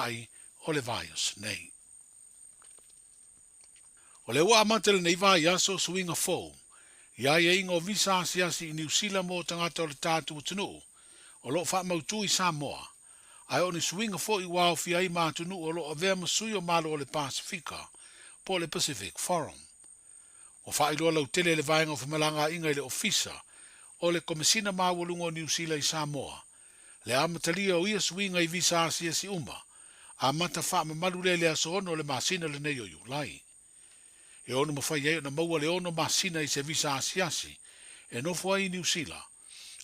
faama'i o le vaiaso nei. O lea ua amata lenei vaiaso suiga fou i aiaiga o visa asiasi i Niu Sila mo tagata o le tatou atunuu o lo o faamautu i Samoa, ae o ni suiga foi ua aofia ai ma atunuu o lo o avea ma sui o Malo o le Pasefika po o le Pacific Forum. Ua faailoa lautele e le Vaega o Femalagaaiga i le Ofisa o le Komesina Maualuga o Niu Sila i Samoa le amatalia o ia suiga i visa asiasi uma, amata faamamalu lea i le aso 6 o le masina lenei o Iulai. E ono mafai ai ona maua le ono masina i se visa asiasi e nofo ai i Niu Sila,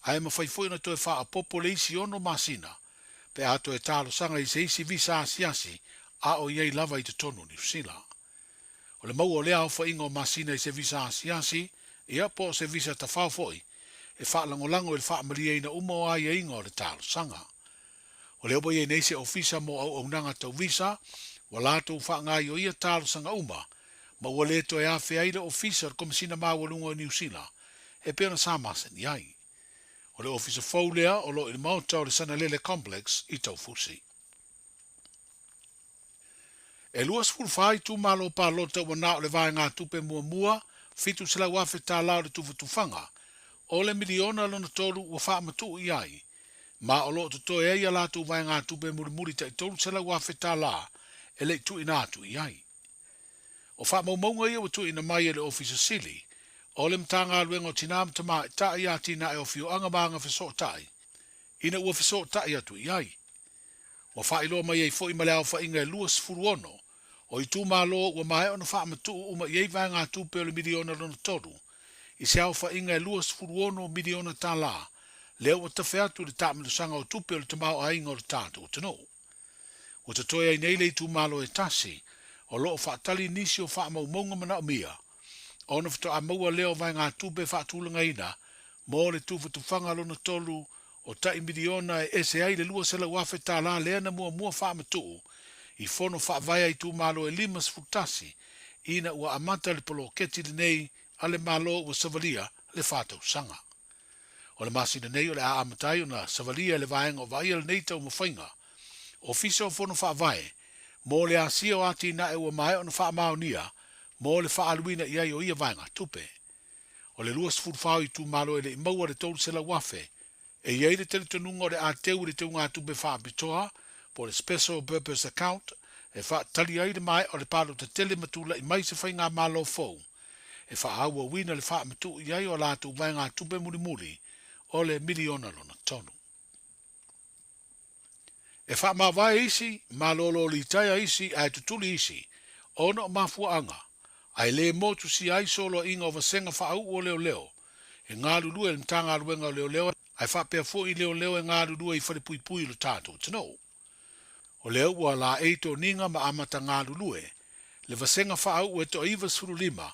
ae mafai foi ona toe faaopoopo le isi ono masina pe a toe talosaga i se isi visa asiasi a o i ai lava i totonu o Niu Sila. O le maua o lea aofaiga o masina i se visa asiasi, ia, po o se visa tafao foi, e faalagolago i le faamalieina uma o aiaiga o le talosaga. O lea ua i ai nei se ofisa mo auaunaga tau visa, ua latou faagaioia talosaga uma, ma ua le toe afea ai le Ofisa o le Komesina Maualuga o Niu Sila e pei ona sa masani ai. O le ofisa fou lea o lo o i le maota o le Sanalele Complex i Taufusi. E 24 itumalo palota ua na o le vaegatupe muamua $700,000 o le tufatufaga o le miliona lona tolu ua faamatuu i ai, ma o lo o totoe ai a latou vaegatupe mulimuli tai $300,000 e le i tuuina atu i ai. O faamaumauga ia ua tuuina mai e le Ofisa Sili o le Matagaluega o Tina ma Tamaitai, Atinae o Afioaga ma Agafesootai ina ua fesootai atu i ai. Ua faailoa mai ai foi ma le aofaiga e 26 o itumalo ua maea ona faamatuu uma i ai vaegatupe o le miliona lona tolu i se aofaiga e $26 miliona lea ua tafe atu i le taamilosaga o tupe o le tamaoaiga o le tatou atunuu. Ua totoe ai nei le itumalo e tasi o lo o faatali nisi o faamaumauga manaomia ona faatoa maua lea o vaegatupe faatulagaina mo le tufatufaga lona tolu o tai miliona e ese ai le $200,000 lea na muamua faamatuu i fono faavae a itumalo e 51 ina ua amata le poloketi lenei a le Malo ua savalia le fa tausaga. O le masina nei o le a amata ai ona savalia e le vaega o vaaia lenei taumafaiga Ofisa o Fono Faavae mo le asia o atinae ua maea ona faamaonia mo le faaaluina i ai o ia vaegatupe. O le 24 o itumalo e le i maua le 300,000, e i ai le talitonuga o le a teu i le teugatupe faapitoa po o le Special Purpose Account e faatali ai le maea o le palota tele ma tulai mai se faigamalo fou e faaauauina le faamatuu i ai o a latou vaegatupe mulimuli o le miliona lona tolu. E faamavae isi, malolo litaea isi ae tutuli isi ona o mafuaaga, ae le motusia ai soloaiga o vasega faauu o leoleo e galulue i le Matagaluega o Leoleo ae faapea foi leoleo e galulue i falepuipui o le tatou atunuu. O lea ua laei toniga ma amata galulue le vasega faauu e toa 95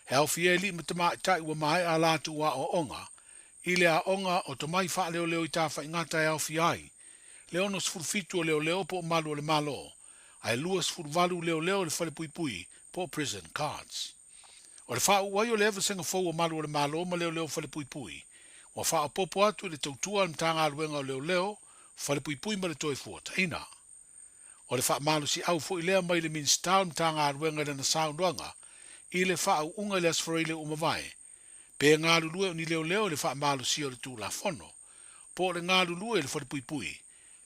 e aofia ai alii ma tamaitai ua maea a latou aoaoga i le aoga o tomai faaleoleo i Tafaigata e aofia ai le 67 o leoleo po o malu o le Malo ae 28 leoleo i le falepuipui po o prison guards. O le faauu ai o lea vasega fou o malu o le Malo ma leoleo falepuipui ua faaopoopo atu i le tautua a le Matagaluega o Leoleo, Falepuipui ma le Toefuataiga. O le faamalosiau foi lea mai le Minisita o le Matagaluega i lana saunoaga i le faauuga i le Aso Faraile ua mavae, pe galulue o ni leoleo i le faamalosia o le Tulafono, po o le galulue i le falepuipui,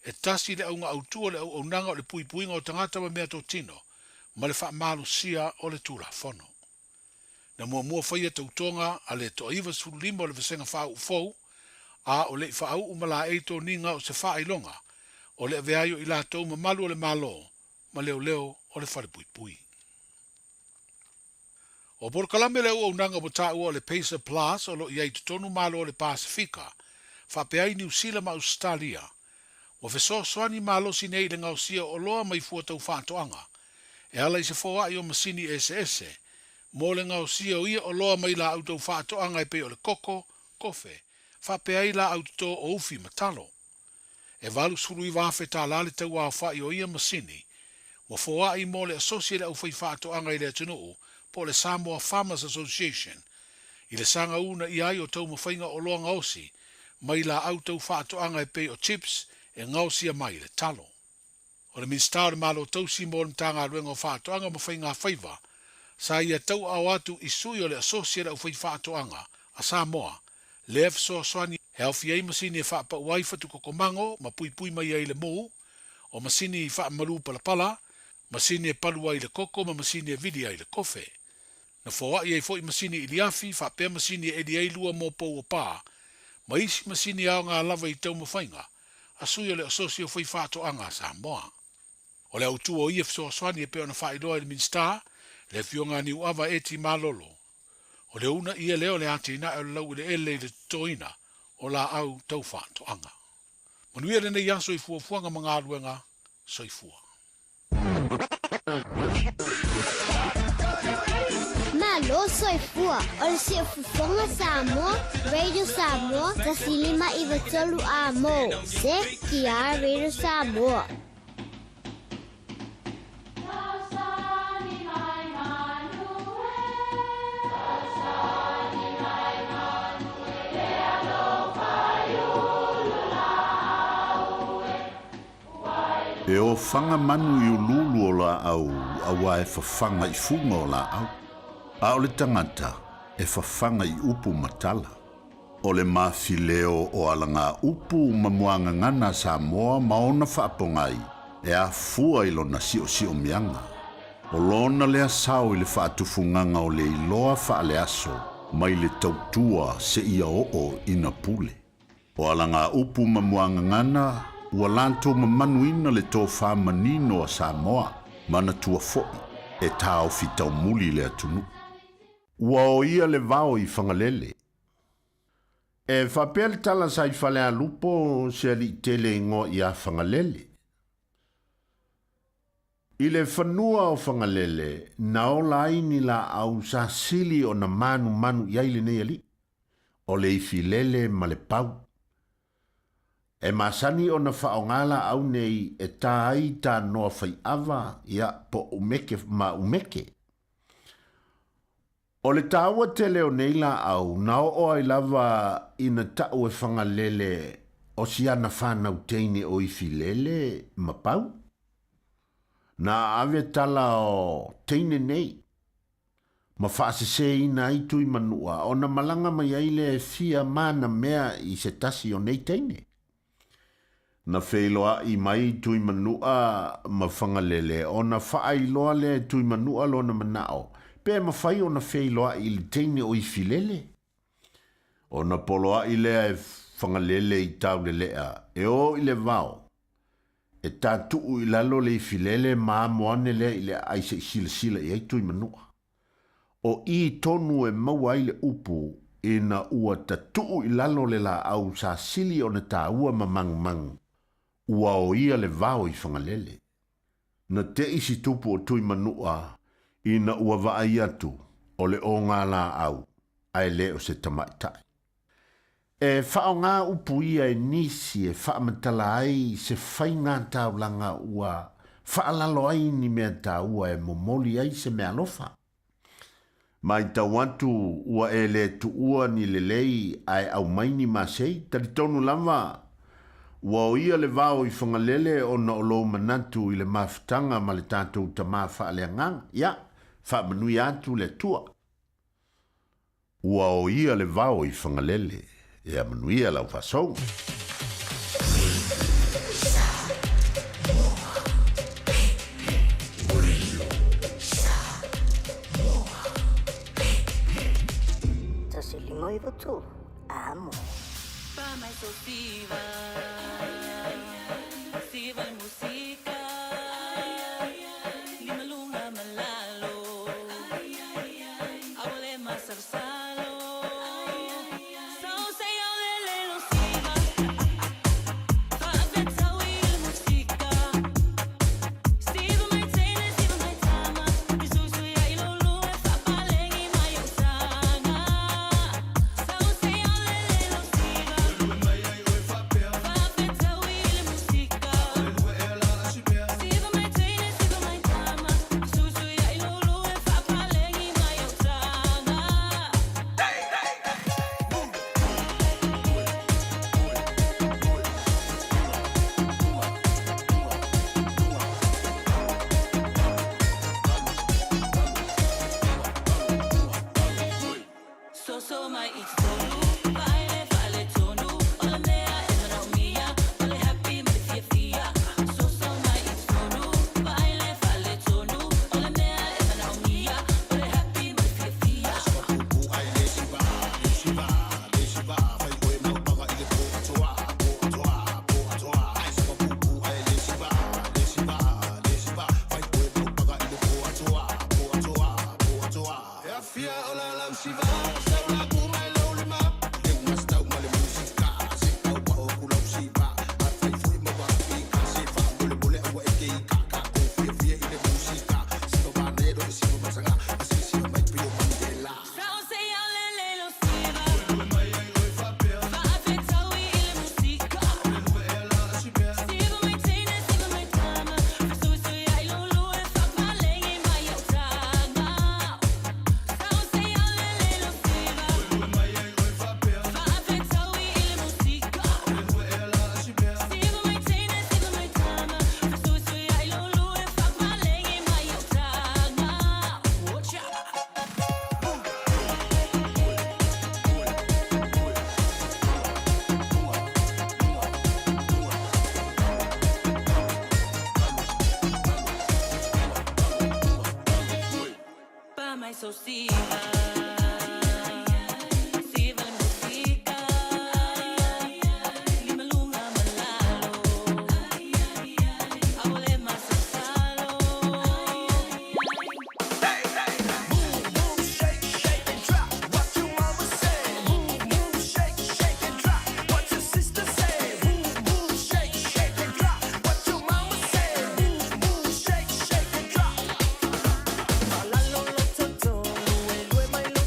e tasi le auga autu o le auaunaga o le puipuiga o tagata ma meatotino ma le faamalosia o le Tulafono. Na muamua faia tautoga a le toa 95 o le vasega faauu fou, a o le i faauu ma laei toniga o se faailoga o le avea ai o i latou ma malu o le Malo ma leoleo o le falepuipui. O polokalame le auaunaga ua taua o le Pacer Plus o lo o i ai i totonu Malo o le Pasefika, faapea ai Niu Sila ma Ausetalia. Ua fesoasoani malosi nei i le gaosia o oloa mai fua tau faatoaga, e ala i se foai o masini eseese mo le gaosia o ia oloa mai laau tau faatoaga e pei o le koko, kofe, faapea ai laau toto o ufi ma talo. E $89,000 le tau aofai o ia masini ua foai mo le asosi a le aufaifaatoaga i le atunuu po o le Samoa Farmers Association i le sagauna ia ai o taumafaiga oloa gaosi mai laau tau faatoaga e pei o chips e gaosia mai le talo. O le Minisita o le Malo Tausi mo le Matagaluega o Faatoaga ma Faiga Faiva, sa ia tauaao atu i sui o le Asosi a le Aufaifaatoaga a Samoa, lea fesoasoani e aofia ai masini e faapau ai fatukokomago ma puipui mai ai le mū, o masini faamalu palapala, masini e palu ai le koko ma masini e vili ai le kofe. Na foai ai foi masini iliafi faapea masini e eli ai lua mo pou o pā, ma isi masini aoga lava i taumafaiga a sui o le Asosi o Faifaatoaga a Samoa. O le autu o ia fesoasoani e pei ona faailoa e le Minisita, le Afioga a Niuava Eti Malolo, o le una ia lea o le atinae o le laueleele i le totoina o laau tau faatoaga. Manuia lenei aso i fuafuaga ma galuega. Soifua. Malo soifua o le Siufofoga Samoa, Radio Samoa, 105 93 A mo CTR Radio Samoa. E ofaga manu i uluulu o laau auā e fafaga i fuga o laau, a o le tagata e fafaga i upu ma tala. O le mafileo o alagaupu ma muagagana a Samoa ma ona faapogai e afua i lona siosiomiaga. O lona lea sao i le faatufugaga o le iloa faaleaso mai le tautua seia oo ina pule. O alagaupu ma muagagana ua latou mamanuina le tofa manino a Samoa, manatua foi e taofi taumuli le atunuu. Ua o ia le vao i Fagalele. E faapea le tala sa i Falealupo se alii tele igoa ia Fagalele. I le fanua o Fagalele na ola ai ni laau sa sili ona manumanu i ai lenei alii, o le ifilele ma le pau. E masani ona faaaoga laau nei e ta ai tanoa faiava, ia, po umeke ma umeke. O le taua tele o nei laau, na oo ai lava ina tau e Fagalele o si ana fanau teine o Ifilele ma Pau. Na ave tala o teine nei ma faaseseina ai Tuimanua ona malaga mai ai lea e fia mana mea i se tasi o nei teine. Na feiloai mai Tuimanua ma Fagalele ona faailoa lea e Tuimanua lona manao pe mafai ona feiloai i le teine o Ifilele. Ona poloai lea e Fagalele i Taulelea e o i le vao e tatuu i lalo le ifilele ma amo ane lea i le aai se i silasila i ai Tuimanua. O i tonu e maua ai le upu ina ua tatuu i lalo le laau sa sili ona taua ma magumagu, ua o ia le vao i Fagalele. Na teʻi si tupu o Tuimanua ina ua vaai atu o le oga laau ae le o se tamaitai. E faaaoga upu ia e nisi e faamatala ai se faiga taulaga ua faalalo ai ni mea taua e momoli ai se meaalofa. Matau atu ua e le tuua ni lelei ae aumai ni masei, talitonu lava ua o ia le vao i Fagalele ona o lou manatu i le mafutaga ma le tatou tama faaleagaga. Ia, faamanuia atu le Atua. Ua o ia le vao i Fagalele. Ia manuia lau faasouga. Malalo lo toto, lue lue mai lo.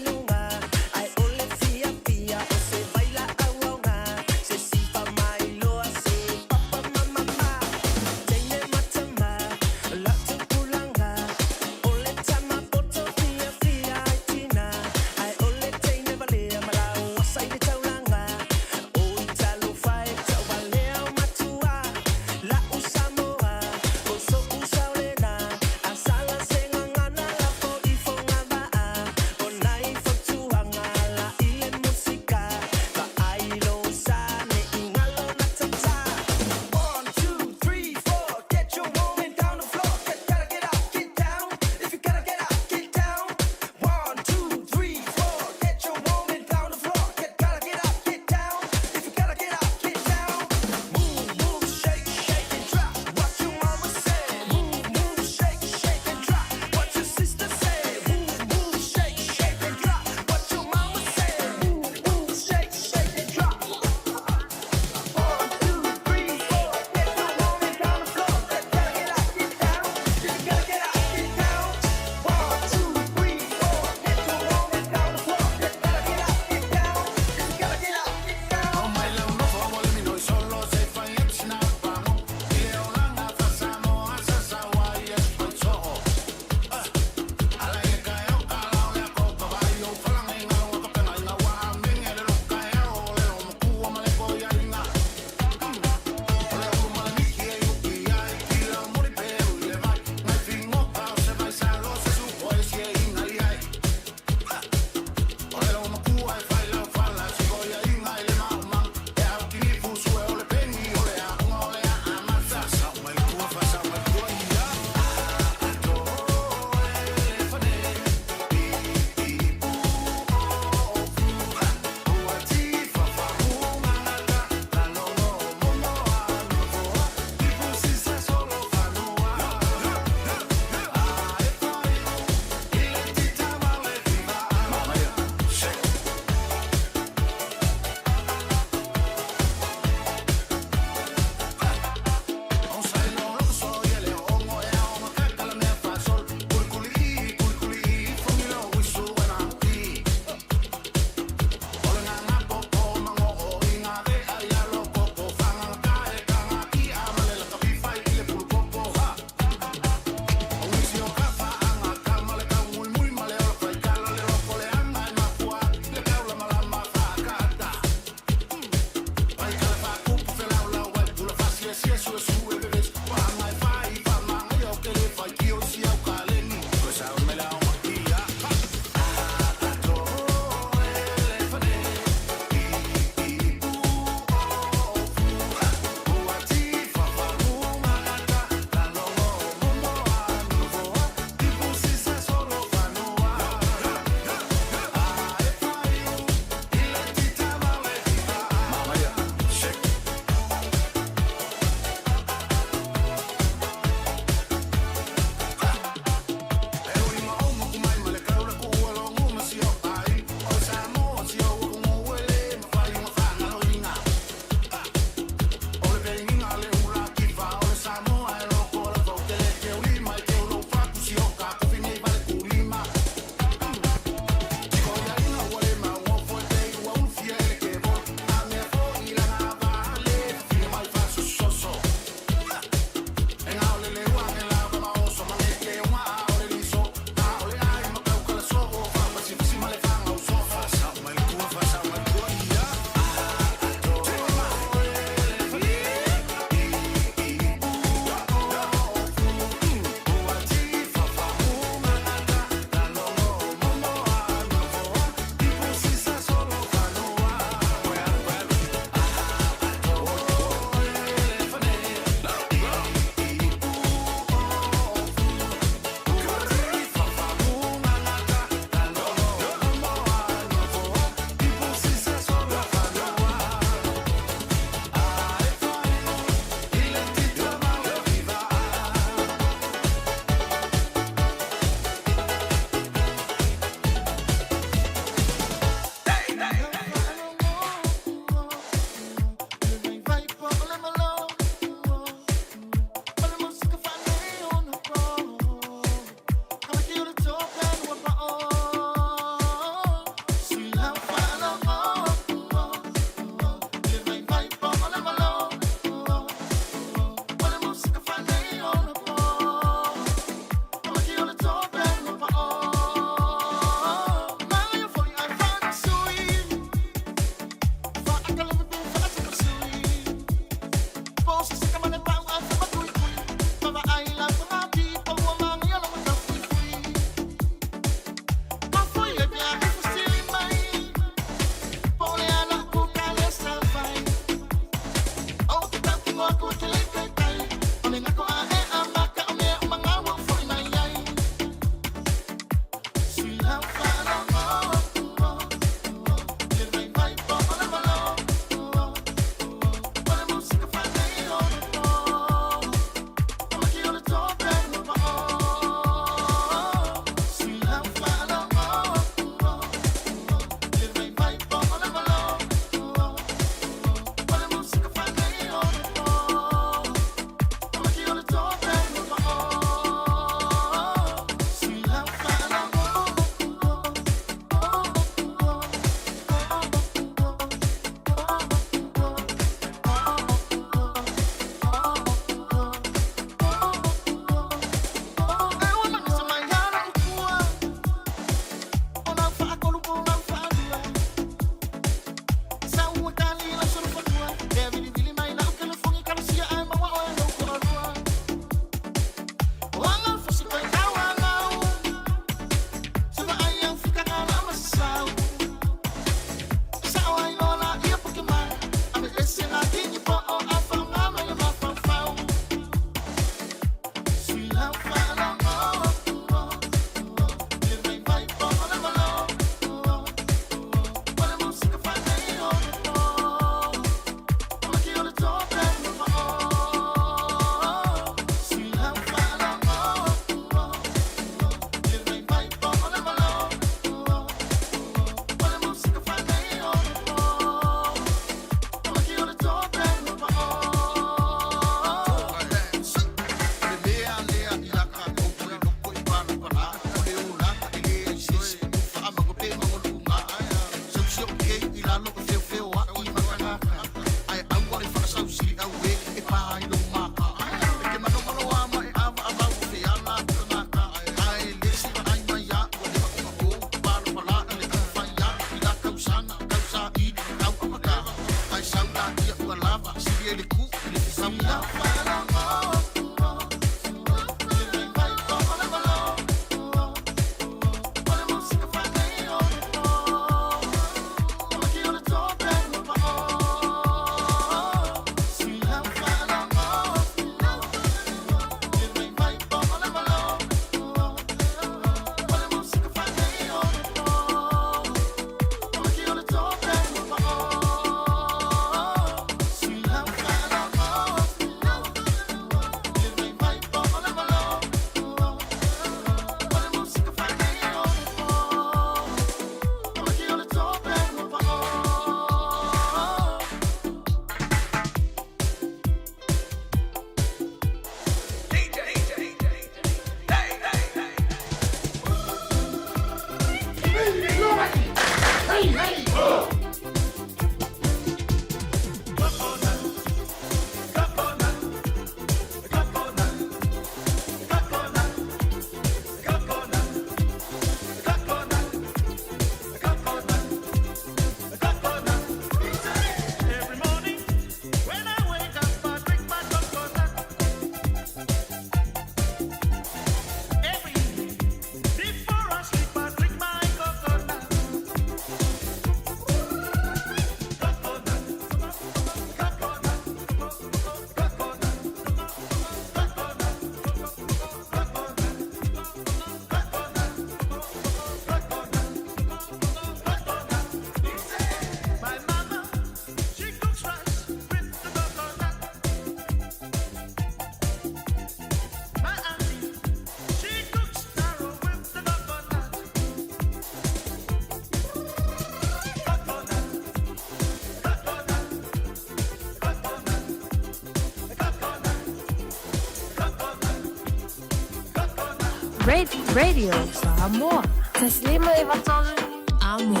Radio Samoa. Taslima Ivatolu Amo.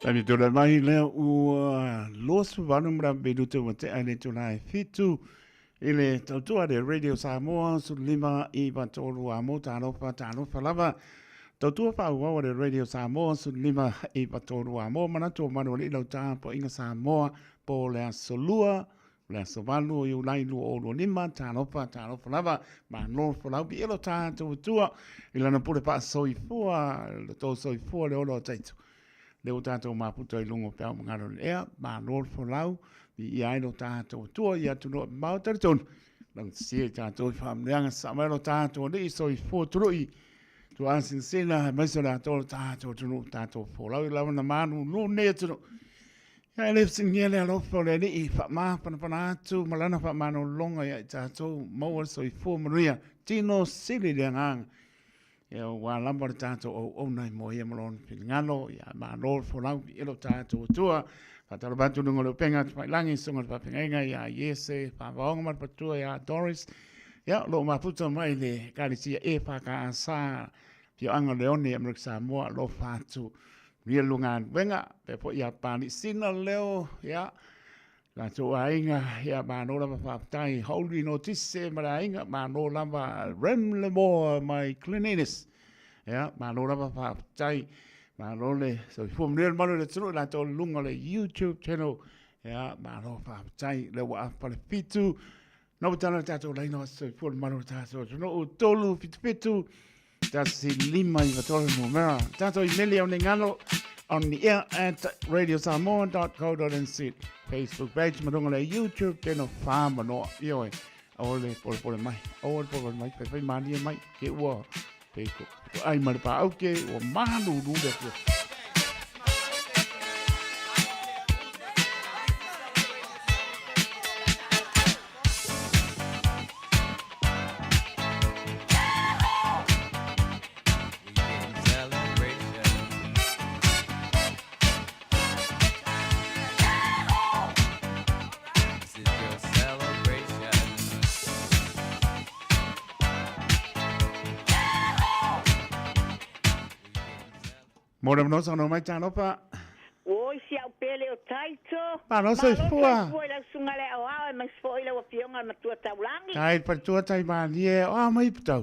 Taimi tō mai lea ua 28 mara minute ua tea le tūlā e 7 i le tautua le Radio Samoa 15 i 3 amo tālofa tālofa lava. Tautua whaauau le Radio Samoa 15 i 3 amo manatu o manu ali lau tāpo inga Samoa po le aso lua le aso valu o Iulai 2025 tālofa tālofa lava malo folau bi elo tātou tua i lana pule paasoifua le tō soifua le ola o taitu. Le o tātou maputo i lungo pēo mangalo le ea, malo le folau, i ia ai lo tātou tua i atu no mau tari tonu. Lang sia i tātou i whaamleanga sa mai lo tātou le i soifua turui. Tu asin sina he maiso le atoa lo tātou tunu tātou folau i lawa na manu no ne tunu. Ia e le singia le alofa o le alii whaamāpanapana atu malana whaamanolonga ia i tātou maua le soifua manuia tino sili le anganga. Ia ua lava le tātou auauna i moa ia ma lona finagalo, ia malo le folau i lo tātou Atua. Faatalofa atu i luga o le upega atu failangi, susuga i le faafeagaiga ia Iese, Faavaoga ma le Patua ia Doris. Ia, o lo o mafuta mai le Ekalesia EFKS, Afioaga o Leone i Amerika Samoa, alofa atu. Manuia le lua galuega, faapea foi ia Palisina Leo, ia, latou aiga, ia malo lava faafetai Holy Notise ma le aiga, malo lava Rem Lemoa mai Glen Innes. Ia, malo lava faafetai, malo le soifua manuia le malu o le atunuu i latou luga o le YouTube channel. Ia, malo faafetai, lea ua afa le 7, Na ua tala le tatou laina o soifua le malu o le tatou atunuu, 3 7 7 1 5 9 3 numera. Tatou imeli au nei ngalo on the air at radiosamoa.co.nz Facebook page ma lunga le YouTube channel whamanoa. Ioe, aua le polepole mai, aua le polepole mai, whai whai mānie mai, ke ua, pe ko, ko ai ma le pā au ke, ua mālūlū le atua. Mo le manosa no mai talofa. Oi si au pele o Taito. Malo soifua. Malo soifua i lau susuga le aoao e mais foi lau afioga le matua taulagi. Tai patua tai malie o a mai putau.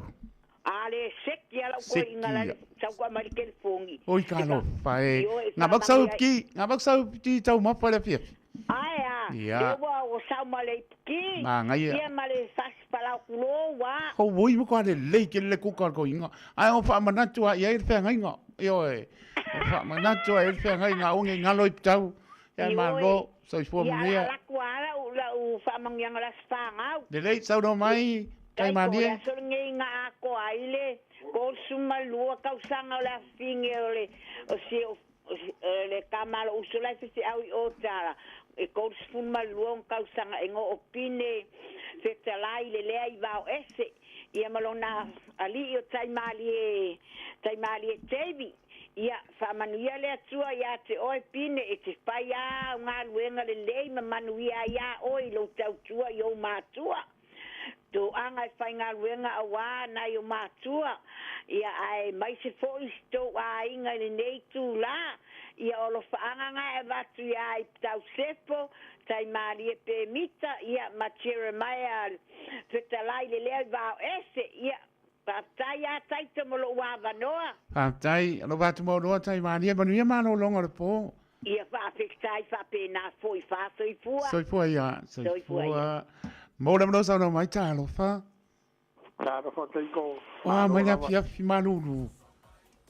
A A le seki a lau koiinga la le sau koa mai le telefoni. Oi talofa e. Nga maku sau ki, nga maku sau ki taumafa le afiafi. Ae a, lea ua ua sau ma le ipuki, ia ma le fasi palau kulou a. Oi matua lelei tele le kuka o le koiinga. Ae o faamanatu a i ai le feagaiga. Ioe. O faamanatu a i ai le feagaiga aua ne i galo i pitau. Ia malo, soifua manuia. Ia alaku a lau lau faamanuiaga o le aso fanau. Lelei, saunoa mai, Taimalie. O le aso lenei na atoa ai le 32 tausaga o le afafine o le o si o le tama a lou uso la e feseau i o Tala, e 32 ona tausaga e no o Pine fetalai le lea i vao ese ia ma lona alii o Taimalie Taimalie Davey. Ia faamanuia le Atua ia te oe Pine e te fai a au galuega lelei ma manuia ai a oe i lou tautua i ou matua. Toaga e faigaluega auā nai o matua, ia aemaise foi si tou aiga i lenei itulā, ia o alofaaga na e avatu iā Iptau Sefo, Taimalie Pemita, ia ma Jeremiah Fetalai le lea i Vaoese, ia faafetai a Taito mo lou avanoa. Faafetai, alofa atu maoloa Taimalie, manuia malologa o le po. Ia faafetai faapena foi fa soifua. Soifua ia, soifua ia. Mo le mano saunoa mai talofa. Talofa Taiko. Oa mai le afiafi malulu.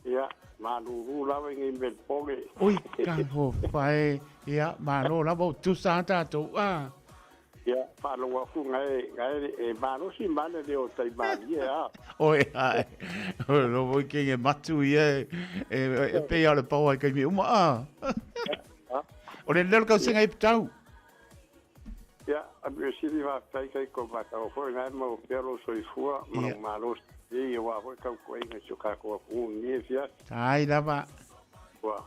Ia, malulu lava i nei Melbourne. Oi, talofa e. Ia, malo lava o tusa a tatou. Ah. Ia, faalogo atu gae, gae e malosi ma le leo tai malie a. Oi, ae. O lo foi ke nge matu ia e, e, e pei o le pau ai kai mi uma a. O le lelo kau singa i pitau. Ia, a mi sili va tai kai ko ma tau foi ngai mo pelo soifua ma lo malosi. Ia wa foi kau ko inga so ka ko ku ni fia. Tai lava. Ua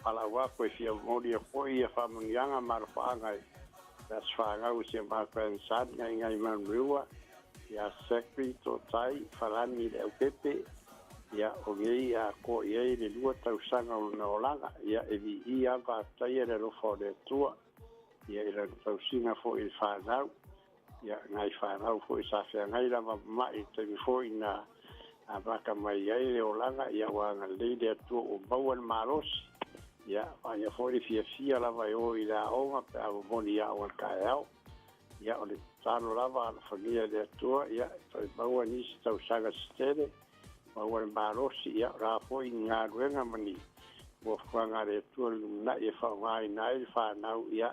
ala wa ko fia mori ko ia fa mungianga ma fa ngai. Le aso fanau o si a matou son ngai ngai Manurewa, ia Zachary Totai Falani i le Aupepe, ia o nei a koa i ai le lua tausaga o lona olaga, ia e viia a faafetaia le alofa o le Atua, ia i lana tausiga foi i le fanau, ia ngai fanau foi sa feagai lava ma ma'i i le taimi foi na amata mai ai le olaga, ia ua agalelei le Atua ua maua le malosi, ia vaaia foi le fiafia lava e o i le aoga pe a momoli i aoga i le taeao. Ia o le tatalo lava alofagia e le Atua, ia e toe maua nisi tausaga se tele, maua le malosi, ia o le a foi ni galuega ma ni fuafuaga a le Atua i le lumanai e faaaogaina ai le fanau, ia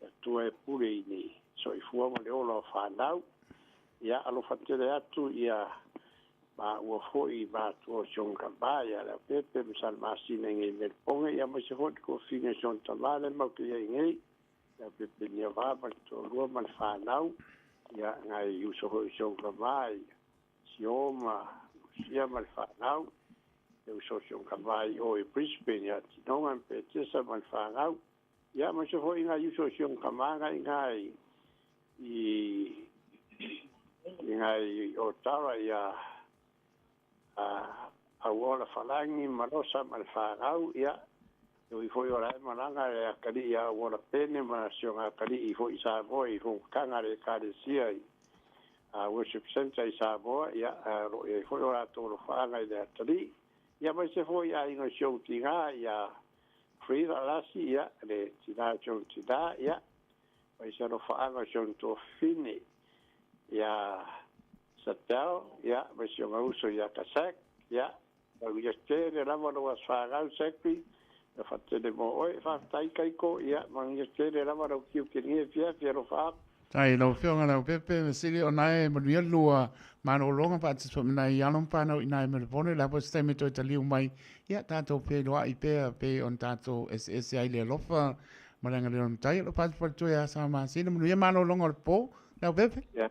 le Atua e pule i le soifua ma le ola o fanau. Ia alofa tele atu ia maua foi i matua o si ona tama ia Leaupepe ma Salamasina i nei Meleboge, ia aemaise foi le tuafafine o si ona tama lea matou te i ai nei, Leaupepe Niava ma le toalua ma le fanau, ia nai uso foi o si ona tama i Sio ma Lusia ma le fanau, le uso o si ona tama i o i Brisbane ia Tinoga ma Petesa ma le fanau, Ia, aemaise foi nai uso i si ona tama nai ina i i nai Otawa ia a Auola Falagi ma Losa ma le fanau, ia, e ui foi o la e malaga le atalii a Auola Pene ma si ona atalii foi i Samoa i fonotaga a le Ekalesia i a Worship Centre i Samoa, ia, o lo o i ai foi o latou alofaaga i le atalii. Ia, aemaise foi aiga o si ou tiga ia Frida Lasi, ia, le tina o si ona tina, ia, ma isi alofaaga o si ona tuafafine, ia Sadel, ia, ma si ona uso ia Kasak, ia, manuia tele lava lou aso fanau Zachary, ia faatele mo oe, faafetai Kaiko, ia, manuia tele lava lau kiukilia afiafi, alofa atu. Faafetai i lau Afioga Leaupepe Vasili o nae manuia le lua malologa faatasi foi ma nai alo ma fanau i nai Melbourne. Le a foi se taimi e toe taliu mai, ia tatou feiloai pea pei ona tatou eseese ai le alofa ma le agalelei o le Matai. O lou faalepaletua ia Sa Masina, manuia malologa o le po, Leaupepe. Ia,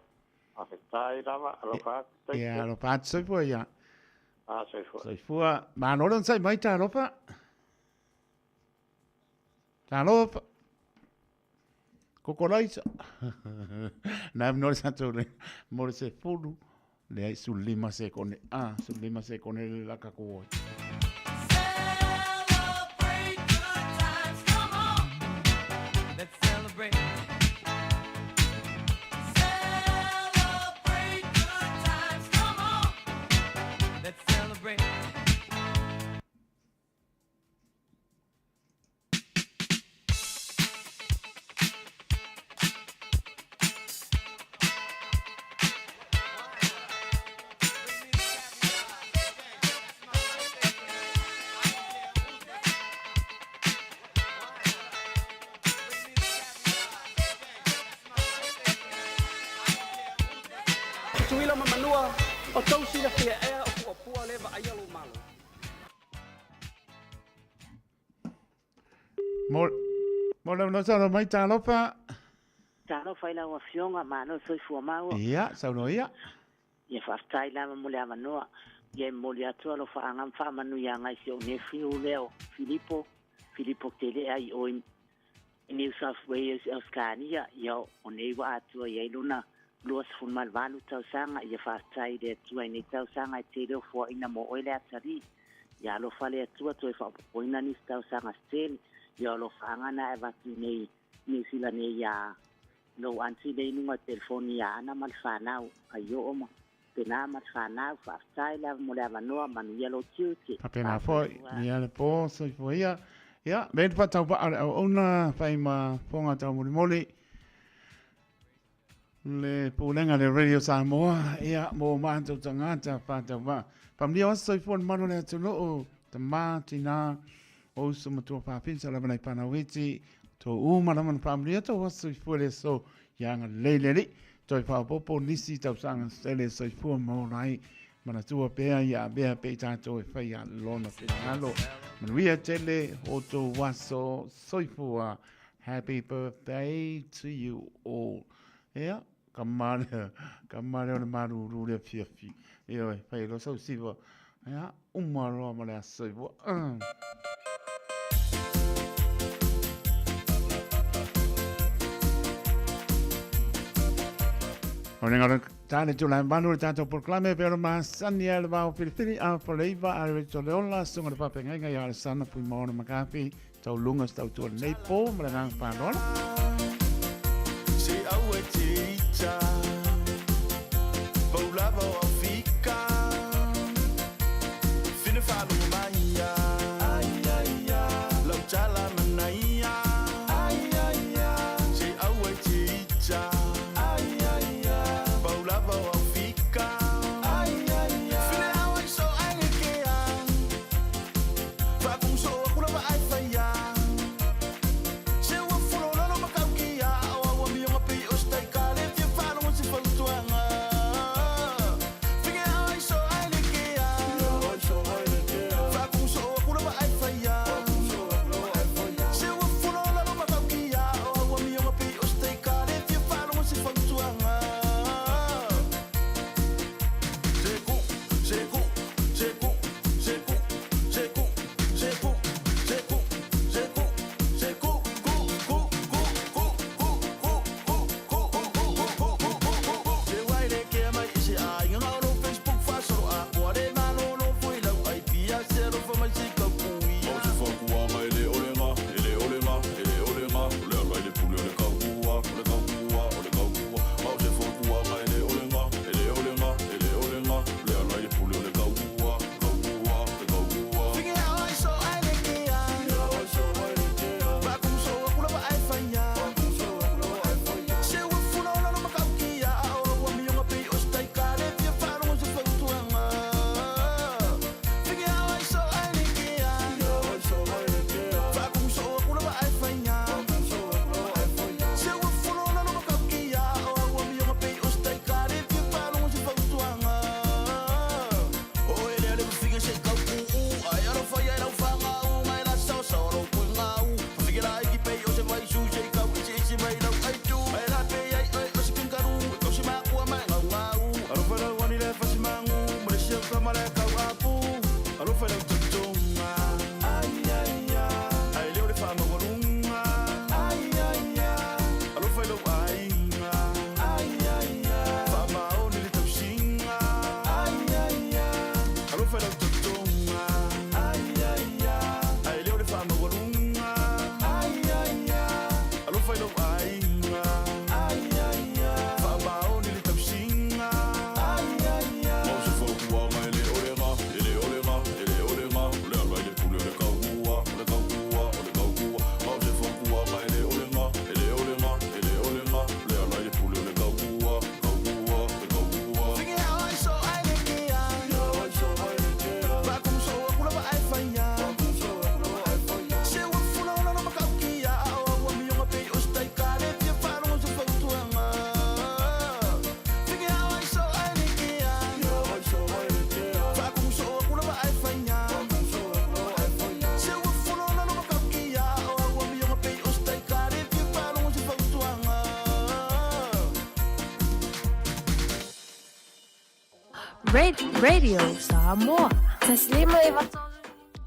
faafetai lava, alofa atu, thank you. Ia, alofa atu, soifua ia. Ah, soifua. Soifua. Malo le onosai mai, talofa. Talofa. Kokolaisa. Na no le sato le mo le sefulu le ai su lima sekone a su lima sekone le laka ko oi. Celebrate good times, come on. Let's celebrate. Celebrate good times, come on. O tou silafia ea o puapua le vaaia lou malo? Mo, mo le no saunoa mai talofa. Talofa i lau Afioga, malo le soifua maua. Ia, saunoa ia. Ia faafetai lava mo le avanoa. Ia e momoli atu alofaaga ma faamanuiaga i si ou nephew lea o Filipo, Filipo Telea i o i New South Wales i Ausetalia. Ia o nei ua atoa i ai lona 28 tausaga. Ia faafetai i le Atua i nei tausaga e tele o foaina mo oe le atalii. Ia alofa le Atua toe faaopoopoina nisi tausaga se tele. Ia o alofaaga na e avatu i nei Niu Sila nei iā lou aunty lea i luga o le telefoni iā Ana ma le fanau, Aio'o ma Pena ma le fanau. Faafetai lava mo le avanoa, manuia lou tiute. Faapena foi, ia le po, soifua ia. Ia, me le faatauvaa o le auauna, fai ma fofoga taumolimoli le pulega le Radio Samoa, ia, mo matou tagata faatauvaa. Faamanuia o aso soifua le mamalu o le atunuu, tama, tina, o uso matua fafine sa lava nai fanau iti, tou uma lava na faamanuia tou aso soifua i le aso, ia agalelei le Alii, toe faaopoopo nisi tausaga sele soifua ma ola ai. Manatua pea ia avea pea i tatou e faia lona finagalo. Manuia tele o tou aso soifua. Happy birthday to you all. Ia, ka male, ka male o le malūlū le afiafi. Ioe, fai loa sau siva. Ia, uma loa ma le aso soifua. O le ngaro tāne tū lai manu le tātou polokalame pe ora masani a le vao whiriwhiri a whareiwa a re to le ola sunga le whawhengainga i a le sana pui maona makapi tau lunga tau tua nei pō ma le nganga whānoa. Se aua e te ita, pau lava o Awhika, whina whālongo mai ia, lau tala manaia, se aua e te ita, pau lava o Awhika, whina awa i so aige kea. Radio Samoa. 153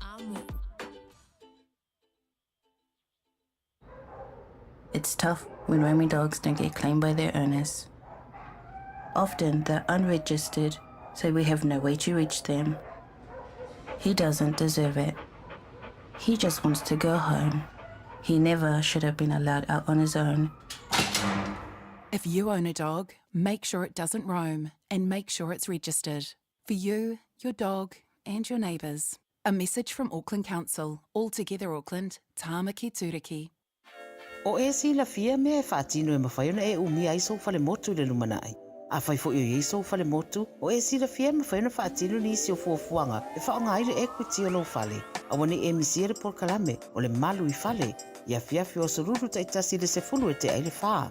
Amo. It's tough when roaming dogs don't get claimed by their owners. Often they're unregistered, so we have no way to reach them. He doesn't deserve it. He just wants to go home. He never should have been allowed out on his own. If you own a dog, make sure it doesn't roam and make sure it's registered. For you, your dog, and your neighbours. A message from Auckland Council. All together Auckland, Tāmaki Tūriki. O e silafia mea e faatino e mafai ona e umia ai sou falemotu i le lumanai. Afai foi o i ai sou falemotu, o e silafia e mafai ona faatino nisi o fuafuaga e faaaoga ai le equity o lou fale. Aua ne i e misia le polokalame o le Malu i Fale i afiafi o aso Lulu taitasi i le 10 e tea i le fa.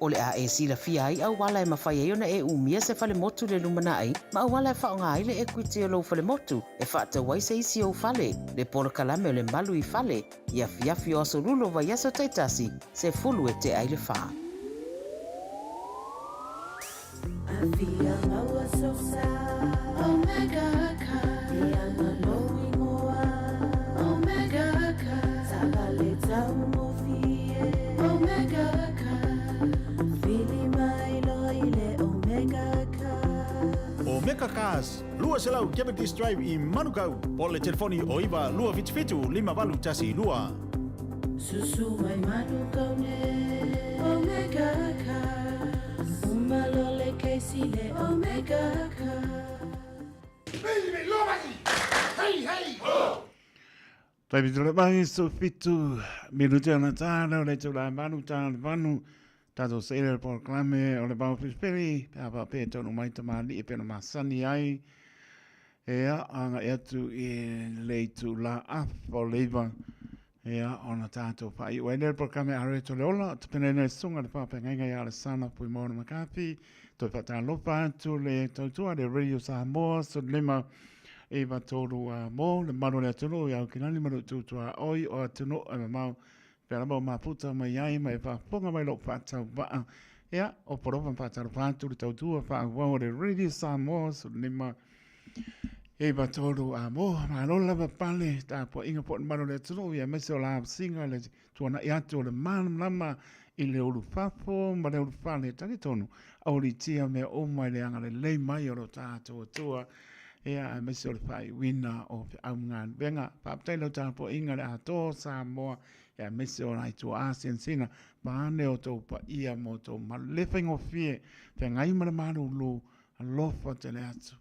O le a e silafia ai auala e mafai ai ona e umia se falemotu i le lumanai ma auala e faaaoga ai le equity o lou falemotu e faatau ai se isi ou fale, le polokalame o le Malu i Fale i afiafi o aso Lulu o vaiaso taitasi, 10 e tea i le fa. Omega Cars, 200 Jeopardy Drive i Manukau, po o le telefoni o 9 277 5812. Susu mai Manukau ne Omega Cars Uma lo le Casey le Omega Cars. Taimi tole mai so fitu minute ona tāna o le tau la manu tā le vanu tātou se le polokalame o le bao pelipeli pe a pea tonu mai tamalii e pei ona masani ai ea agai atu i le itula afa o le iva ea ona tātou faaiu ai lea le polokalame a Roe Tole Ola o tapenaina e le Susuga i le Faafeagaiga ia Alesana Fuimaono McCarthy toe faatalofa atu le tautua le Radio Samoa 15 9 3 a mo le malu o le atunuu i Aukilani ma le Utuutuaoi o atunuu e mamao pea lava o mafuta mai ai ma e faafofoga mai lou faatauvaa. Ia, o polofa ma faatalofa atu le tautua faaauau o le Radio Samoa 15 9 3 a mo. Malo lava pale tapuaiga po o le malu o le atunuu ia aemaise o la singa le tuanai atu o le malamalama i le ulufafo ma le ulufale talitonu aulitia mea uma i le agalelei mai o lo tatou Atua ia aemaise o le faaiuina o feau ma galuega. Faafetai lau tapuaiga le atoa o Samoa ia aemaise o nai tuaa sinasina vaeane o tou paia ma outou mamalu. Le faigofie feagai ma le malulu alofa tele atu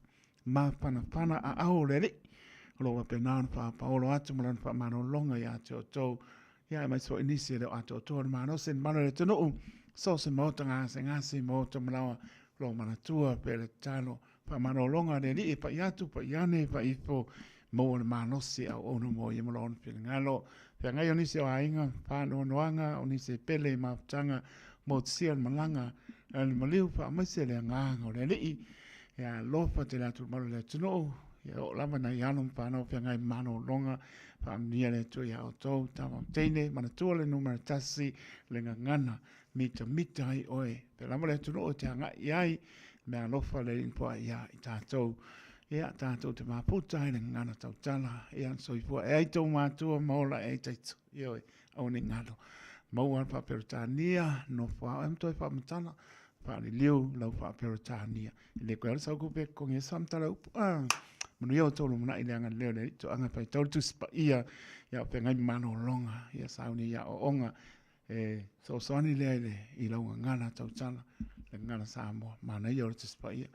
mafanafana aao o le Alii o lo o faapena ona faapaolo atu ma lana faamalologa ia te outou ia aemaise foi nisi e le o atoatoa le malosi le mamalu o le atunuu so o se maota gasegase maota malaoa o lo o manatua pea le tatalo faamalologa a le Alii e pai atu pai ane pai ifo maua le malosi e auauna mo ia ma lona finagalo. Feagai o nisi o aiga, faanoanoaga o nisi e pele i mafutaga motusia le malaga a le maliu faamaise le agaga o le Alii ia alofa tele atu le malu o le atunuu ia oo lava nai alo ma fanau feagai ma malologa faamanuia le Atua ia outou tama ma teine manatua le numera tasi le gagana mitamita ai oe pea lava le atunuu e te agai i ai mea alofa le Alii na poai ia i tatou ia tatou te mafuta ai le gagana tautala ia soifua e ai tou matua ma ola e ai taito ioe aua ne i galo maua le faa-Peretania nofo a oe ma toe faamatala faaliliu lau faa-Peretania e le koe alu sau kupe kogi e sa matala upu a manuia o tolu manai le agalelei o le Alii toaga faitau le Tusi Paia ia o feagai ma malologa ia sauni ia aoaoga E fesoasoani lea i le i lau gagana tautala, le gagana Samoa. Manaia o le Tusi Paia,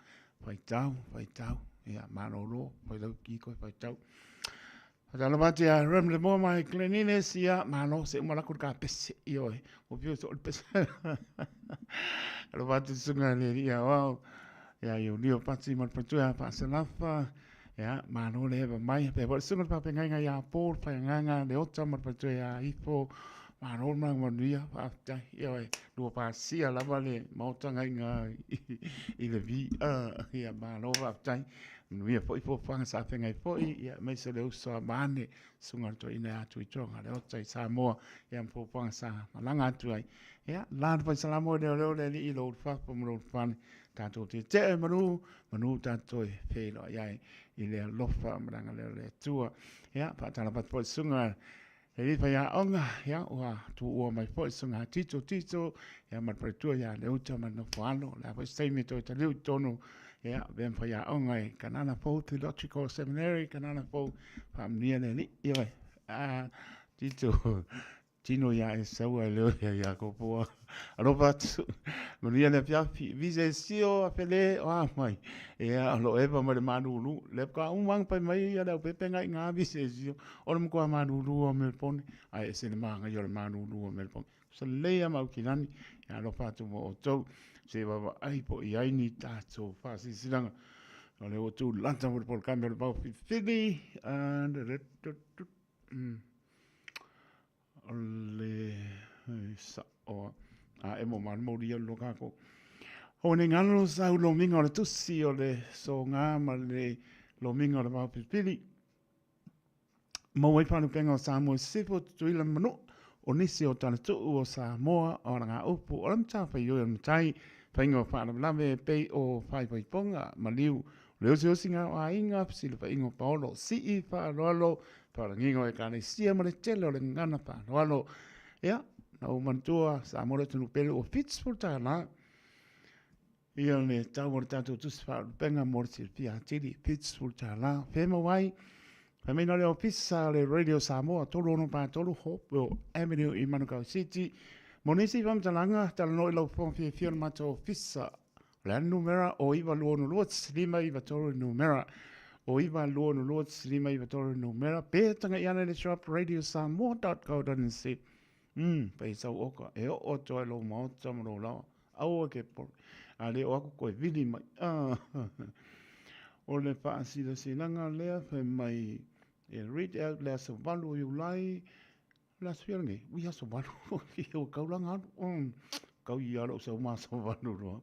faitau, faitau, ia, malolo, fai lau ki koe faitau. Faatalofa atu ia Rem Le Moa mai Glen Innes, ia, malo, se uma lako le kapese, ioe, ua pio so le pese. Alofa atu susuga le alii aoao, ia Iulio Pati ma le faletua ia Faasalafa, ia, malo le eva mai. Pea foi le susuga le faafeagaiga ia Paul, Faiagaga Leota ma le faletua ia Ifo, malo le malaga manuia, faafetai. Ioe, lua pasia lava le maota gaiga i le vi, ia, malo faafetai. Manuia foi fuafuaga sa feagai foi, ia, aemaise o le uso a Maane, susuga i le toeaina ia Tuitoga Leota i Samoa, ia ma fuafuaga sa malaga atu ai. Ia, la le faisalamo e leoleo le alii i lou ulufafo ma lou ulufale, tatou tietie i manu, manu tatou toe feiloai ai i le alofa ma le agalelei o le Atua. Ia, faatalofa atu foi i le susuga E le faiaoga, ia, ua tuua mai foi susuga a Tito Tito, ia, ma le faletua ia Leuta ma le nofo alo. O le a foi se taimi e toe taliu i totonu, ia, avea ma faiaoga i Kanana Fou Theological Seminary, Kanana Fou, faamanuia le Alii. Ioe, a, Tito, tino ia e saua e leo ia Iakopo. Alofa atu, manuia le afiafi. Vise e sio a fele o a mai. Ia, o lo eva mai le malulu. Le ka umang pai mai ia le au pepe ngai ngā vise e sio. O le matua malulu o Melbourne. Ai e se le maanga i o le malulu o Melbourne. Sa lei a mau kilani. Ia, alofa atu mo outou. Se wawa ai po i ai ni tātou whaasisilaga. O le o tū lata mo le polokame o le vau whiwhili. O le sa'o a emo ma le moli alu loa kākou. O nei ngalo sa u lomiga o le tusi o le soga ma le lomiga o le vao pilipili. Maua ai faalupega o Samoa i Sisifo, Tutuila ma Manua, o nisi o talatuu o Samoa, o alagaupu, o le matafaioi o le matai, faiga o faalavelave e pei o faipaipoga, maliu, o le osiosiga o aiga, fesilafaiga o paolo, sii faaaloalo, Faalagiga o Ekalesia ma le tele o le gagana faaaloalo. Ia, na ou manatua Samoa le atunuu pele ua $70 ia le tau o le tatou tusi faalupega mo le silafia atili, $70. Fea e maua ai? Fai mai na o le ofisa o le Radio Samoa, 3643 Hopewell Avenue i Manukau City. Mo nisi faamatalaga, talanoa i lau fofoga fiafia o le matou ofisa. O le a le numera o 926 593 le numera o 926 593 le numera pe taga'i ana i le shop radiosamoa.co.nz. Pei sau oka e oo atu ai lou maota ma lou laoa. Aua ke pole. A le o aku koe vili mai. Ah. O le faasilasilaga lea fai mai e read out le aso 8 o Iulai O le aso fia lenei? Ui aso 8. Ua kaulaga alu. Kau ia lou sau ma aso 8 loa.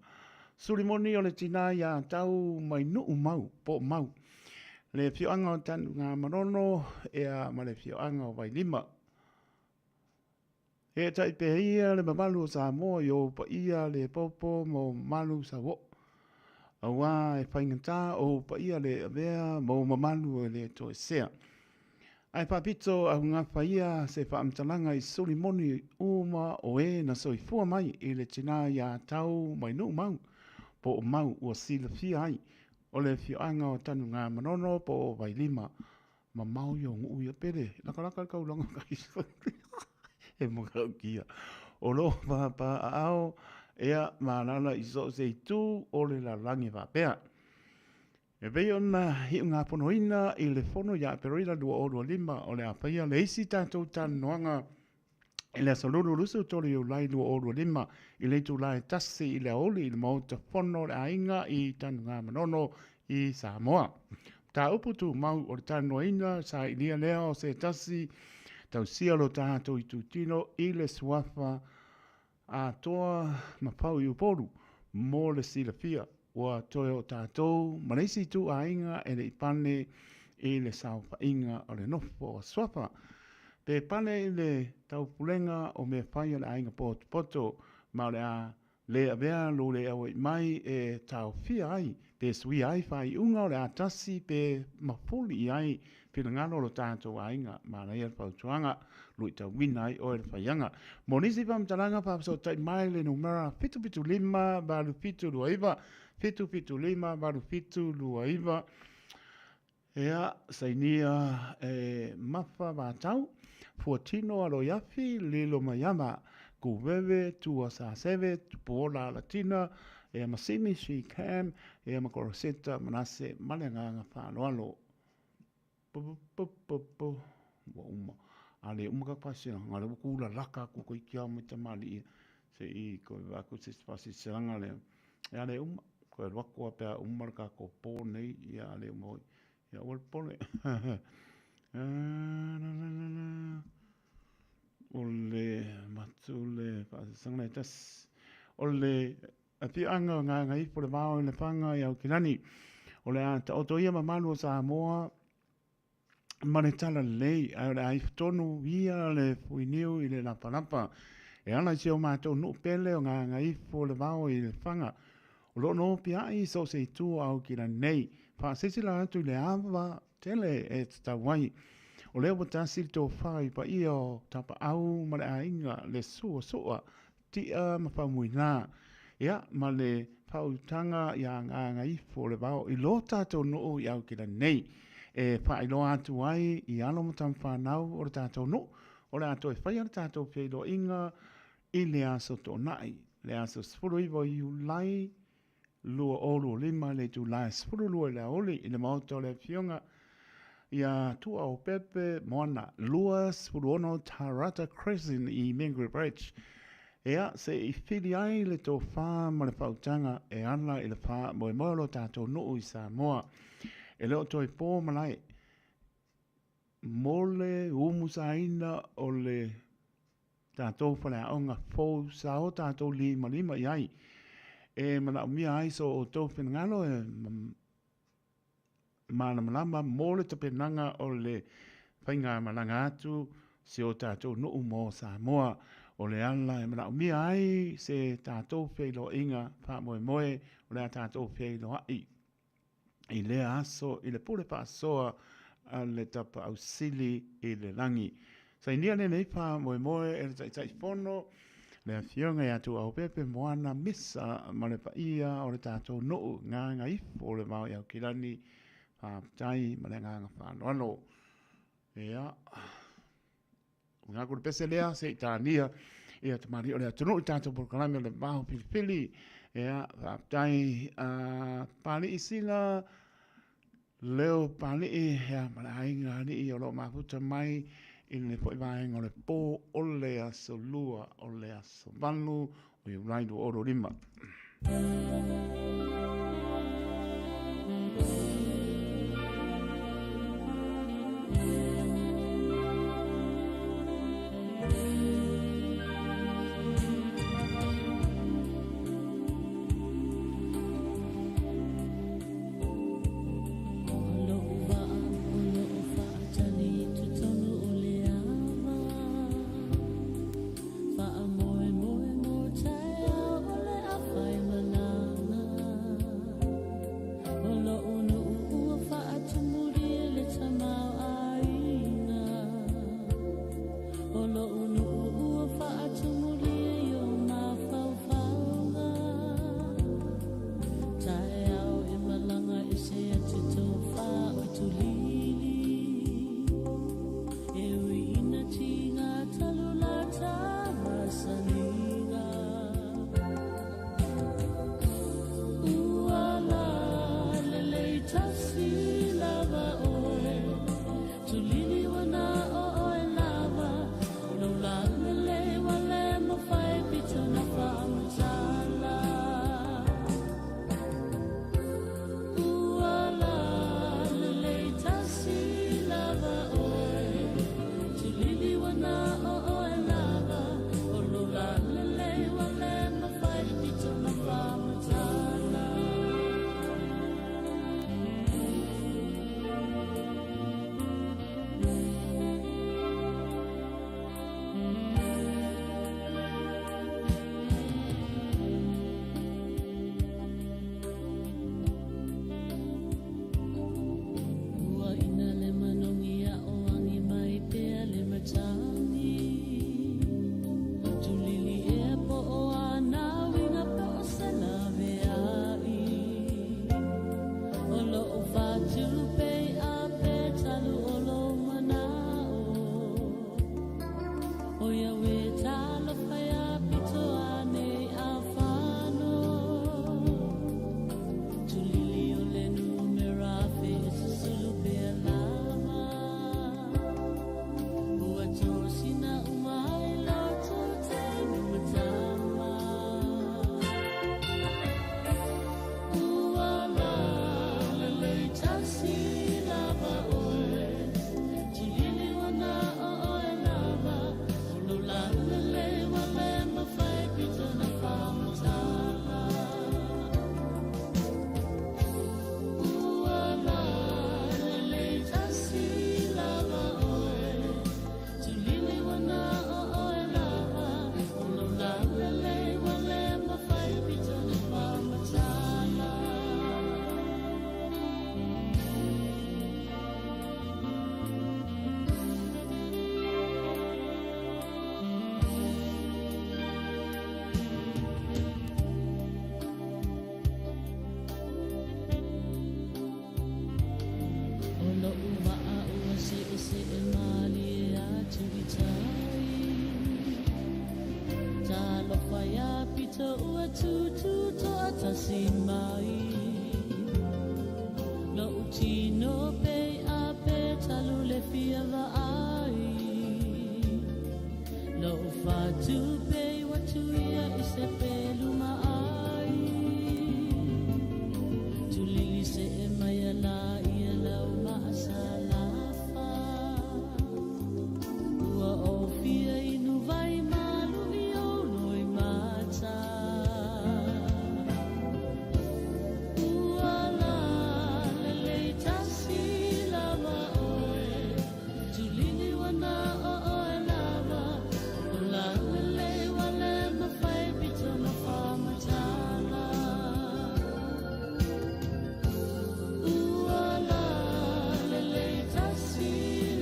Suli moni o le tinā iā tau mai nuu mau, po o mau. Le afioaga o Tanugamanono ea ma le afioaga o Vailima. Eetai pea ia le mamalu o Samoa i ou paia le popo ma ou mamalu sauoo. Auā e faigata ou paia le avea ma ou mamalu e le toesea. Ae faapito augafa ia se faamatalaga i suli moni uma o e na soifua mai i le tinā iā tau mai nuu mau, po o mau ua silafia ai o le afioaga o Tanugamanono po o Vailima. Mamao ia o nuu ia pele, lakalaka le kaulaga he matautia. O lo o pāpā aao ea ma alaala i so o se itu o le lalolagi faapea. E pei ona iugafonoina i le Fono ia Aperila 2025, o le a faia le isi tatou talanoaga i le aso Lulu 23 Iulai 2025 i le itula e 1 i le aoauli i le Maota Fono o le Aiga i Tanugamanono i Samoa. Mataupu tumau o le talanoaina sailia lea o se tasi tausia lo tatou itutino i le suafa atoa ma pau i Upolu mo le silafia ua toe o tatou ma le isi ituaiga e le i pane i le saofaiga o le nofo a Suafa pe pane i le taupulega o mea fai a le aiga potopoto ma o le a le avea lou le aua'i mai e taofia ai pe suia ai faaiuga o le a tasi pe mafuli i ai finagalo o lo tatou aiga. Manaia le fautuaga, luitauina ai oe le faiaga. Mo nisi faamatalaga faafesootai mai le numera 775 8729, 775 8729. Ea, sainia e Mafa Vatau, Fuatino Aloiafi, Lilo Maiava, Kuveve, Tua Saseve, Tupuola Alatina, ea ma Simi Shi Cam, ea ma Koroseta Manase ma le agaga faaaloalo. Pu, pu, pu, pu, ua uma. A le uma ka pasia, nga le ua kula laka aku ko iki ao mai tamalii ia. Se i koe vaku se pasiselaga lea. Ia le uma, koe alu aku a pea uma le kākou pō nei, ia a le uma hoi. Ia aua le popole. O le matu le faasasaga le tasi. O le afioaga o Gagaifo le Vao i Lefaga i Aukilani. O le a taoto ia mamalu o Samoa ma le talalelei, ae o le a ifo tonu ia le fuiniu i le lapalapa. E ala i si o matou nuu pele o Gagaifo-le-vao i Lefaga, o lo o nopiai i so o se itu o Aukilani nei, faasilasila atu i le ava tele e tatau ai. O lea ua tasi le tofa i paia o Tapaau ma le aiga, le suasua Tia ma Faumuina, ia ma le faautaga iā Gagaifo-le-vao i lo tatou nuu i Aukilani nei, e faailoa atu ai i alo ma tamafanau o le tatou nuu, o le a toe faia le tatou feiloaiga i le aso Toonai, le aso 19 o Iulai 2025 i le itula e 12 i le aoauli i le Maota o le Afioga ia Tuaopepe Moana, 26 Tarata Crescent i Mangere Bridge. Ea, se i fili ai le tofa ma le faautaga e ala i le faamoemoe o lo tatou nuu i Samoa. E le o toe po malae mo le umusaina o le tatou faleaoga fou sa o tatou limalima i ai. E manaomia ai so outou finagalo e malamalama mo le tapenaga o le faigamalaga atu si o tatou nuu mo Samoa. O le ala e manaomia ai se tatou feiloaiga faamoemoe o le a tatou feiloai i lea aso i le pule faasoa a le Tapaau Sili i le lagi. Sainia lenei faamoemoe e le Taitaifono, le Afioga ia Tuaopepe Moana Misa ma le paia o le tatou nuu Gagaifo o le Vao i Aukilani. Faafetai ma le agaga faaaloalo. Ia, o ngā kura pese lea, se i tānia ia tamalii o le atunuu i tatou polokalame o le Vao Filifili. Ia, faafetai a Pali'i Sila, Leo Pali'i, ia, ma le aiga alii o lo o mafuta mai i le foi vaega o le pō o le aso 2 o le aso 8 o Iulai 2025. tatou ua tūtū toatasi mai. Lo'u tino pei a pe talu le fia vaai. Lo'u fatu pei ua tuia i se pelu maai. Tulili se e mai ala ia lau maasalafa. Ua ofia inu vai malu i ou loi mata. Ua la lelei tasi lava oe. Tulili wana o oe lava. O la lelei wale mawhai pito na whamatala. Ua la lelei tasi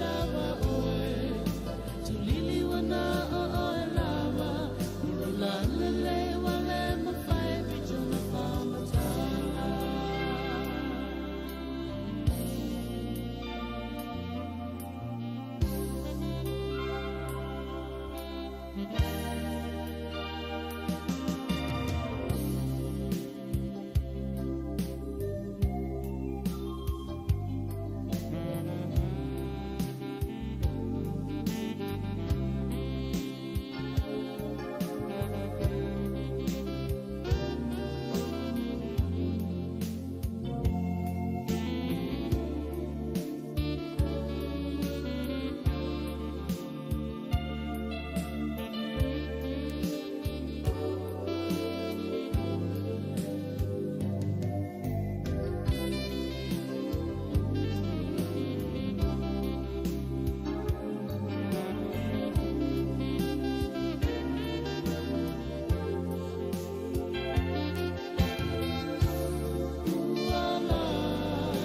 lava oe. Tulili wana o oe lava. O la lelei wale mawhai pito na whamatala. Ua la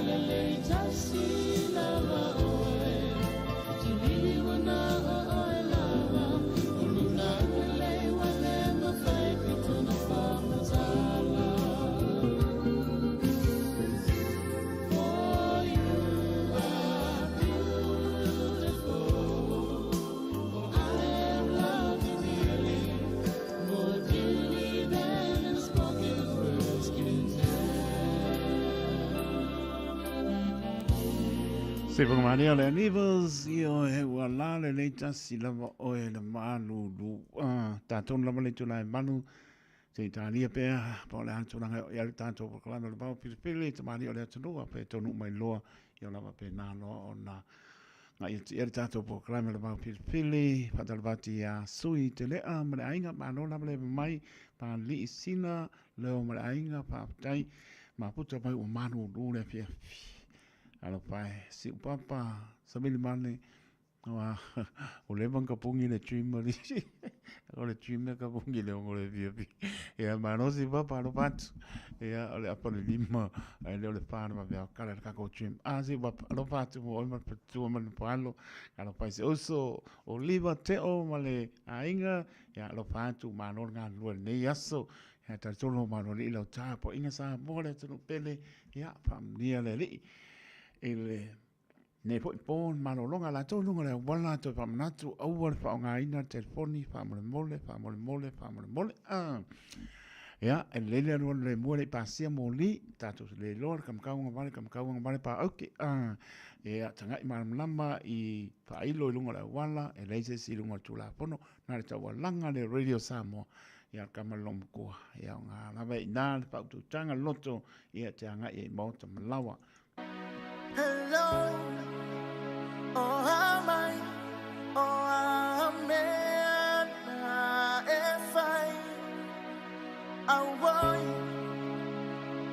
lelei tasi lava oe. Tulili wana o oe lava. O luna lelei wale mawhai pito na whamatala. For you are beautiful. For I have loved you dearly. More dearly than in spoken words can tell. Se whakamaria le Nivers, i o he ua la le lei tasi lava oe le malulu. Ah, tātou lava le tula e malu, te Italia pea, pa o le atulanga o ia le tātou pakalame o le pau pilipili, te maria o le atunua, pe tonu mai loa, i o lava pe nā loa o nā. Ngā ia te ia le tātou pakalame o le pau pilipili, whatalavati a sui te lea, ma le ainga, ma lo lava le mai, pa li sina, leo ma le ainga, pa tai, ma puta mai o malulu le fia fi. Alo pai, si upapa, sabili mane, wa, o le bang kapungi le trim li. O le trim kapungi le o le fia fi. Ia ma no si papa alo patu. Ia o le apa le lima, ai le o le whana ma vea kala le kako trim. Ah si papa alo patu mo oi ma patua ma le palo. Alo pai se oso o liva te o ma le ainga. Ia alo patu ma no ngā lua nei aso. Ia talitonu ma no li lau tā po inga sa mo le tunu pele. Ia pamnia le li. I le nei foi po malolonga la tau lunga le wala to pa manatu aua le whaongaina telefoni whamolemole whamolemole whamolemole. Ah. Ia, e lele alu le mua le pasia mo li, tātou le loa le kamakaunga vale, kamakaunga vale pa auke. Ah. Ia, tangai malamalama i whailo i lunga le wala, e leise si lunga le tūlapono, nā le taualanga le Radio Samoa. Ia, kamalongo kua. Ia, ngā lava i nā le paututanga loto, ia te anga i maota malawa. Hello, oh amai, oh amen, e fai, awoi,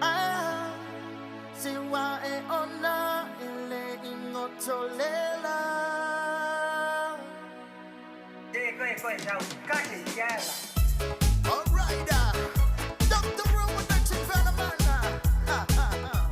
ah, si wa e ona, ele ingotolela. Te koe koe sau, kasi siala. All right, Dr. Roman Action Venomana. Ha ha ha.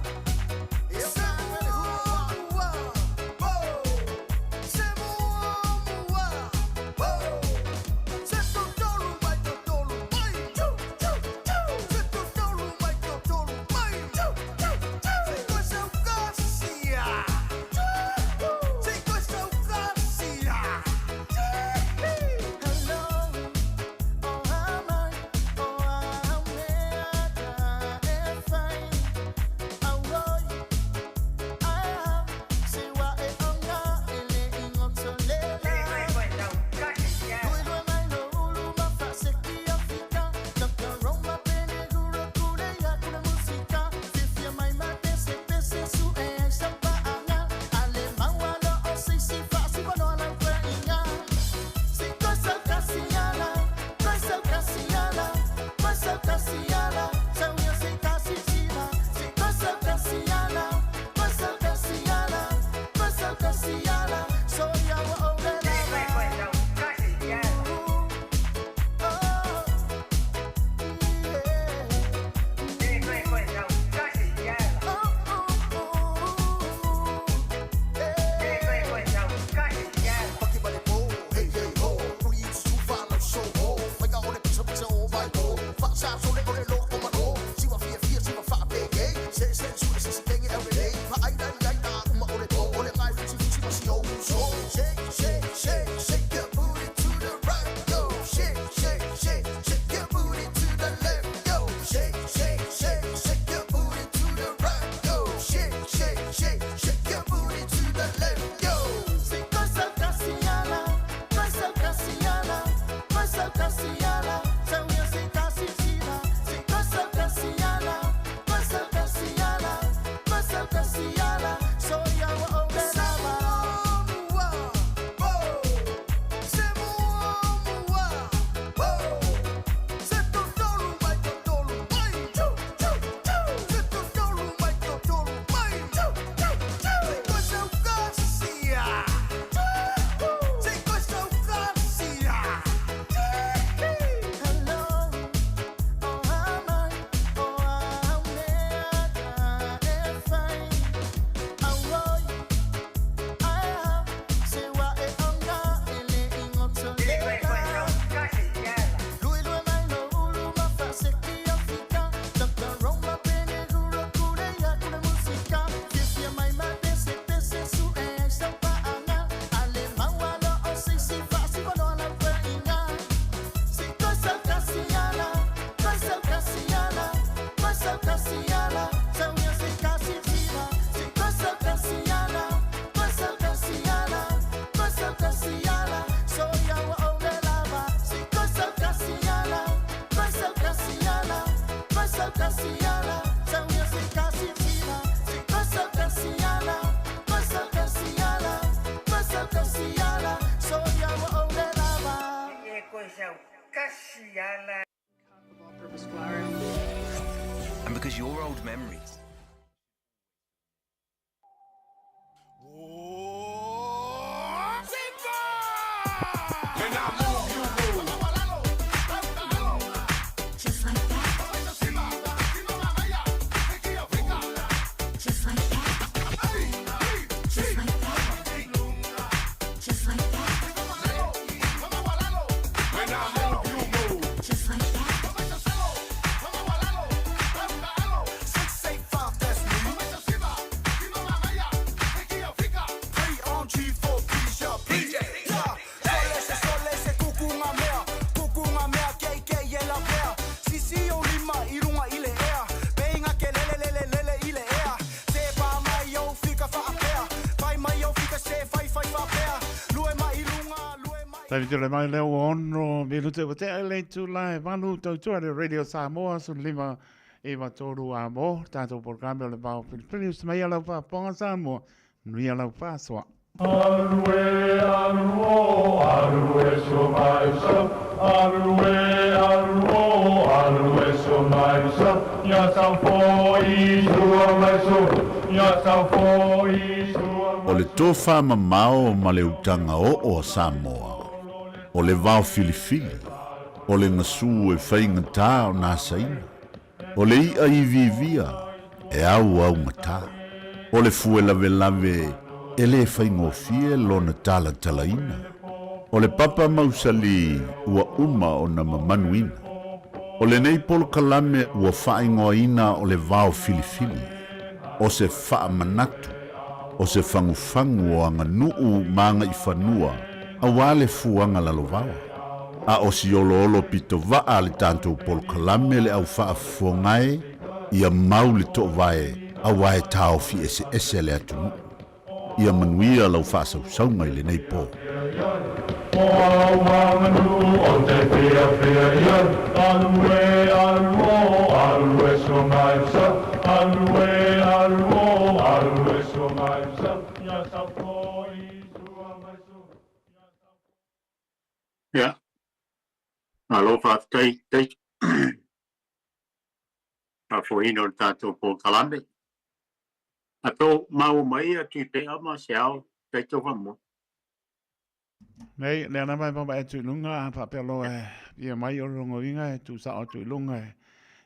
Hello, oh And because your old memories Taimi tole mai leo o ono minute ua tea le itula e valu tautua le Radio Samoa 15 i tolu a mo tātou polokalame o le Vao Filifili usi mai a lau faafofoga Samoa manuia lau faasoa. Alu e alu o alu e so mai so alu e alu o alu e so mai so ya sa fo i sua mai so ya sa fo i sua O le tofamamao ma le utaga oo a Samoa, o le vao filifili, o le gasu e faigata ona asaina, o le i'a iviivia e auaugata, o le fue lavelave e lē faigofie lona talatalaina, o le papa mausali ua uma ona mamanuina. O lenei polokalame ua faaigoaina o le Vao Filifili, o se faamanatu, o se fagufagu o aganuu ma agaifanua auā le fuaga lalovaoa. A o si oloolo pitovaa a le tatou polokalame le au faafofoga e, ia mau le toovae auā e taofi eseese le atunuu. Ia manuia lau faasausauga i lenei po. Ia, malo faafetai Taito. Faafoeina o le tatou polokalame. A to maua mai ia Tuipea ma Seao Taito faamoa. Nei, lea lava e vaavaai atu i luga, a faapea loa e fia mai o le logoina e tuusao atu i luga e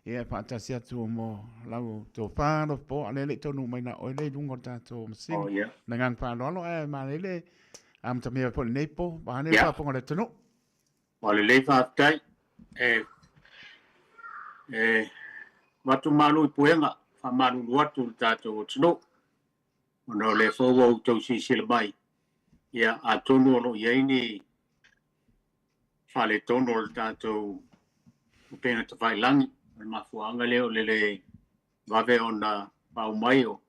ia e faatasi atu mo lau tofa alofa, a lea e le i taunuu mai na oe lea i luga o le tatou masini. Oh, yeah. Le agaga faaaloalo, ae malele amatamea foi lenei po, vaeane le faafofoga a le atunuu. Ua lelei faafetai. E, e avatu malu i puega, faamalulu atu i le tatou atunuu, ona o lea foi ua outou silasila mai, ia, atonu o lo o i ai ni faaletonu o le tatou upega tafailagi, o le mafuaaga lea o le le vave ona faauma ai o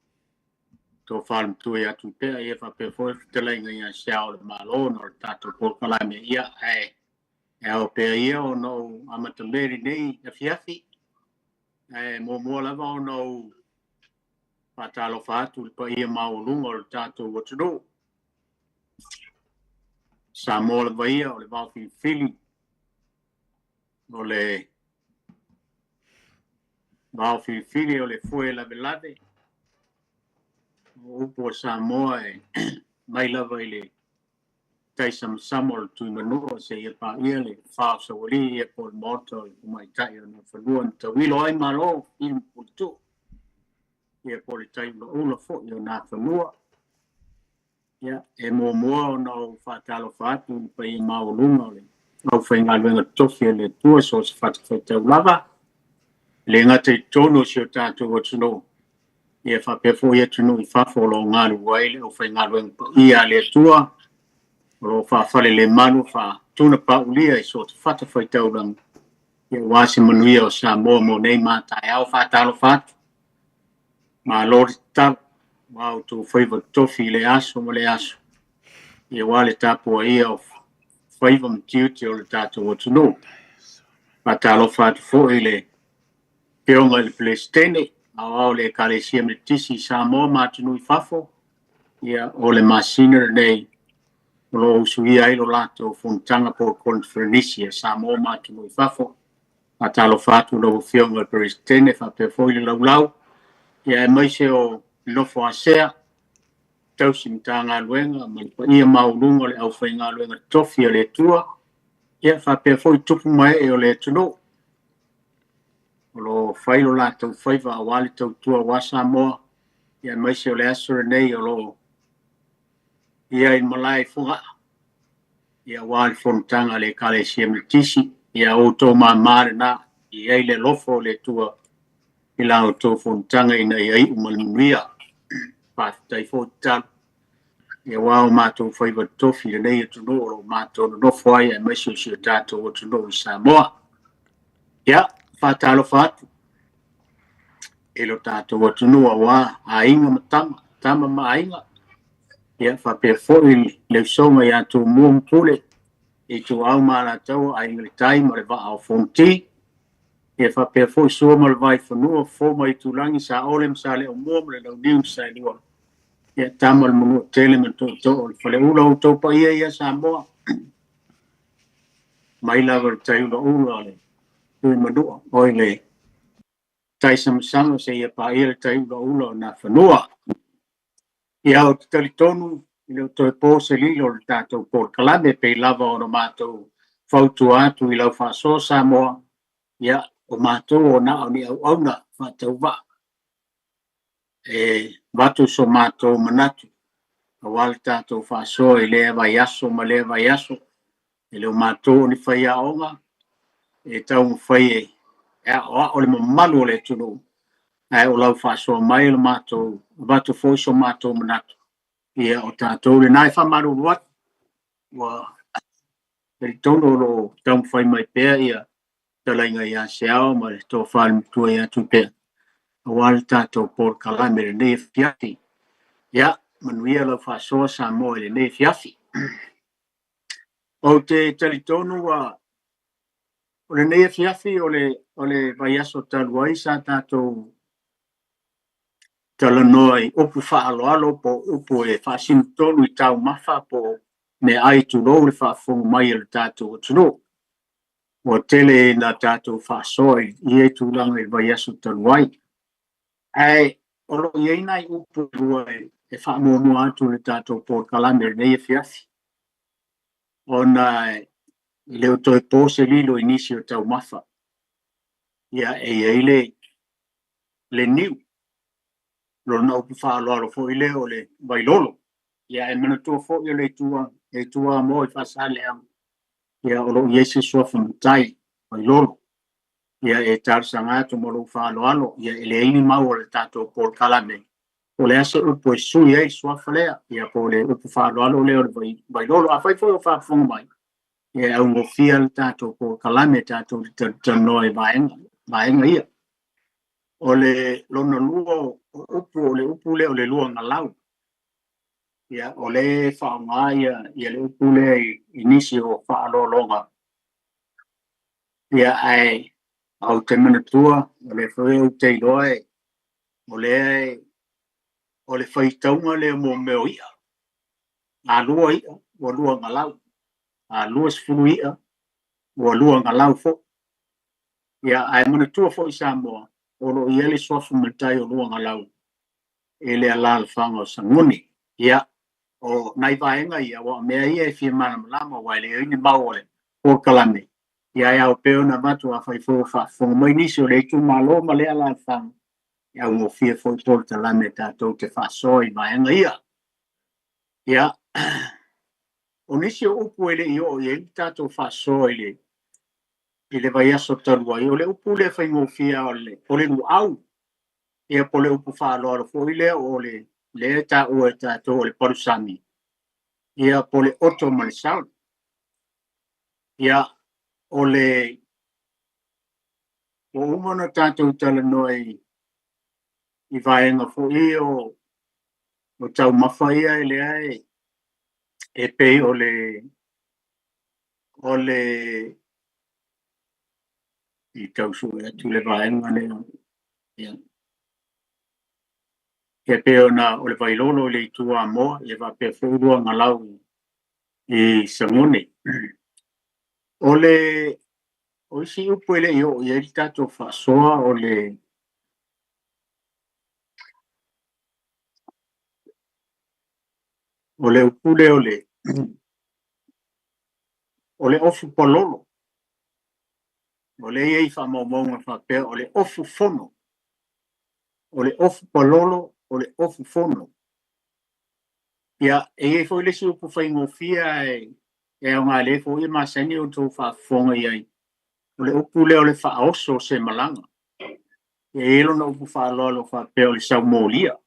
tofa le matua ia Tuipea, ia faapea foi le fetalaiga ia Se Ao o le Malo ona o le tatou polokalame, ia, ae e ao pea ia ona ou amatamea i lenei afiafi, ae muamua lava ona ou faatalofa atu i le paia maualuga o le tatou atunuu. Samoa lava ia o le vao filifili, o le vao filifili o le foe lavelave, o upu a Samoa e mai lava i le taisamasama o le Tuimanua seia paia le fa o Saualii ia po o le Maota o le Tamaitai o Nafanua na tauilo ai Malo i le Puletuu ia po o le tai ulaula foi o Nafanua. Ia, e muamua ona ou faatalofa atu i le paia maualuga o le aufaigaluega totofi a le Atua so o se fatafaitau lava, e le gata i totonu o si o tatou atunuu, ia faapea foi atunuu i fafo o lo o galulue ai le aufaigaluega paia a le Atua, o lo o faafalelemalu faatunapaulia i so o se fatafaitaulaga, ia aua se manuia o Samoa mo nei ma taeao. Faatalofa atu, malo le tatalo, aua outou faiva totofi i le aso ma le aso, ia aua le tapuaia o faiva ma tiute o le tatou atunuu. Faatalofa atu foi i le Afioga i le Peresetene Aoao o le Ekalesia Metotisi i Samoa ma atunuu i fafo, ia, o le masina lenei o lo o usuia ai lo latou fonotaga po o Koneferenisi a Samoa ma atunuu i fafo. Faatalofa atu lau Afioga i le Peresetene faapea foi le laulau, ia aemaise o le nofo a sea, tausi Matagaluega ma le paia maualuga o le aufaigaluega totofi a le Atua, ia faapea foi tupu ma ee o le atunuu o lo o fai lo latou faiva aua le tautua aua Samoa, ia aemaise o le aso lenei o lo o i ai i malae i Fogaa, ia aua le fonotaga a le Ekalesia Metotisi. Ia o outou māmā lena, i ai le alofa o le Atua i la outou fonotaga ina ia iu ma le manuia. Faafetai foi tatalo, ia aua o matou faiva totofi i lenei atunuu o lo o matou nonofo ai, aemaise o si o tatou atunuu i Samoa. Ia, faatalofa atu i lo tatou atunuu aua aiga ma tama, tama ma aiga. Ia, faapea foi le usoga ia Tumua ma Pule, Ituau ma Alataua, Aiga i le Tai ma le Vaa o Fonoti. Ia faapea foi Sua ma le Vaifanua, Fofo ma Aitulagi, Saole ma Saleaaumua ma le Launiu na Saelua. Ia, Tama o le Manuatele ma le Tootoo o le Faleula, o outou paia ia Samoa. Mai lava i le tai ulaula o le Tuimanua, oi le tai samasama seia paia le tai ulaula o Nafanua. Ia, ou te talitonu e le o toe po se lilo o le tatou polokalame pei lava ona matou fautua atu i lau faasoa Samoa. Ia, o matou o na o ni auauna faatauvaa e avatu so matou manatu aua le tatou faasoa i lea vaiaso ma lea vaiaso. E le o matou o ni faiaoga e taumafai e aoao le mamalu o le atunuu, ae o lau faasoa mai o le matou avatu foi so matou manatu. Ia, o tatou lena e faamalulu atu, ua talitonu o lo o taumafai mai pea ia talaiga ia Seao ma le tofa i le matua ia Tupea aua le tatou polokalame i lenei afiafi. Ia, manuia lau faasoa Samoa i lenei afiafi. Ou te talitonu ua o lenei afiafi o le vaiaso talu ai sa tatou talanoa i upu faaaloalo po o upu e faasinotonu i taumafa po o meaai tulou le faafofoga mai a le tatou atunuu. Ua tele ina tatou faasoa i ia tulaga i le vaiaso talu ai. Ae o lo o i ai nai upu e lua e faamuamua atu i le tatou polokalame i lenei afiafi, ona e le o toe po se lilo i nisi o taumafa. Ia, e i ai le niu, lona upu faaaloalo foi lea o le vailolo. Ia, e manatua foi o le itu Amoa i Faasaleleaga, ia o lo o i ai se suafa matai vailolo. Ia, e talosaga atu ma lou faaaloalo, ia e leai ni mau o le tatou polokalame o le a se upu e sui ai le suafa lea, ia po o le upu faaaloalo lea o le vailolo. Afai foi o faafofoga mai, ia e augofie le tatou polokalame tatou te talanoa i vaega ia. O le lona lua o upu, o le upu lea o le luagalau. Ia, o le faaaoga ia le upu lea i nisi o faaaloaloga. Ia, ae ou te manatua, o lea foi ou te iloa o lea o le faitauga lea mo mea o i'a. A lua i'a, ua luagalau. A 20 i'a, ua luagalau foi. Ia, ae manatua foi Samoa, o lo o i ai le suafa matai o luagalau e le alaalafaga o Sagone. Ia, o nai vaega ia, aua o mea ia e fia malamalama, aua e leai ni mau o le polokalame. Ia, e ao pea ona avatu afai foi o faafofoga mai nisi o le itumalo ma le alaalafaga, e augofie foi polokalame tatou te faasoa i vaega ia. Ia, o nisi o upu e le i oo i ai le tatou faasoa i le vaiaso talu ai, o le upu lea faigofie o le luau. Ia, po o le upu faaaloalo foi lea o le lea taua e tatou o le palusami, ia, po o le oto ma le saole. Ia, o le ua uma ona tatou talanoa i vaega foi o taumafa ia lea e pei o le i tausue atu le vaega lea. Ia. Ia pei ona o le Vailolo i le itu Amoa, ia faapea foi Luagalau i Sagone. O le o isi upu e le i oo i ai le tatou faasoa o le o le upu lea o le ofu palolo. O lea e i ai faamaumauga faapea o le ofu fono. O le ofu palolo, o le ofu fono. Ia, e i ai foi le isi upu faigofie e aoga lelei foi e masani ona outou faafofoga i ai. O le upu lea o le faaoso o se malaga. E i ai lona upu faaaloalo faapea o le saumolia.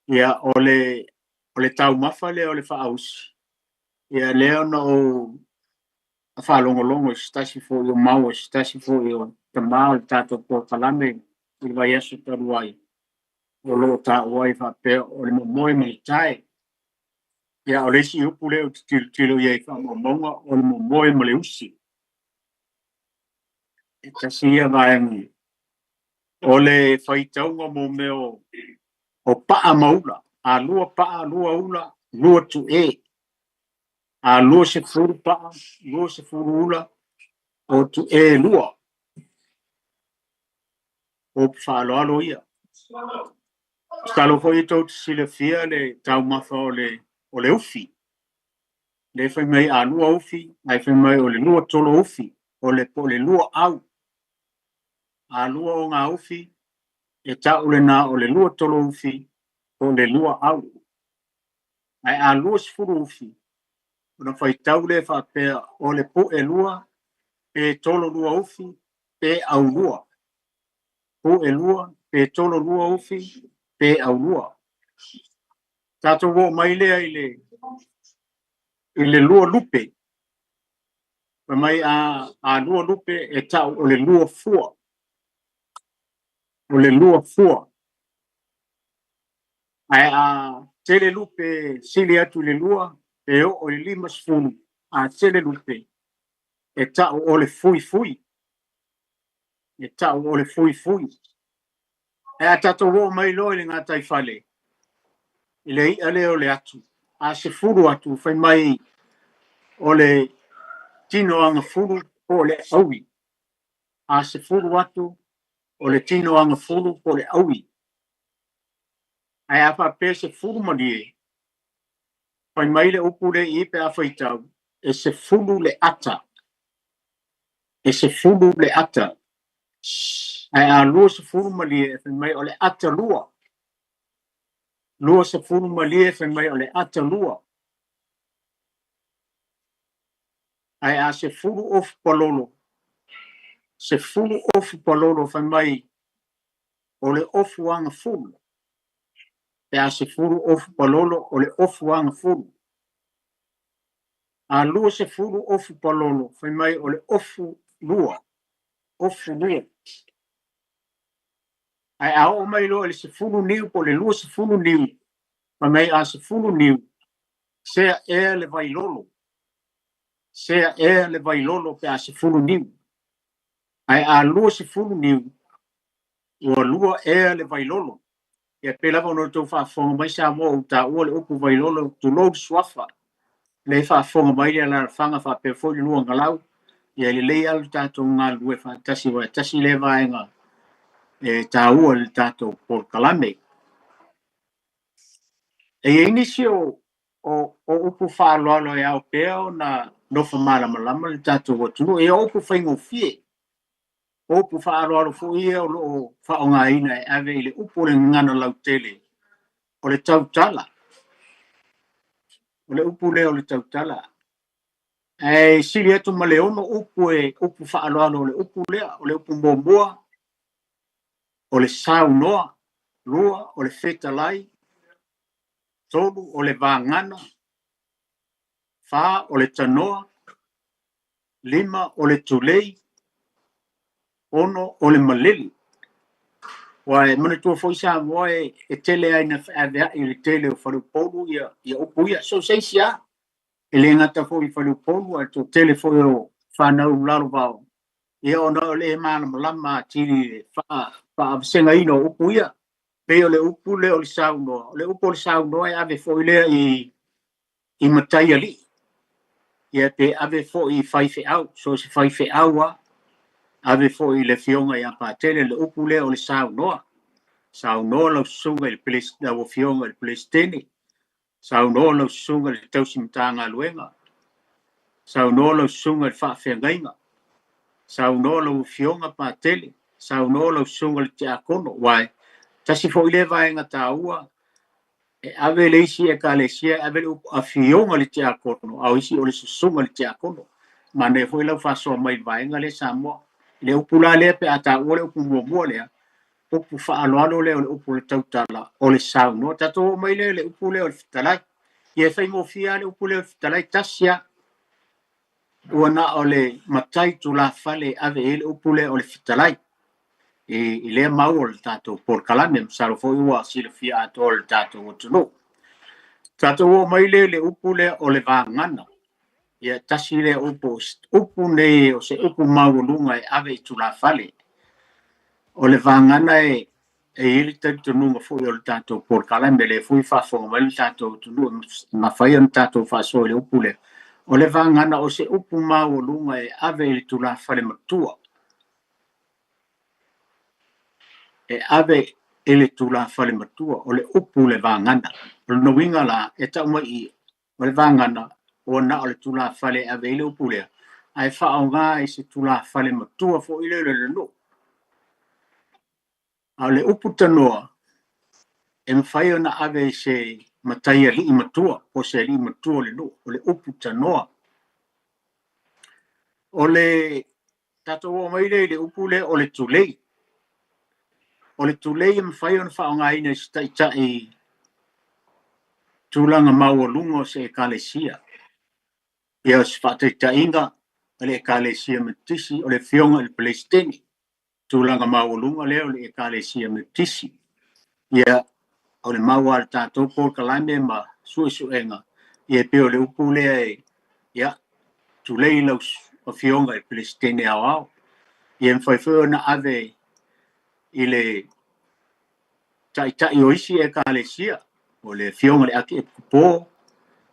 Ia, o le taumafa lea o le faausi, ia lea ona ou faalogologo i se tasi foi o mau a se tasi foi o tama o le tatou polokalame i le vaiaso talu ai, o lo o taua ai faapea o le momoe ma le tae. Ia, o le isi upu lea ou te tilotilo i ai i faamaumauga, o le momoe ma le usi. E tasi ia vaega. O le faitauga mo mea o paa ma ula. A lua paa, lua ula, lua tu'e. A 20 paa, 20 ula, o tu'e lua. O upu faaaloalo ia. Masalo foi e tou te silafia le taumafa o le ufi. Le fai mai a lua ufi, ae fai mai o le lua tolo ufi, o le po o le lua au. A lua o ngā ufi, e ta'u lena o le lua tolo ufi, po o le lua au. Ae a 20 ufi, ona faitau lea faapea o le pu'e lua, pe tolo lua ufi, pe au lua. Pu'e lua, pe tolo lua ufi, pe au lua. Tatou oo mai lea i le lua lupe. Fai mai a lua lupe e ta'u o le lua fua. O le lua fua. Ae a tele lupe sili atu i le lua, e oo i le 50, a tele lupe, e ta'u o le fuifui. E ta'u o le fuifui. Ae a tatou oo mai loa i le gataifale, i le i'a lea o le atu, a 10 atu, fai mai o le tino agafulu po o le aui. A 10 atu, o le tino agafulu po o le aui. Ae a faapea 10 malie, fai mai le upu le i pe a faitau, e 10 le ata. E 10 le ata. Ae a 20 malie, fai mai o le ata lua. 20 malie, fai mai o le ata lua. Ae a 10 ofu palolo, 10 ofu palolo, fai mai o le ofu agafulu. Pe a 10 ofu palolo, o le ofu agafulu. A 20 ofu palolo, fai mai o le ofu lua. Ofu lua. Ae a oo mai loa i le 10 niu po o le 20 niu, fai mai a 10 niu, sea ea le vailolo. Sea ea le vailolo pe a 10 niu. Ae a 20 niu, ua lua ea le vailolo. Ia pe lava ona outou faafofoga mai Samoa ua taua le upu vailolo, tulou le suafa. Le faafofoga mai le alaalafaga faapea foi le Luagalau. Ia lelei lava le tatou galulue faatasi, aua e tasi lea vaega e taua i le tatou polokalame. E i ai nisi o upu faaaloalo e ao pea ona nofo malamalama le tatou atunuu. E o upu faigofie, o upu faaaloalo foi ia o lo o faaaogaina e ave i le upu o le gagana lautele, o le tautala. O le upu lea o le tautala. Ae sili atu ma le 6 upu e upu faaaloalo o le upu lea. O le upu muamua, o le saunoa. 2, o le fetalai. 3, o le vagana. 4, o le tanoa. 5, o le tulei. 6, o le malele. Ua e manatua foi Samoa e tele ai na feaveai i le tele o faleupolu ia upu ia. So seisi lava, e le gata foi i faleupolu, ae toatele foi o fanau lalo vao. Ia ona o le malamalama atili i le Faavasegaina o upu ia. Pei o le upu lea o le saunoa, o le upu o le saunoa e ave foi lea i matai alii, ia pe ave foi i faifeau, so o se faifeau lava, ave foi i le Afioga ia Patele le upu lea o le saunoa. Saunoa lau susuga i le lau Afioga i le Peresetene, saunoa lau susuga i le tausi Matagaluega, saunoa lau susuga i le faafeagaiga, saunoa lau Afioga Patele, saunoa lau susuga i le Tiakono, aua e tasi foi lea vaega taua e ave le isi Ekalesia, e ave le upu Afioga i le Tiakono, a o isi o le susuga i le Tiakono. Manaia foi lau faasoa mai i le vaega lea Samoa. I le upu la lea pe a taua le upu muamua lea, upu faaaloalo lea o le upu o le tautala, o le saunoa. Tatou oo mai lea i le upu lea o le fetalai. Ia e faigofie lava le upu lea o le fetalai, tasi lava. Ua na o le matai tulafale e ave i ai le upu lea o le fetalai i lea mau o le tatou polokalame, masalo foi ua silafia atoa e le tatou atunuu. Tatou oo mai lea i le upu lea o le vagana. Ia tasi lea upu, upu nei o se upu maualuga e ave i tulafale. O le vagana e i ai le talitonuga foi o le tatou polokalame, lea foi e faafofoga mai le tatou atunuu, e mafai ona tatou faasoa i le upu lea. O le vagana o se upu maualuga e ave i le tulafale matua. E ave i le tulafale matua, o le upu le vagana. O le uiga la, e tau mai i, o le vagana, ua na o le tulafale e ave i le upu lea, ae faaaoga i se tulafale matua foi lea o le nuu. A o le upu tanoa, e mafai ona ave i se matai alii matua, po se alii matua o le nuu, o le upu tanoa. O le tatou oo mai lea i le upu lea o le tulei. O le tulei e mafai ona faaaogaina i se taitai tulaga maualuga o se Ekalesia. Ia o se faataitaiga o le Ekalesia Metotisi, o le Afioga i le Peresetene, tulaga maualuga lea o le Ekalesia Metotisi. Ia o le mau a le tatou polokalame ma suesuega, ia pei o le upu lea e, ia, tulei lau Afioga i le Peresetene Aoao. Ia e mafai foi ona ave i le taitai o isi Ekalesia, o le Afioga i le Archiepiscopo,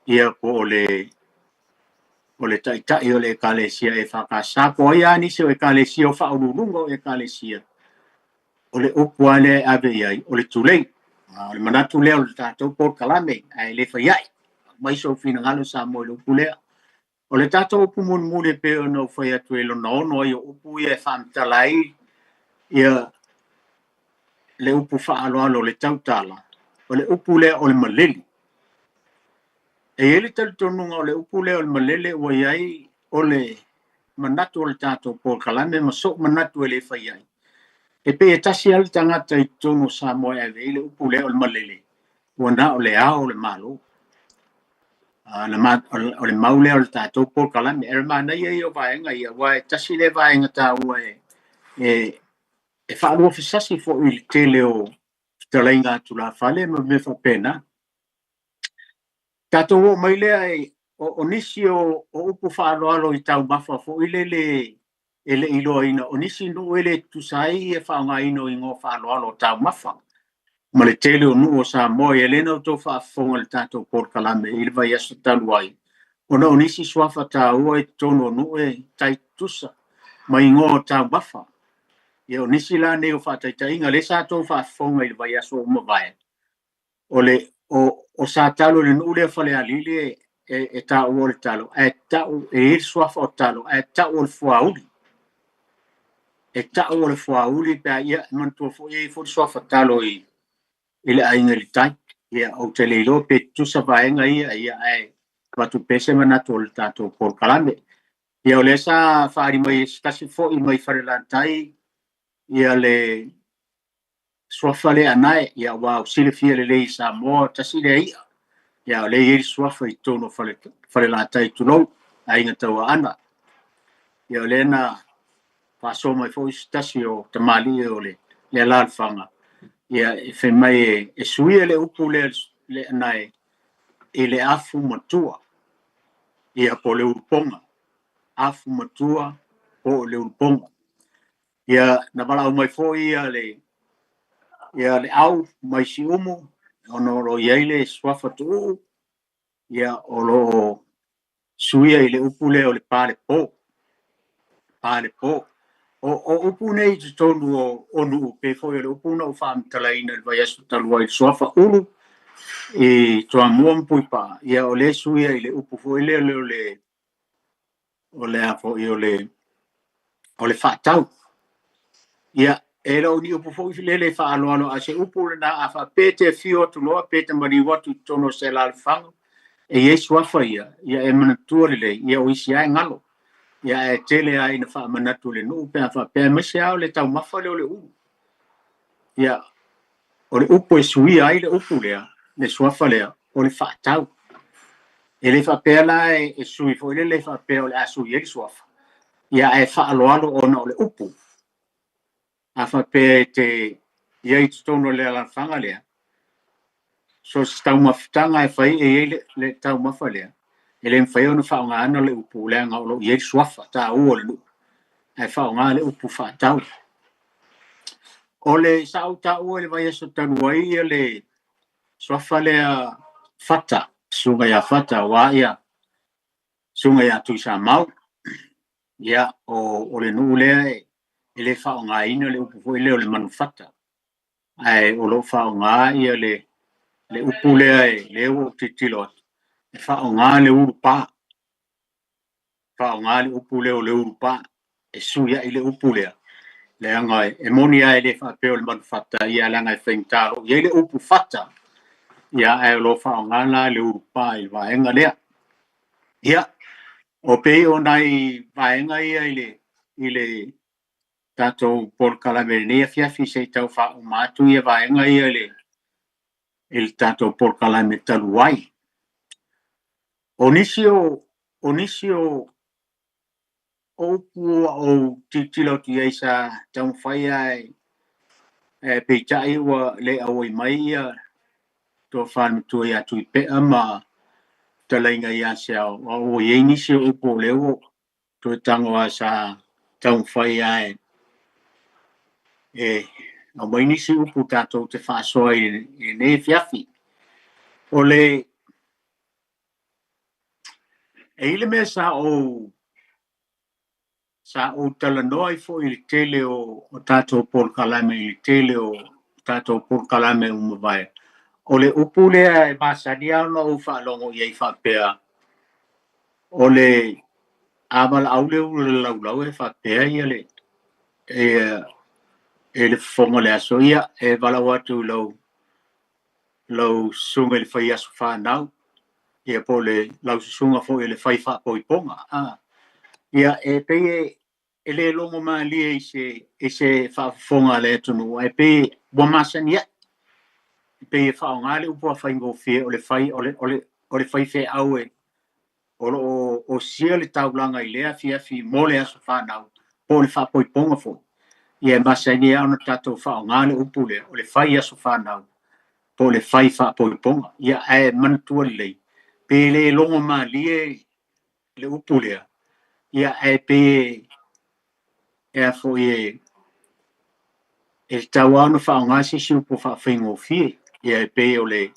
ia po o le taitai o le Ekalesia EFKS, po o ai lava nisi o Ekalesia o faauluuluga o Ekalesia, o le upu lava lea e ave i ai, o le tulei. O le manatu lea o le tatou polokalame, ae le fai ai. Aumai sou finagalo Samoa i le upu lea. O le tatou upu mulimuli e pei ona ou fai atu e lona ono ai o upu ia e faamatala ai ia le upu faaaloalo o le tautala, o le upu lea o le malele. E i ai le talitonuga o le upu lea o le malele ua i ai o le manatu o le tatou polokalame ma sou manatu e le fai ai. E pei e tasi lava le tagata i totonu o Samoa e ave ai le upu lea o le malele, ua na o le ao o le Malo. O le mau lea o le tatou polokalame. E manaia ia o vaega ia, aua e tasi lea vaega taua e faaluafesasi foi i le tele o fetalaiga a tulafale ma mea faapena. Tatou oo mai lea o nisi o upu faaaloalo i taumafa foi lele e le iloaina, o nisi nuu e le tutusa ai ia faaaogaina o igoa faaaloalo o taumafa. Ma le tele o nuu o Samoa, ia lea na outou faafofoga i le tatou polokalame i le vaiaso talu ai, ona o nisi suafa taua i totonu o nuu e tai tutusa ma igoa o taumafa. Ia o nisi la nei o faataitaiga, lea sa outou faafofoga i le vaiaso ua mavae, o le o sa talo le nuu lea Falealili e taua o le talo, ae tau e i ai le suafa o talo, ae tau o le fuauli. E tau o le fuauli pe a ia manatua foi e i ai foi le suafa talo i le aiga i le tai. Ia ou te le iloa pe tutusa vaega ia, ia ae avatu pea se manatu o le tatou polokalame. Ia o lea sa faaali mai e se tasi foi mai Falelatai ia le suafa lea anae, ia ua silafia lelei i Samoa, tasi lea i'a. Ia o lea e i ai le suafa i totonu o Falelatai tulou, aiga tauaana. Ia o lea na faasoa mai foi se tasi o tamalii o le alaalafaga, ia e fai mai e suia le upu lea le anae i le afu matua, ia po o le ulupoga. Afu matua po o le ulupoga. Ia na valaau mai foi ia le Ia Leau mai Siumu, ona o lo o i ai le suafa Tuuu, ia o lo o suia i le upu lea o le palepo. Palepo. O upu nei i totonu o nuu, pei foi o le upu na ou faamatalaina i le vaiaso talu ai i le suafa Ulu i Toamua ma Puipaa, ia o lea e suia i le upu foi lea o le o le a foi o le o le faatau. Ia, e le o ni upu foi lele e faaaloalo, a se upu lena a faapea e te afio atu loa pe te maliu atu i totonu o se alaalafaga e i ai suafa ia, ia e manatua lelei, ia o isi lava e galo. Ia ae tele lava ina faamanatu i le nuu pe a faapea, aemaise lava o le taumafa lea o le ulu. Ia, o le upu e suia ai le upu lea, le suafa lea, o le faatau. E le faapea la e sui foi lele e faapea o le a sui ai le suafa, ia ae faaaloalo ona o le upu. A faapea e te i ai i totonu o le alaalafaga lea, so se taumafataga e fai e i ai le taumafa lea, e le mafai ona faaaogaina le upu leaga o lo o i ai le suafa taua o le nuu, ae faaaoga le upu faatau. O le sa ou taua i le vaiaso talu ai ia le suafa lea Fata, susuga ia Fata, aua ia susuga ia Tuisamau. Ia, o le nuu lea e le faaaogaina le upu foi lea o le manufata, ae o lo o faaaoga ia le upu lea e lea ua ou tilotilo atu, e faaaoga le ulupa, faaaoga le upu lea o le ulupa, e sui ai le upu lea, leaga e moni lava e le faapea o le manufata, ia leaga e faigata o lo o i ai le upu fata, ia ae o lo o faaaoga la le ulupa i le vaega lea. Ia, o pei o nai vaega ia i le tatou polokalame i lenei afiafi se i tau faauma atu ia vaega ia i le tatou polokalame talu ai. O nisi o upu ua ou tilotilo atu i ai sa taumafai lava e peitai ua le auai mai ia tofa le matua ia Tuipea ma fetalaiga ia Seao, ua i ai nisi o upu o lea ua toe tago lava sa taumafai lava e aumai nisi upu tatou te faasoa i lenei afiafi. O le e i le mea sa ou talanoa ai foi i le tele o tatou polokalame, i le tele o tatou polokalame ua mavae, o le upu lea e masani lava ona ou faalogo i ai faapea, o le a valaau le ulu i le laulau e faapea ia le e le fofoga o le aso, ia e valaau atu i lau susuga i le fai aso fanau, ia po o le lau susuga foi i le fai faapoipoga. Ia e pei e le logo malie i se faafofoga a le atunuu, ae pei ua masani ai. E pei e faaaoga le upu a faigofie o le fai o le faifeau e o lo o osia le taulaga i lea afiafi mo le aso fanau po o le faapoipoga foi. Ia e masani ai ona tatou faaaoga le upu lea o le fai aso fanau po o le fai faapoipoga. Ia ae manatua lelei, pe le logo malie le upu lea, ia ae pe e a foi e tatau lava ona faaaoga se isi upu faafaigofie, ia e pei o le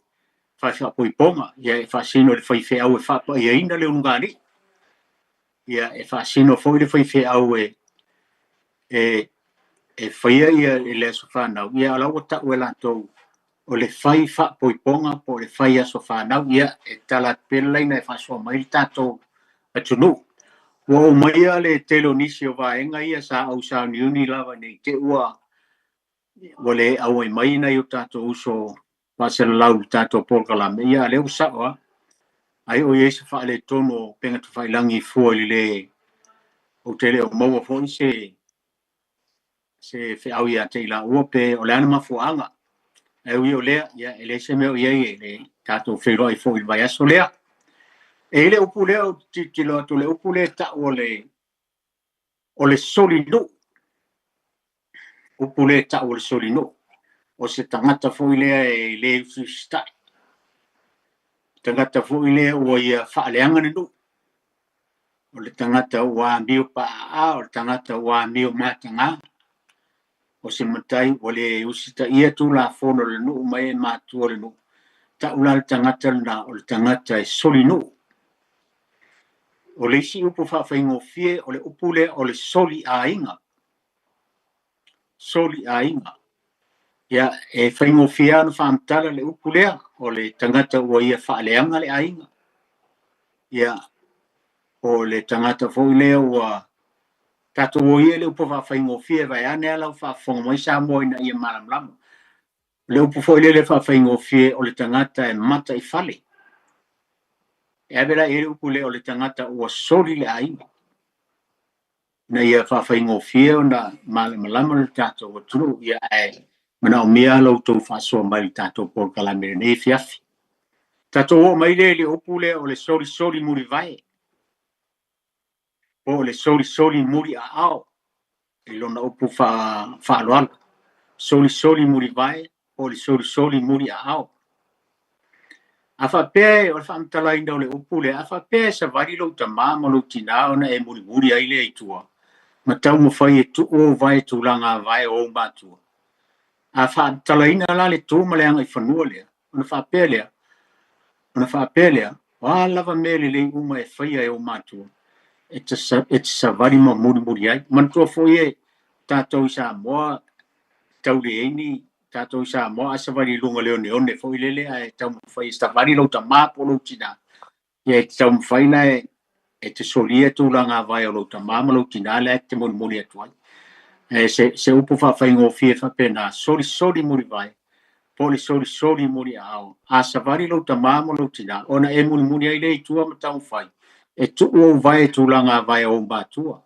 fai faapoipoga, ia e faasino i le faifeau e faapaiaina le ulugalii, ia e faasino foi le faifeau e faia ia le aso fanau, ia o la ua tau e latou o le fai faapoipoga po o le fai aso fanau, ia e tatala atu pea le laina e faasoa mai le tatou atunuu. Ua ou maia le tele o nisi o vaega ia sa ou sauniuni lava nei te ua le auai mai nai o tatou uso faasalalau i le tatou polokalame, ia lea ua sao lava. Ai o i ai se faaletonu o upega tafailagi i fua i le le ou te le o maua foi se feau ia te i laua pe o le a le mafuaaga. Ae ui o lea, ia e leai se mea o i ai e le tatou feiloai foi i le vaiaso lea. E i le upu lea ou te tilotilo atu, le upu lea e tau o le solinuu. Upu lea e tau o le solinuu. O se tagata foi lea e le usiusitai. Tagata foi lea ua ia faaleaga le nuu. O le tagata ua amio paaa, o le tagata ua amio mataga. O se matai ua le usitaia tulafono a le nuu ma e matua o le nuu, tau la le tagata lena o le tagata e solinuu. O le isi upu faafaigofie o le upu lea o le soli aiga. Soli aiga. Ia, e faigofie lava ona faamatala le upu lea, o le tagata ua ia faaleaga le aiga. Ia, o le tagata foi lea ua tatou o ia i le upu faafaigofie, vaeane lava lau faafofoga mai Samoa ina ia malamalama. O le upu foi lele faafaigofie o le tagata e mata i fale. E ave la i ai le upu lea o le tagata ua soli le aiga, ina ia faafaigofie ona malamalama le tatou atunuu. Ia, ae manaomia la outou faasoa mai i le tatou polokalame i lenei afiafi. Tatou oo mai lea i le upu lea o le solisoli mulivae, po o le solisoli muliaao i lona upu faaaloalo. Solisoli mulivae po o le solisoli muliaao. A faapea o le faamatalaina o le upu lea, a faapea e savali lou tamā ma lou tinā ona e mulimuli ai lea i tua, ma taumafai e tuu ou vae i tulaga vae o ou matua. A faamatalaina la le tu ma le agaifanua lea, ona faapea lea, ona faapea lea, o a lava mea lelei uma e faia e ou matua, e te savali ma mulimuli ai. Manatua foi e tatou i Samoa, tauleini, tatou i Samoa, a savali i luga o le oneone foi lele, ae taumafai e savali lou tamā po o lou tinā, ia e te taumafai la e te solia tulaga vae o lou tamā ma lou tinā lea e te mulimuli atu ai. E se upu faafaigofie faapena, solisoli mulivae, po o le solisoli muliaao. A savali lou tamā ma lou tinā, ona e mulimuli ai lea i tua ma taumafai e tuu ou vae i tulaga vae o ou matua.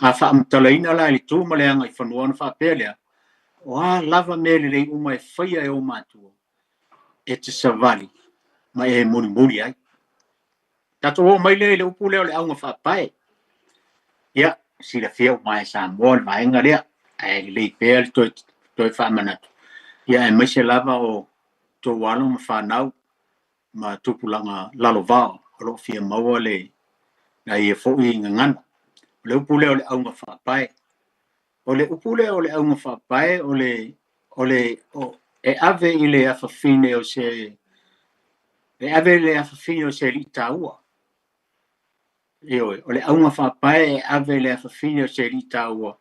A faamatalaina la i le tu ma le agaifanua ona faapea lea, o a lava mea lelei uma e faia e ou matua, e te savali ma e mulimuli ai. Tatou oo mai lea i le upu lea o le auga faapae. Ia, silafia uma e Samoa le vaega lea, ae lelei pea le toe faamanatu. Ia, aemaise lava o tou alo ma fanau ma tupulaga lalovao o lo o fia maua le nai ia foi gagana. O le upu lea o le auga faapae. O le upu lea o le auga faapae o le, o le, o, e ave i le afafine o se, e ave i le afafine o se alii taua. Ioe, o le auga faapae e ave i le afafine o se alii taua.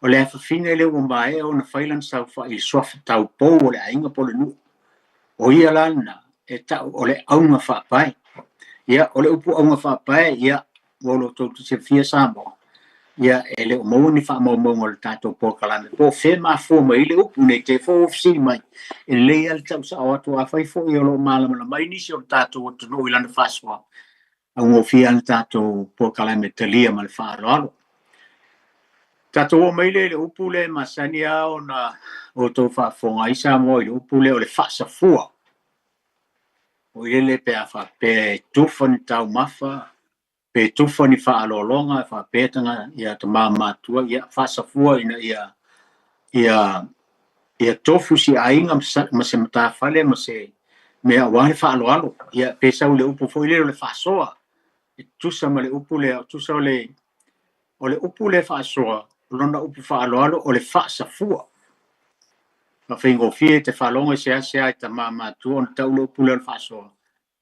O le afafine lea ua maea ona fai lana saofai i le suafa taupou o le aiga po o le nuu. O ia la lena e tau o le auga faapae. Ia, o le upu auga faapae, ia, ua lo outou silafia Samoa, ia, e le o maua ni faamaumauga o le tatou polokalame po o fea mafua mai ai le upu, nei te foi ua fesili mai, e lelei lava le tau sao atu, afai foi o lo o malamalama ai nisi o le tatou atunuu i lana faasoa, augofie lava le tatou polokalame talia ma le faaaloalo. Tatou oo mai lea i le upu lea e masani lava ona outou faafofoga ai Samoa i le upu lea o le faasafua. O i lele pe a faapea e tufa ni taumafa, pe tufa ni faaaloaloga, e faapea taga ia tamā matua, ia faasafua ina ia, ia, ia tofu si aiga ma se matafale ma se mea aua le faaaloalo. Ia pe sau i le upu foi lele o le faasoa, e tusa ma le upu lea, tusa o le, o le upu lea faasoa, o lona upu faaaloalo o le faasafua. Faafaigofie te faalogo i seasea i tamā matua ona tau le upu lea o le faasoa,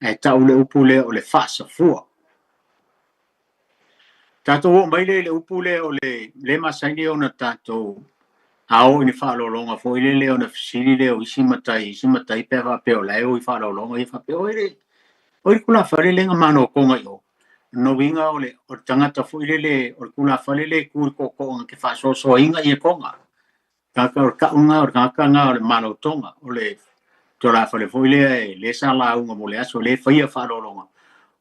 ae tau le upu lea o le faasafua. Tatou oo mai lea i le upu lea o le le masani ona tatou a oo i ni faaaloaloga foi lele ona fesili lea o isi matai, isi matai pe a faapea o la e o i faaaloaloga, ia faapea, oi le, oi le tulafale lea na manokoga i o. Lona uiga o le, o le tagata foi lele, o le tulafale lea e tu i le tootooga te faasoasoaina ia toga. Tagata o le tau lena o le tagata lena o le malotoga, o le tulafale foi lea e le sa lauga mo le aso, le faia faaaloaloga,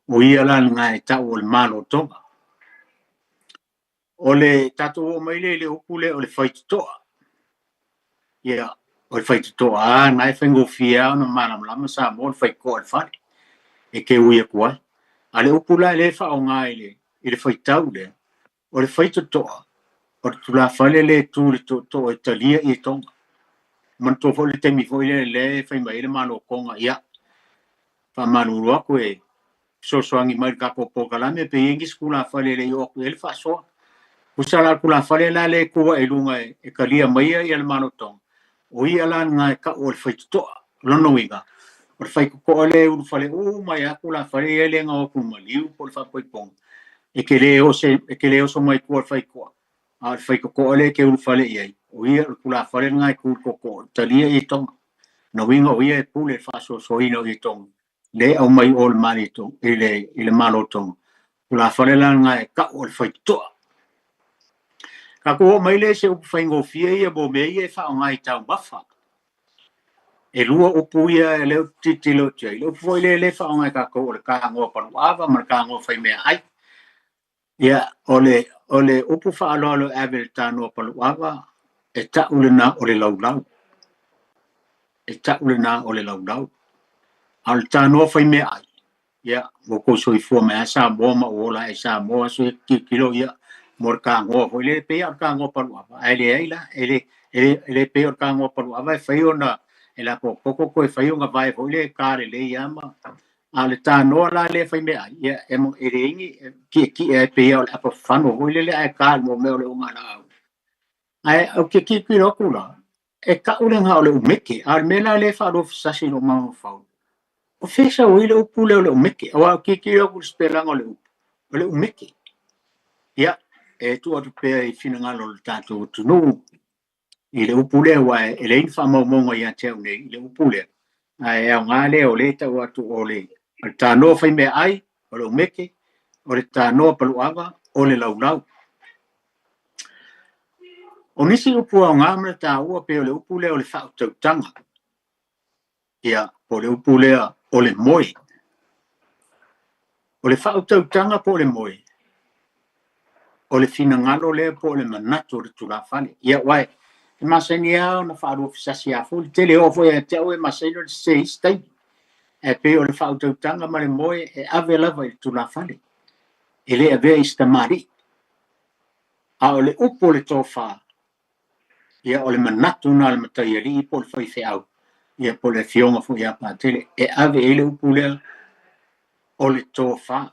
o ia la lena e tau o le malotoga. O le tatou oo mai lea i le upu lea o le faitotoa. Ia, o le faitotoa lava na e faigofie lava ona malamalama Samoa o le faitotoa i le fale e te ui atu ai. A le upu la lea e faaaoga i le, i le faitau lea, o le faitotoa, o le tulafale lea e tu i le tootoo e talia i toga. Manatua foi le taimi foi lea lea e fai mai ai le malotoga, ia, faamalulu atu e fesoasoani mai i le tatou polokalame pe i ai nisi tulafale e le i oo atu i ai le faasoa. Tusa la le tulafale la lea e tu ae i luga e talia maia le malotoga, o ia la lena e tau o le faitotoa. O lona uiga, o le faitotoa lea e ulufale uma ai lava tulafale ia e le gao atu i le maliu po o le faaipoipoga, e te le e te le oso mai tua i le faitotoa, a o le faitotoa lea e te ulufale i ai, o ia o le tulafale lena e tu i le tootoo e talia ietoga. Lona uiga o ia e pule i le faasoasoaina o ietoga lea e aumai i o i le malotoga, tulafale la lena e tau o le faitotoa. Tatou oo mai lea i se upu faigofie ia mo mea ia e faaaoga i taumafa. E lua upu ia lea ou te tilotilo atu i ai. Le upu foi lea e faaaoga e tatou o le tagoa paluava ma le tagoa faimeaai. Ia, o le upu faaaloalo e ave i le tanoa paluava, e tau lena o le laulau. E tau lena o le laulau. A o le tanoa faimeaai, ia, ua outou soifua mai lava Samoa ma ou ola ae i Samoa aso ia tilotilo ia mo le tanoa foi lele, pei lava o le tanoa paluava, ae leai la, e le pei o le tanoa paluava e fai ona e lapopopo toe fai ona vae foi lea e ta lelei lava ma A o le tanoa la lea e fai meaai, ia e leai ni tietie e pei o le apa fano foi lele ae ta i le mea o le ogalaau. Ae ou te tilotilo atu la, e tau lena o le umeke, a o le mea la lea e faaluafesasi i lou mafaufau, o fea e sau ai le upu lea o le umeke? Aua ou te tilotilo atu i le sipelaga o le upu, o le umeke. Ia, e tuu atu pea i finagalo o le tatou atunuu i le upu lea, aua e leai ni faamaumauga ia te au nei i le upu lea, ae aoga lea o lea e tau atu o le tanoa faimeaai, o le umeke, o le tanoa paluava, o le laulau. O nisi upu aoga ma le taua pei o le upu lea o le faautautaga, ia, po o le upu lea o le moe. O le faautautaga po o le moe, o le finagalo lea po o le manatu o le tulafale. Ia, aua e masani lava ona faaluafesasi lava foi le tele, oo foi ia te au e masani ona sese i isi taimi. Ae pei o le faautautaga ma le moe e ave lava i le tulafale, e le avea i se tamalii. A o le upu o le tofa, ia o le manatu lena o le mataialii po o le faifeau, ia po o le afioga foi ia Patele, e ave i ai le upu lea o le tofa.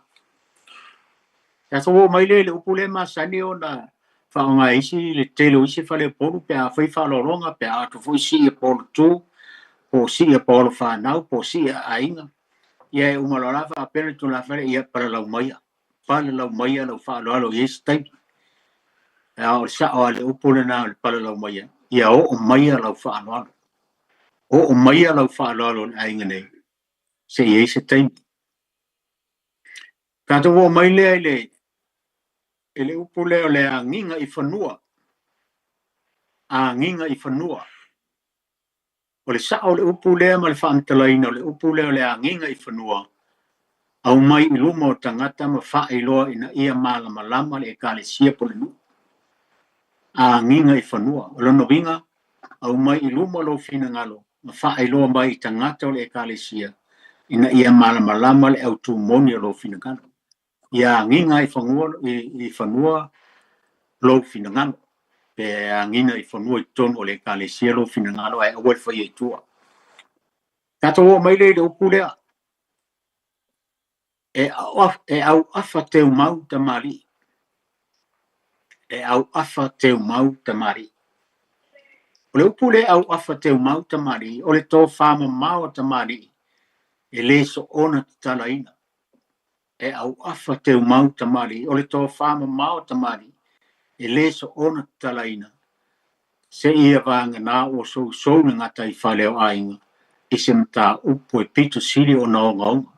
Tatou oo mai lea i le upu lea e masani ona faaaoga e isi le tele o isi faleupolu pe a fai faaaloaloga, pe a atu foi sii a Paolo-tu, po o sii a Paolo fanau, po o sii a aiga. Ia e uma loa la faapea le tulafale, ia palalau maia, palalau maia lau faaaloalo i ai se taimi. A o le sao lava le upu lena o le palalau maia, ia oo maia lau faaaloalo. Oo maia lau faaaloalo i le aiga nei, se i ai se taimi. Tatou oo mai lea i le upu lea o le agiga i fanua. Agiga i fanua. O le sao o le upu lea ma le faamatalaina o le upu lea o le agiga i fanua, aumai i luma o tagata ma faailoa ina ia malamalama le ekalesia po o le nuu. Agiga i fanua. O lona uiga, aumai i luma lou finagalo ma faailoa mai i tagata o le ekalesia ina ia malamalama le autū moni o lou finagalo. Ia agiga i fanua lou finagalo. Pe agiga i fanua i totonu o le ekalesia lou finagalo ae aua le faia i tua. Tatou oo mai lea i le upu lea, e auafa teumau tamalii. E auafa teumau tamalii. O le upu lea e auafa teumau tamalii, o le tofamamao a tamalii e le soona tatalaina. E auafa teumau tamalii, o le tofamamao a tamalii e le soona tatalaina, seia vagana ua sousou le gataifale o aiga i se mataupu e pito sili ona ogaoga.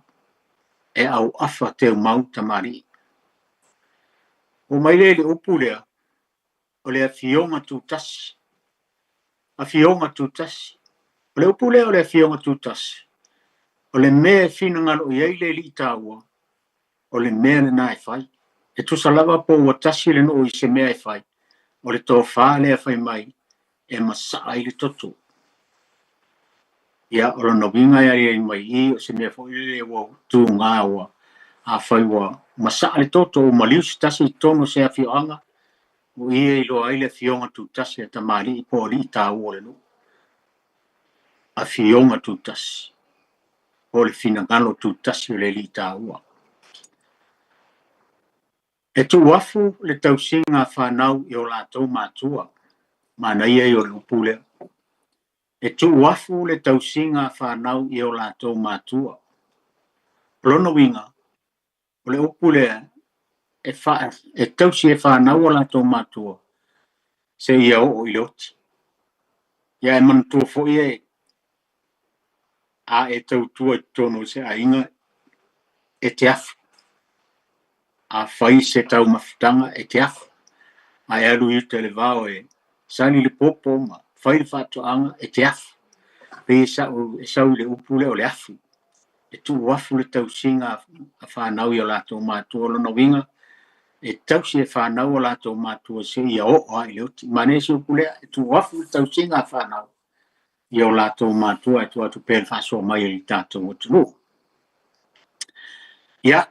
E auafa teumau tamalii. Oo mai lea i le upu lea, o le afioga tutasi. Afioga tutasi. O le upu lea o le afioga tutasi, o le mea e finagalo i ai le alii taua, o le mea lena e fai. E tusa lava po ua tasi le nuu i se mea e fai, o le tofa lea fai mai e masaa ai le toto. Ia, o lona uiga e aliali mai i i o se mea foi lele ua tuga ua afai ua masaa le toto ua maliu se tasi i totonu o se afioaga, o i e iloa ai le afioga tutasi a tamalii po o alii taua o le nuu. Afioga tutasi, po o le finagalo tutasi o le alii taua. E tuuafu le tausiga a fanau i o latou matua. Manaia ia o le upu lea. E tuuafu le tausiga a fanau i o latou matua. O lona uiga, o le upu lea e, fa, e tausi e fanau o latou matua seia oo i le oti. Ia e manatua foi e a e tautua i totonu o se aiga e te afu. A fai se taumafataga e te afu. Ae alu i uta i le vao e sali le popo ma fai le faatoaga e te afu. Pei e sau, e sau i le upu lea o le afu. E tuuafu le tausiga a fanau i o latou matua. O lona uiga, e tausi e fanau o latou matua seia oo lava i le oti. Manaia si upu lea, e tuuafu le tausiga a fanau i o latou matua e tuu atu pea le faasoa mai e le tatou atunuu. Ia,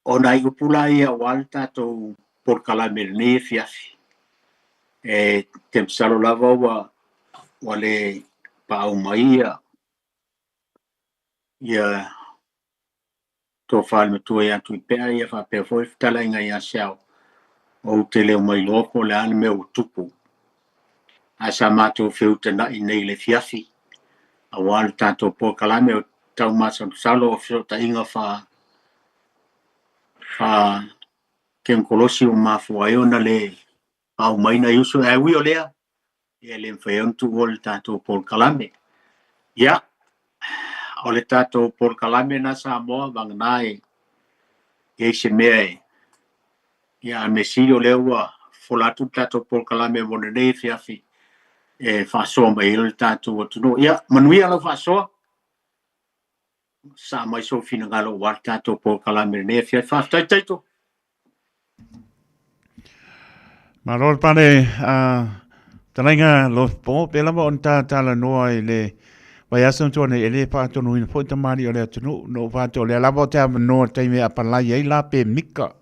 o nai upu la ia aua le tatou polokalame i lenei afiafi. E te masalo lava ua ua le paau mai ia ia tofa le matua ia Tuipea ia faapea foi le fetalaiga ia Seao. Ou te le o mailoa po o le a le mea ua tupu. Ae sa matou feutana'i nei i le afiafi aua le tatou polokalame o tau masalosalo o fesootaiga faa faa tekonolosi ua mafua ai ona le paau mai nai uso. Ae ui o lea, e le mafai ai ona tuua le tatou polokalame. Ia, o le tatou polokalame na Samoa, vagana e i ai se mea e ia a le mea sili o lea ua fola atu le tatou polokalame mo lenei afiafi e faasoa mai ai le tatou atunuu. Ia, manuia lau faasoa. Saa mai sou finagalo aua le tatou polokalame i lenei afiafi. Faafetai Taito. Malo le pale a talaiga Lothpo, pe lava ona ta talanoa i le vaiaso na tuanei, e le faatonuina foi tamalii o le atunuu, na ou faatoa o lea lava o te avanoa i le taimi e apalai ai la pe mika.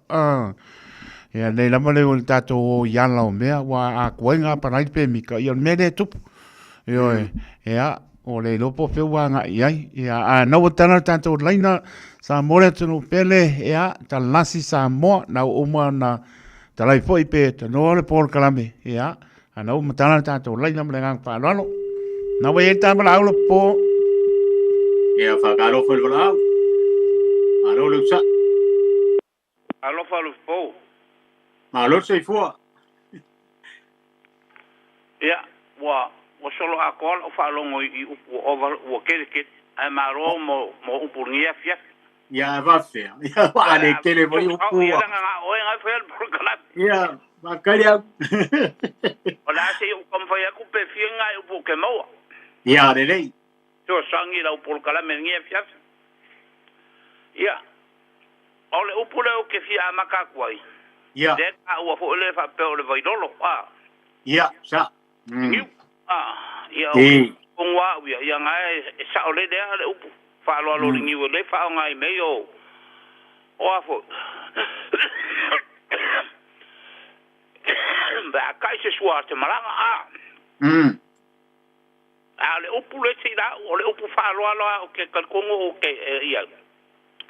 Ia nei lava le o le tatou o i ala o mea, ua a tuai ona apalai le pemika, ia o le mea lea e tupu. Ioe, ia, o le iloa po o fea ua agai i ai. Ia, a na ua tala le tatou laina, Samoa le atunuu pele, ia, talasi Samoa, na ua uma ona talai foi pe tanoa le polokalame, ia, a na ua matala le tatou laina ma le agaga faaaloalo. Na ua i ai le ta valaau le po. Ia, faatalofa i le valaau. Malo le usa'i. Alofa le po. Malo le soifua. Ia, ua ua solo atoa lau faalogo i upu ua ova ua tele tele, ae malo mo mo upu i lenei afiafi. Ia, e faafefea. Ia, ua le tele foi upu Ia, leaga na o oe na faia le polokalame. Ia, faafetai le au. O le a se i ou taumafai atu pe fia ni nai upu ou te maua. Ia, lelei. Fesoasoani i lau polokalame i lenei afiafi. Ia, o le upu lea ou te fia amata atu ai, Ia. lea e taua foi lea faapea o le vailolo, a. Ia, sa. Niu, a. Ia, o le tonu lava au ia, ia na e saolele lava le upu faaaloalo o le niu e lea e faaaoga ai mea ia o, o a foi. Pe a tai se sua a se malaga, a. A o le upu le isi la, o le upu faaaloalo lava ou te talitonu ou te i ai,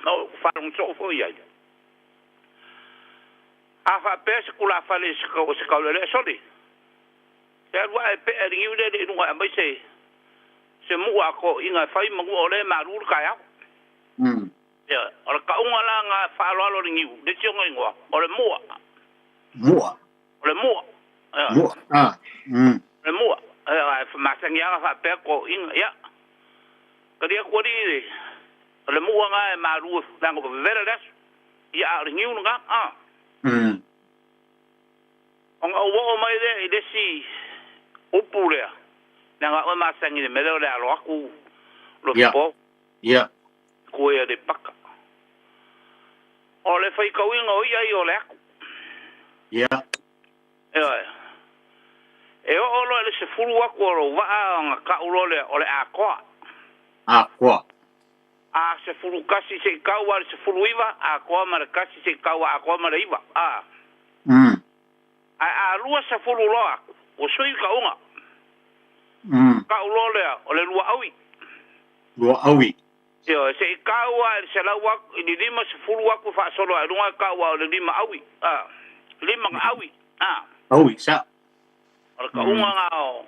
ma ou faalogo soo foi i ai. A faapea se tulafale i se taulelea, sole, se alu ae pea i le niu lea i luga e aumai se se mu'a a toeaiina e fai manua o lea e malu le taeao. Ia, o le tauga la na faaaloalo i le niu, le isi ona igoa, o le mu'a. Mu'a. O le mu'a. Ia. Mu'a. Ah. O le mu'a. Ia, e masani lava ona faapea toeaiina. Ia, tali atu alii le, o le mu'a na e malu leaga ua vevela le aso. Ia, a o le niu lena, a. Ona ou oo mai lea i le isi upu lea, leaga au e masani i le mea lea o le alo atu lo po. Ia. Kue a le paka. O le faitauina o ia ia o le atu. Ia. Ioe. E oo loa i le 10 atu o lou vaa ona tau loa lea o le atoa. Atoa. A 11 se i tau lava i le 19, atoa ma le 1 se i tau a atoa ma le 9. A. Ae a 20 loa atu, ua sui le tauga. Tau loa lea o le lua aui. Lua aui. Ioe, se i tau lava i le selau aku, i le 50 aku faasolo ae i luga e tau lava o le lima aui, a, lima na aui, a. Aui, sa. O le tauga na o,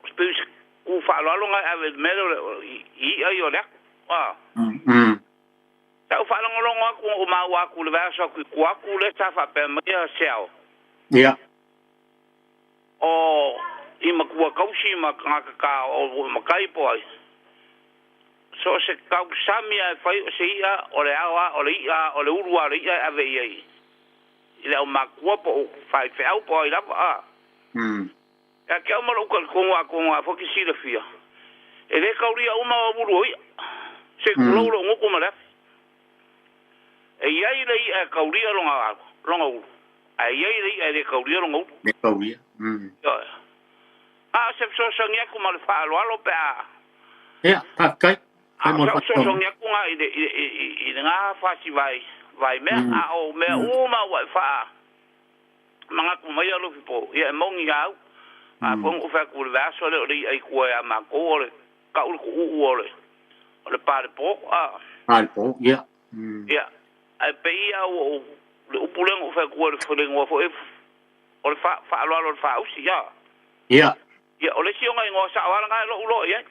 o se pei o se ku faaaloalo na e ave i le mea lea o le, i, i i'a ia o le atu, a. Sa ou faalogologo atu na ou maua atu i le vaiaso atu i tua atu lea sa faapea mai a Seao. Ia. O i matua tausi ma tagata ta o matai po o ai. So o se tausami lava e fai o se i'a o le ao lava o le i'a o le ulu lava o le i'a e ave i ai i le aumakua po o faifeau po o ai lava a. Ia te au ma lou talitonu atonu a foi ke silafia, e le taulia uma o ulu o i'a, se i tulou lou gutu ma le afi. E i ai le i'a e taulia lona, lona ulu, ae i ai le i'a e le taulia lona ulu. Le taulia. Ioe. A o se fesoasoani atu ma le faaaloalo pe a. Ia, faafetai. A o sau fesoasoani atu na i le, i, i, i lena fasi vai, vai mea, a o mea uma ua e faa. Manatu mai Alofi po, ia e moni a au. A foi na ou fai atu i le vaiaso lea o le i'a i tua ia matou o le kau le tuuu o le o le palepo a. Palepo, ia. Ia, ae pei a ua ou le upu lea na ou fai atu ai le igoa foi o le fa faaaloalo o le faausi a. Ia. Ia, o le isi ona igoa sao lava lena e lou loa i ai.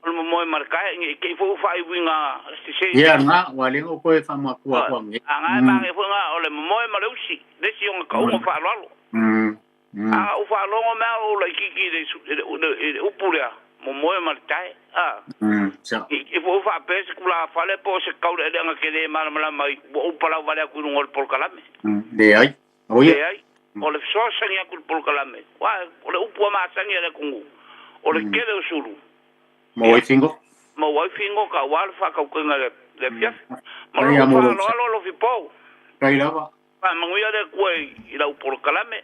O le momoe ma le tae, ne i te i foi ua faaiuina sese. Ia, lena, ua le o koe faamatua atu anei. A na e manaia foi lena, o le momoe ma le usi, le isi ona tauga faaaloalo. A ou faalogo mea o ou laitiiti i le upu lea, momoe ma le tae. A. Ne i te i foi ua faapea se tulafale po o se taulealeaga tele malamalama ai, ua ou palau vale atu i luga o le polokalame. Leai. O ia. Leai. O le fesoasoani atu i le polokalame, aua o le upu a masani a le atunuu, o le tele o sulu. Maua ai figo. Maua ai figo ka aua le faatautaiga i le afiafi. Ma lou faaaloalo alofi pou. Faafetai lava. Faamanuia le Atua i lau polokalame.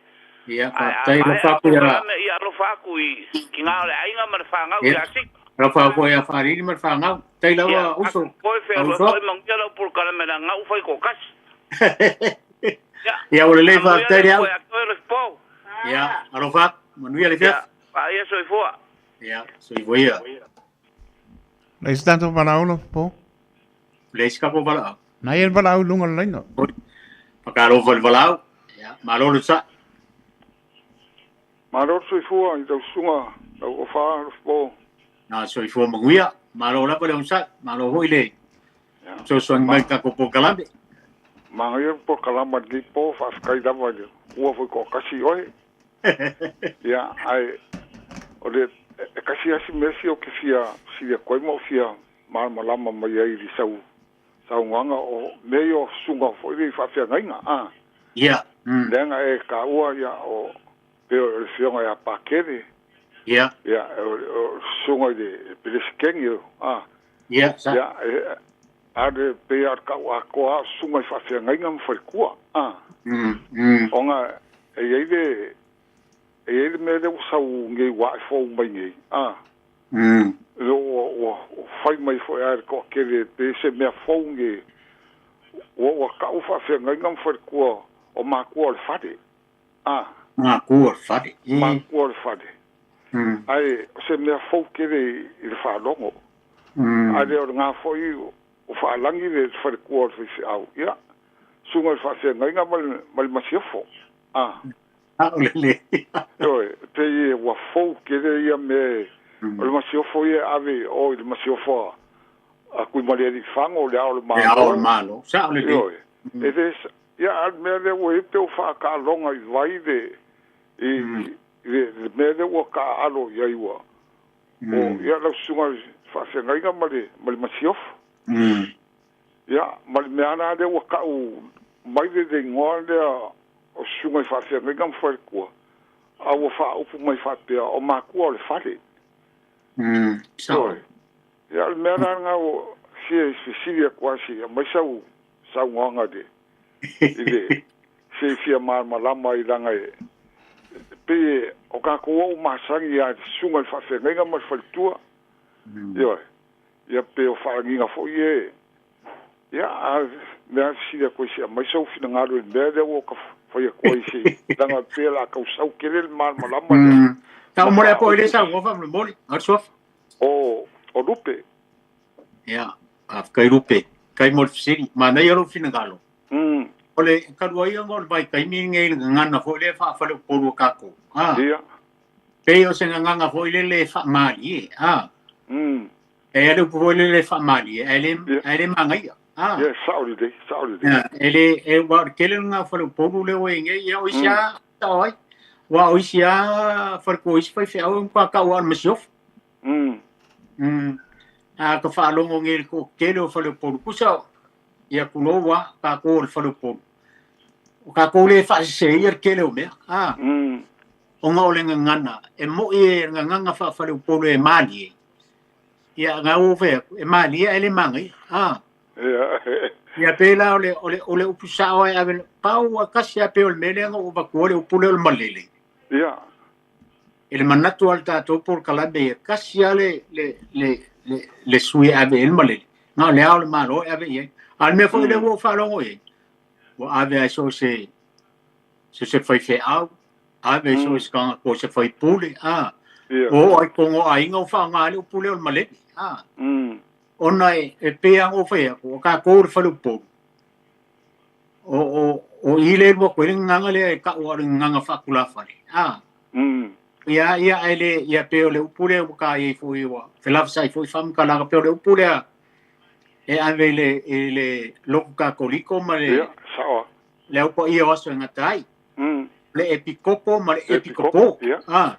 Ia, Ae a faafetai. maea Alofa le atu ia. polokalame, ia alofa atu i tina o le aiga ma le fanau ia Sika. Alofa atu ia Faalili ma le fanau. Faafetai lava Ia, uso. Koe fealuai Uso. foi manuia lau polokalame leaga ua fai toatasi. Ia, Ia, ua lelei manuia faafetai le le au. Atua ia te oe alofi pou. Ia, alofa atu. Manuia le Ia, afiafi. paia soifua. Ia, soifua ia. Le isi tatou valaau alofi po. Le isi tatou valaau. Na ia le valaau i luga o le laina. Faatalofa i le valaau. Ia, malo le onosai. Malo le soifua i lau susuga lau ofa Alofipo. Na soifua manuia. Malo lava le onosai. Malo foi le fesoasoani mai i le tatou polokalame. Manaia le polokalama i lenei po, faafetai lava i le ua foi toatasi oe. Ia, ae o le e tasi lava si mea sia ou te fia fesili atu ai ma ou fia malamalama mai ai i le sau saunoaga o mea ia o susuga foi lea i faafeagaiga, a. Ia. Leaga e taua ia o pei o le afioga ia Pakele. Ia. Ia, o le susuga i le Peresetene, a. Ia, sa. Ia, e, a le pei lava o le tau atoa o susuga i faafeagaiga ma faletua, a. Ona e i ai le, e i ai le mea lea ua sau nei ua ae fou mai nei, a. Lea ua, ua fai mai foi lava e le toatele pe se mea fou nei, ua, ua tau faafeagaiga ma faletua o matua o le fale, a. Matua o le fale. Matua o le fale. Ae o se mea fou tele i le faalogo. Ae le o lena foi ua faalagi le faletua o le faifeau, ia, susuga i le faafeagaiga ma le, ma le masiofo, a. Saolele. Ioe, e pei ua fou tele ia mea, o le masiofo ia e ave i o i le masiofo a Tuimalealiifano, le Ao o le Le Ao o le Malo. Malo. Saolele. Ioe, e le, ia, a o le mea lea ua i ai pei ua faataaloga i vai le, i, i le, le mea lea ua taaalo i ai ua, o, ia, lau susuga i le faafeagaiga ma le, ma le masiofo. Ia, ma le mea lava lea ua tau mai le le igoa lea o susuga i faafeagaiga ma faletua, a ua faaupu mai faapea, o matua o le fale. Ioe. Ia, o le mea la lena ua fia fesili atu lava se i aumai sau saunoaga i le, i le, se i fia malamalama ai leaga e, pei o tatou ua ou masani lava i le susuga i le faafeagaiga ma le faletua. Ioe. Ia pei o faalagiga foi e, ia, a mea lava fesili atu ai se i aumai sou finagalo i le mea lea ua ta fai atu ai se i, leaga pei o le a tau sau tele le malamalama lea. Tau mo le apo i le saunoa faamolemole, a o le suafa. O, o Lupe. Ia, faafetai Lupe. Faafetai mo le fesili. Manaia lou finagalo. O le talu ai ona o le vaitaimi lenei i le gagana foi lea faa-faleupolu a tatou, a. Ia. Pei o se gagana foi lele e faamalie, a. E i ai le upu foi lele e faamalie, ae le, ae le manaia, a. Ia, e sao lelei, sao lelei. Ia, e le, e, aua o le tele lena o faleupolu lea ua i ai nei, ia o isi lava, sao ai, aua o isi lava faletua o isi faifeau e matua tau lava o le masiofo. A ta faalogo nei i le toatele o faleupolu, tusa ia tulou lava tatou o le faleupolu, o tatou lea e faaseseia le tele o mea, a, ona o le gagana, e moi e le gagana faafaleupolu e malie, ia na ua ou fai atu, e malie ae le manaia, a. Ia pei la o le, o le, o le upu sao e ave, pau a tasi lava pei o le mea lea na ou avatua le upu lea o le malele. Ia. I le manatu a le tatou polokalame ia, tasi lava le, le, le, le, le sui e ave i ai le malele, na o le Ao o le Malo e ave i ai. A o le mea foi lea ua ou faalogo i ai, ua ave lava i so o se, so o se faifeau, ave i so o se tagata po o se faipule, a. Ua oo lava i totonu o aiga ua faaaoga ai le upu lea o le malele, a. Ona e, e pei lava ona ou fai atu, o tatou o le faleupolu, o, o, o i le lua koe le gagaga lea e tau o le gagaga faatulafale. A. Ia, ia, ae le, ia pei o le upu lea ua ta i ai foi ua felavasai foi faamatalaga, pei o le upu lea e ave i le, i le lotu Katoliko ma le, Ia, sao. le Au Paia o Aso e Gata ai. Le epikopo ma le epikopo. Ia. A.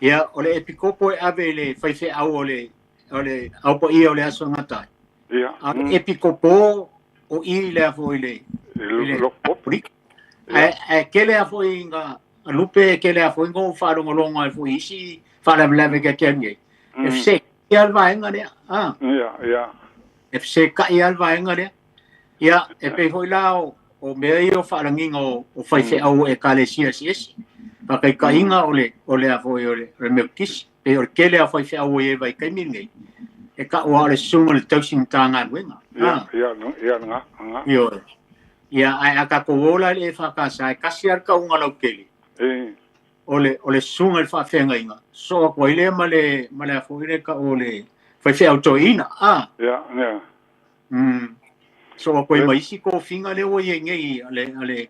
Ia, o le epikopo e ave i le faifeau o le, o le Au Paia o le Aso e Gata ai. Ia. A o le epikopo o i lea foi i le, i le Katoliko. Ae, ae tele lava foi ina lupe, e tele lava foi ina ou faalogologo ai foi i isi faalavelave keakea nei, e fesetai lava le vaega lea. A. Ia, ia. E fesetai lava le vaega lea. Ia, e pei foi la o, o mea ia o faalagiga o, o faifeau o ekalesia eseese. Faataitaiga o le, o le a foi o le, o le Metotisi, pei o le tele lava o faifeau ua i ai i le vaitaimi lenei, e tau lava o le susuga i le tausi Matagaluega. Ia, A. ia, ia, lena, lena. Ioe. Ia, ae a tatou o la i le EFKS, e tasi lava le tauga lautele. E. O le, o le susuga i le faafeagaiga, sosoo atu ai lea ma le, ma le a foi le tau o le faifeau toeaina. A. Ia, ia. Sosoo atu ai ma isi tofiga lea ua i ai nei a le, a le,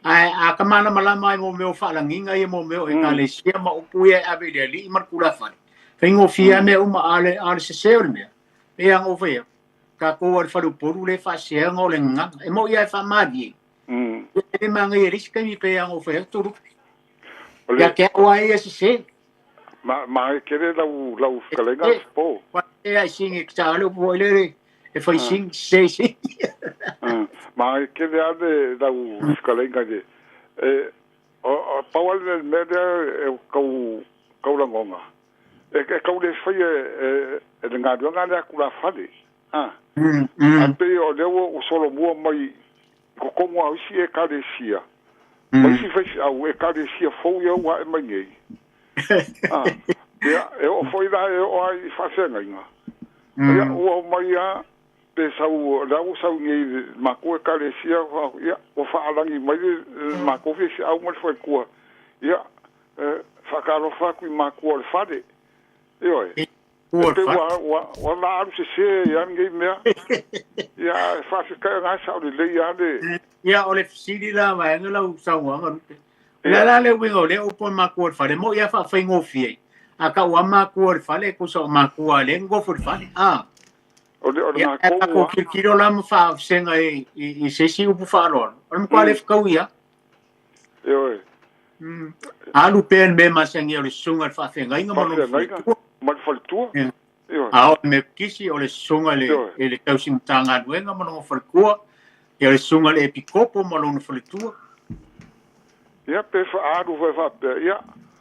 ae a ta malamalama ai mo mea o faalagiga ia mo mea o ekalesia ma upu ia e ave i le alii ma le tulafale, faigofie lava mea uma, a o le, a o le sese o le mea, pei lava ona ou fai atu, tatou a le faleupolu lea e faaseseaga o le gagana. E moni lava e faamalie, e le manaia i le isi taimi pei lava ona ou fai atu Lupe. Ia te au lava ia sese. Ma, ma e kele lau, lau fetalaiga E, po. e ai sigi ta le upu foi lele, e fai sigi, sese sigi. Ma e kele lava le lau fetalaiga i le, e, o, o, pau lava le mea lea e tau, tau lagona, e, e tau le faia e, e le galuega lea a tulafale. A. Ae pei o lea ua solomua mai i totonu lava o isi ekalesia, ma isi faifeau ekalesia fou ia ua ae mai nei. A, ia, e oo foi la e oo lava i faafeagaiga. Ia, ua omai lava pe sau, o lea ua sau nei i le matou ekalesia, ia, ua faalagi mai le matou faifeau ma le faletua. Ia, e faatalofa atu i matua o le fale. Ioe. E pei ua, ua, ua la alu sese ai lava lenei mea. Ia, ae faafetai o lena e sao lelei lava le. Ia, o le fesili la vaega lau saunoaga Lupe. O le a la le uiga o lea upu o matua o le fale? E moni lava faafaigofie, a tau lava matua o le fale, tusa o matua lea e nonofo i le fale. A. O le, o le Ia, ae matou tatou lava. tilotilo la ma faavasega i, i, i se isi upu faaaloalo, o le matua le fetaui lava. Ioe. Alu pea le mea masani o le susuga i le faafeagaiga ma lona Faafeagaiga faletua. ma le faletua. Ia. Ioe. A o le Metotisi, o le susuga i le, Ioe. i le tausi Matagaluega ma lona faletua. Ia, o le susuga i le Epikopo ma lona faletua. Ia, pe faaalu foi faapea, ia,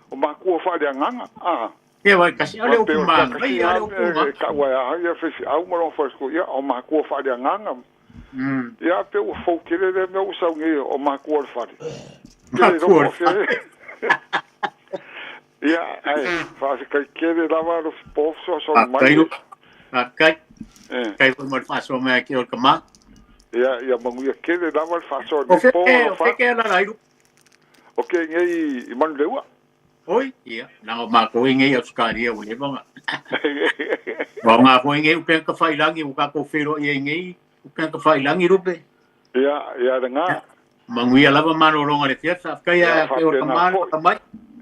o matua faaleagaga, a. Ia, vai kasi, o le Aua pei upu o le kasi manaia, o le lava upu e tau ai lava ia faifeau ma lona faletua, ia, o matua faaleagaga. Ia, pei ua fou tele lea mea ua sau nei, o matua o le fale. Ou te le iloa Matua po o le o fea. fale. Ia, ae faafetai tele lava Alofi po fesoasoani mai. Faafetai, Lupe. Faafetai. E. Faafetai foi mo le faasoa mai a te oe le tama. Ia, ia manuia tele lava le faasoa O nei fea po o alofa fea atu. e alaala ai, Lupe? O ke nei i Manuleua. Oi, ia, leaga o matou e nei Ausetalia ua leva ona. Ua aoga foi nei upega tafailagi ua tatou feiloai ai nei upega tafailagi Lupe. Ia, ia lena. Manuia lava malologa i le afiafi. Faafetai Ia, ia te oe faapena tama le foi. tamai.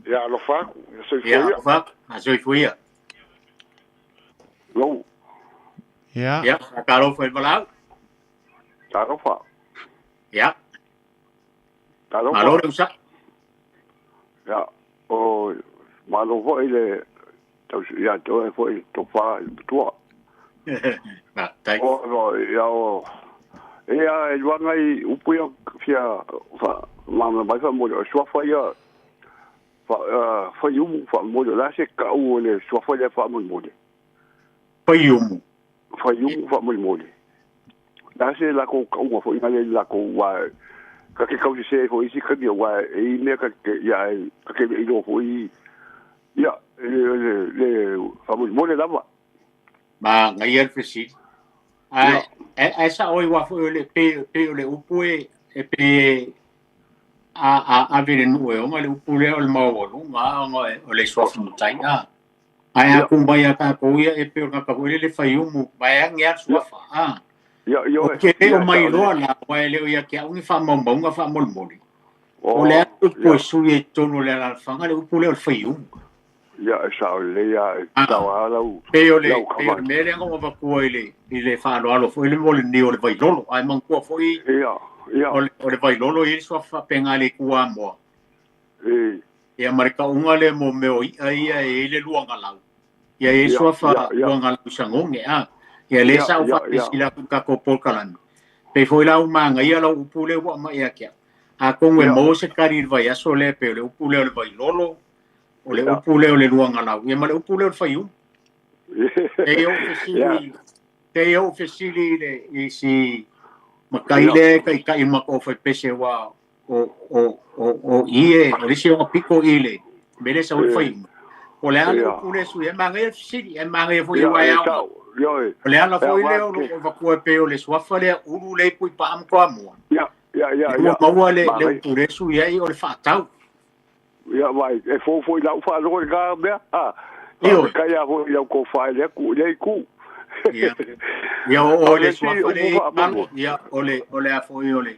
Ia, alofa atu. Ia, soifua Ia, ia. alofa atu. A soifua ia. Lou. Ia. Ia, faatalofa i le valaau. Talofa. Ia. Talofa. Malo le usa. Ia, o malo foi le tausi ia te oe foi tofa i le matua. Faafetai. O, o, ia o, ia e luanga i upu ia fia fa ma mai fa mo le suafa ia fa faiumu fa mo le la se kau o le suafa le fa mo mo le. Faiumu. Faiumu fa mo mo le. La se la ko kau foi ngai la ko wa ka ke kau se foi si ka wa e i mea ka ke ia e ka ke i lo foi ia le le le fa mo mo le lava. Ma ngaia le fesili. Ae ae sa'o i uafu o le pe pe o le upu e e pe a a ave le nuu e oga le upu lea o le maualuga ona o le suafa matai a. Ae a kumai ia tatou ia e pei o le tagata foi lele faiumu vaeage a le suafa a. Ia ia Ou te le o mailoa la aua e le o ia te a'u ni faamaumauga faamolemole. O le a le upu e sui ai i totonu o le alaalafaga le upu lea o le faiumu. Ia e sao lelei a e tau a lau Pei o le lau pei o le kamani. mea lea na ou avatua i le i le faaaloalo foi le mo le niu o le vailolo. Ae manatua foi Ia, ia. o le o le vailolo e i ai le suafa faapena a le Itu Amoa. E. Ia ma le tauga lea mo mea o i'a ia e i ai le luagalau. Ia e i ai Ia, suafa ia, ia. luagalau sagoge a. Ia lea Ia, sa ou ia, ia. faapesila atu i le tatou polokalame. Pei foi la ua magaia lau upu lea ua aumai ia te au. Atonu e Ia. maua se tali i le vaiaso lea pei o le upu lea o le vailolo, o le Ia. upu lea o le luagalau, ia ma le upu lea o le faiumu. Pei ou Ia. fesili, pei ou fesili i le i si matai Ia. lea e taita'i ma matou faipese ua o o o o i e o le isi ona pito i le mea lea e sau ai le E. faiumu. O le a le Ia. upu lea e sui ai, magaia le fesili, ae magaia foi Ia, aua e e aoga. sao, ia e. O le ala E foi lea aoga o ke. loo avatua e pei o le suafa lea ulu lea i Puipaa ma Toamua. Ia, ia, ia, Ua ia. maua le le Magaia. upu lea e sui ai o le faatau. Ia vai, e fou foi lau faalogo i lena mea. Ah, Ioe. faafetai a foi i lau tofa i lea ku lea itu. Ia. Ia o A o o le le isi suafa upu lea i malo, faamolemole. ia o le o le a foi o le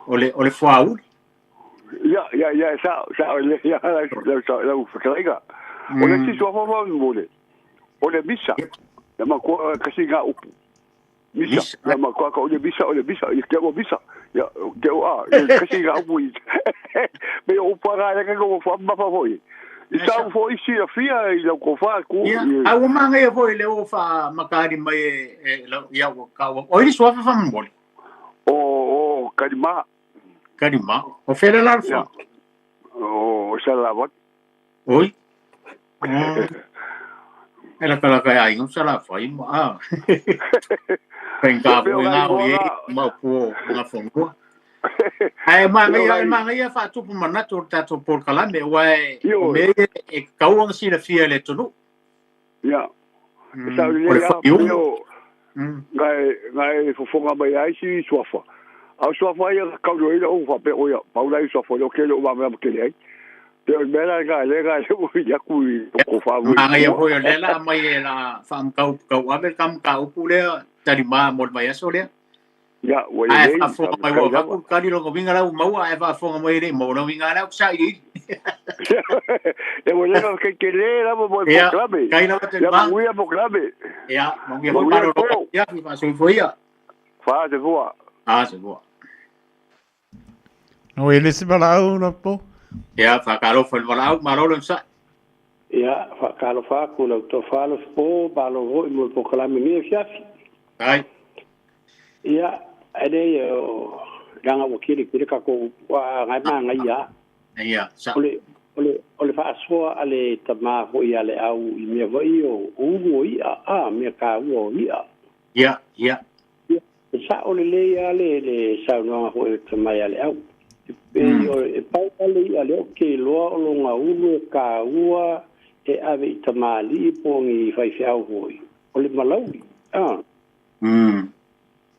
o le o le fuauli. Ia, ia, ia, e sao, sao lelei a lau lau lau fetalaiga. O le isi suafa faamolemole, o le misa. Ia matua kasi ngā upu. Misa. Misa. Ia matua ka o le misa, o le misa, ia te o misa. Ia, te o a, ia kasi ngā upu i. Me o upu aga le ka ko fa ma fa foi. I sau foi si a fia i lau kofa ku. Ia, a ua magaia foi le o faamakali mai e e lau ia ua kau. O i le suafa faamolemole. O o kalima. Kalima. O fele la le Ia. fa. O salavat. Oi. E la kala kai ai ngusala fai ma a. Penga Ia pe o foi ngai ngā o moa ye ngā. mau po ngā whangua. Ae Ia magaia e ngai. magaia faatupu manatu o le tatou polokalame aua e o Ioe. mea ia e tatau ona silafia e le atunuu. Ia. E sao O le lelei a faiumu. pe o ngai ngai fofoga mai ai si suafa. A o suafa ia ka kau ia o fa pe o ia. Pau lai suafa o ke le o ma ma ke le ai. Pe o le mea la ngai le ngai le o ia ku i o ko fa mo i Magaia tua. foi o lea la aumai e la faamatau ave le kamukaupu lea talima mo le vaiaso lea. Ia, ua Ae lelei, faafofoga mai ua faafetai lava. avatu le kali lona uiga la ua maua ae faafofoga mai e le i maua lona uiga lea ou te sailiili. Ia ua leva ke ke le lava mo le Ia, polokalame. kai lava Ia talima. manuia polokalame. Ia, manuia foi Manuia malologa po. ia, faasoifua ia. Fa te fua. A, soifua. No e le se valaau la po. Ia, faatalofa i le valaau, malo le onosai. Ia, faatalofa atu lau tofa le po, malo foi mo le polokalame nei afiafi. Ai. Ia, e lei o leaga ua kelikeli tatou upu a agai magaia. Ia, sa. O le o le o le faasoa a le tamā foi a le au i mea foi o ulu o i'a a mea kāua o i'a. Ia, ia. E sa'o lelei a le le saunoaga foi o le tamai a le au. E pei o e pau a le i'a lea o ke iloa o loga ulu e kāua e ave i tamalii po o ni faifeau foi. O le malauli, a.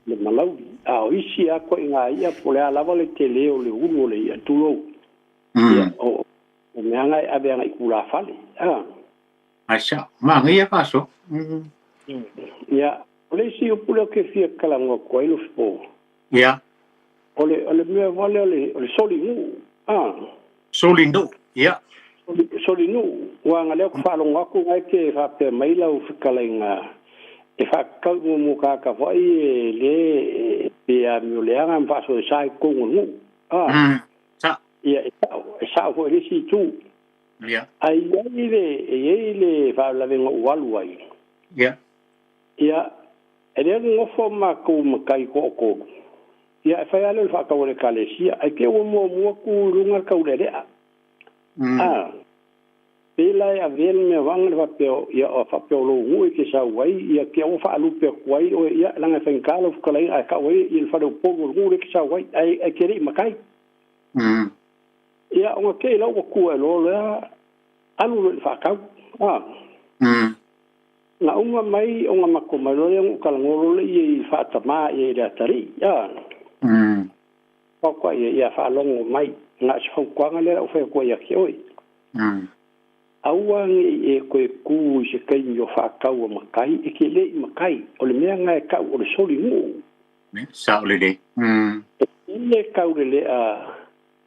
Le malauli. A o isi a koʻiga i'a po o le a lava le telē o le ulu o le i'a tulou. Ia, o O mea nga e ave anga i tulafale. Ah. Ai sa, ma ngia ka so. Ia, o le isi upu lea ou te fia kalagoa atu ai Lofipo. Ia. O le mea vale o le soli nuu. Ah. Soli nuu, ia. Soli nuu, ua nga lea ou te faalogo atu nga e te faapea mai lau fetalaiga e faatatau i muamua tagata foi e le pe amioleaga ma faasoesa i totonu o le nuu. Ah. Sa. Ia, e sao, e sao foi i le isi itu. Ia. Ae i ai le, e i ai le faalavelave na ou alu ai. Ia. Ia, e le nonofo matou matai toatolu. Ia, e fai lava lea o le faatau a le Ekalesia, ae te i ua muamua tu i luga le taulealea. A, pe la e avea le mea vaga le faapea, ia, faapea o lou nuu e te sau ai, ia te ua faalupe atu ai oe, ia, leaga e faigata lau fetalaiga ae tau ai i le fale upolu o le nuu lea e te sau ai, ae e te le i matai. Ia, ona te i la ua tu ae loa lea, alu loa i le faatau. A. Na uma mai ona matou mai loa lea ona ou talanoa loa lea i le faatamā i ai i le atalii. A. Fautua i ai, ia faalogo mai, na o se fautuaga lea o le a ou fai atu ai ia te oe. Aua ne i e toe tu i se taimi o faatau a matai, e te le i matai. O le mea na e tau o le soli nuu. Sao lelei. E le taulelea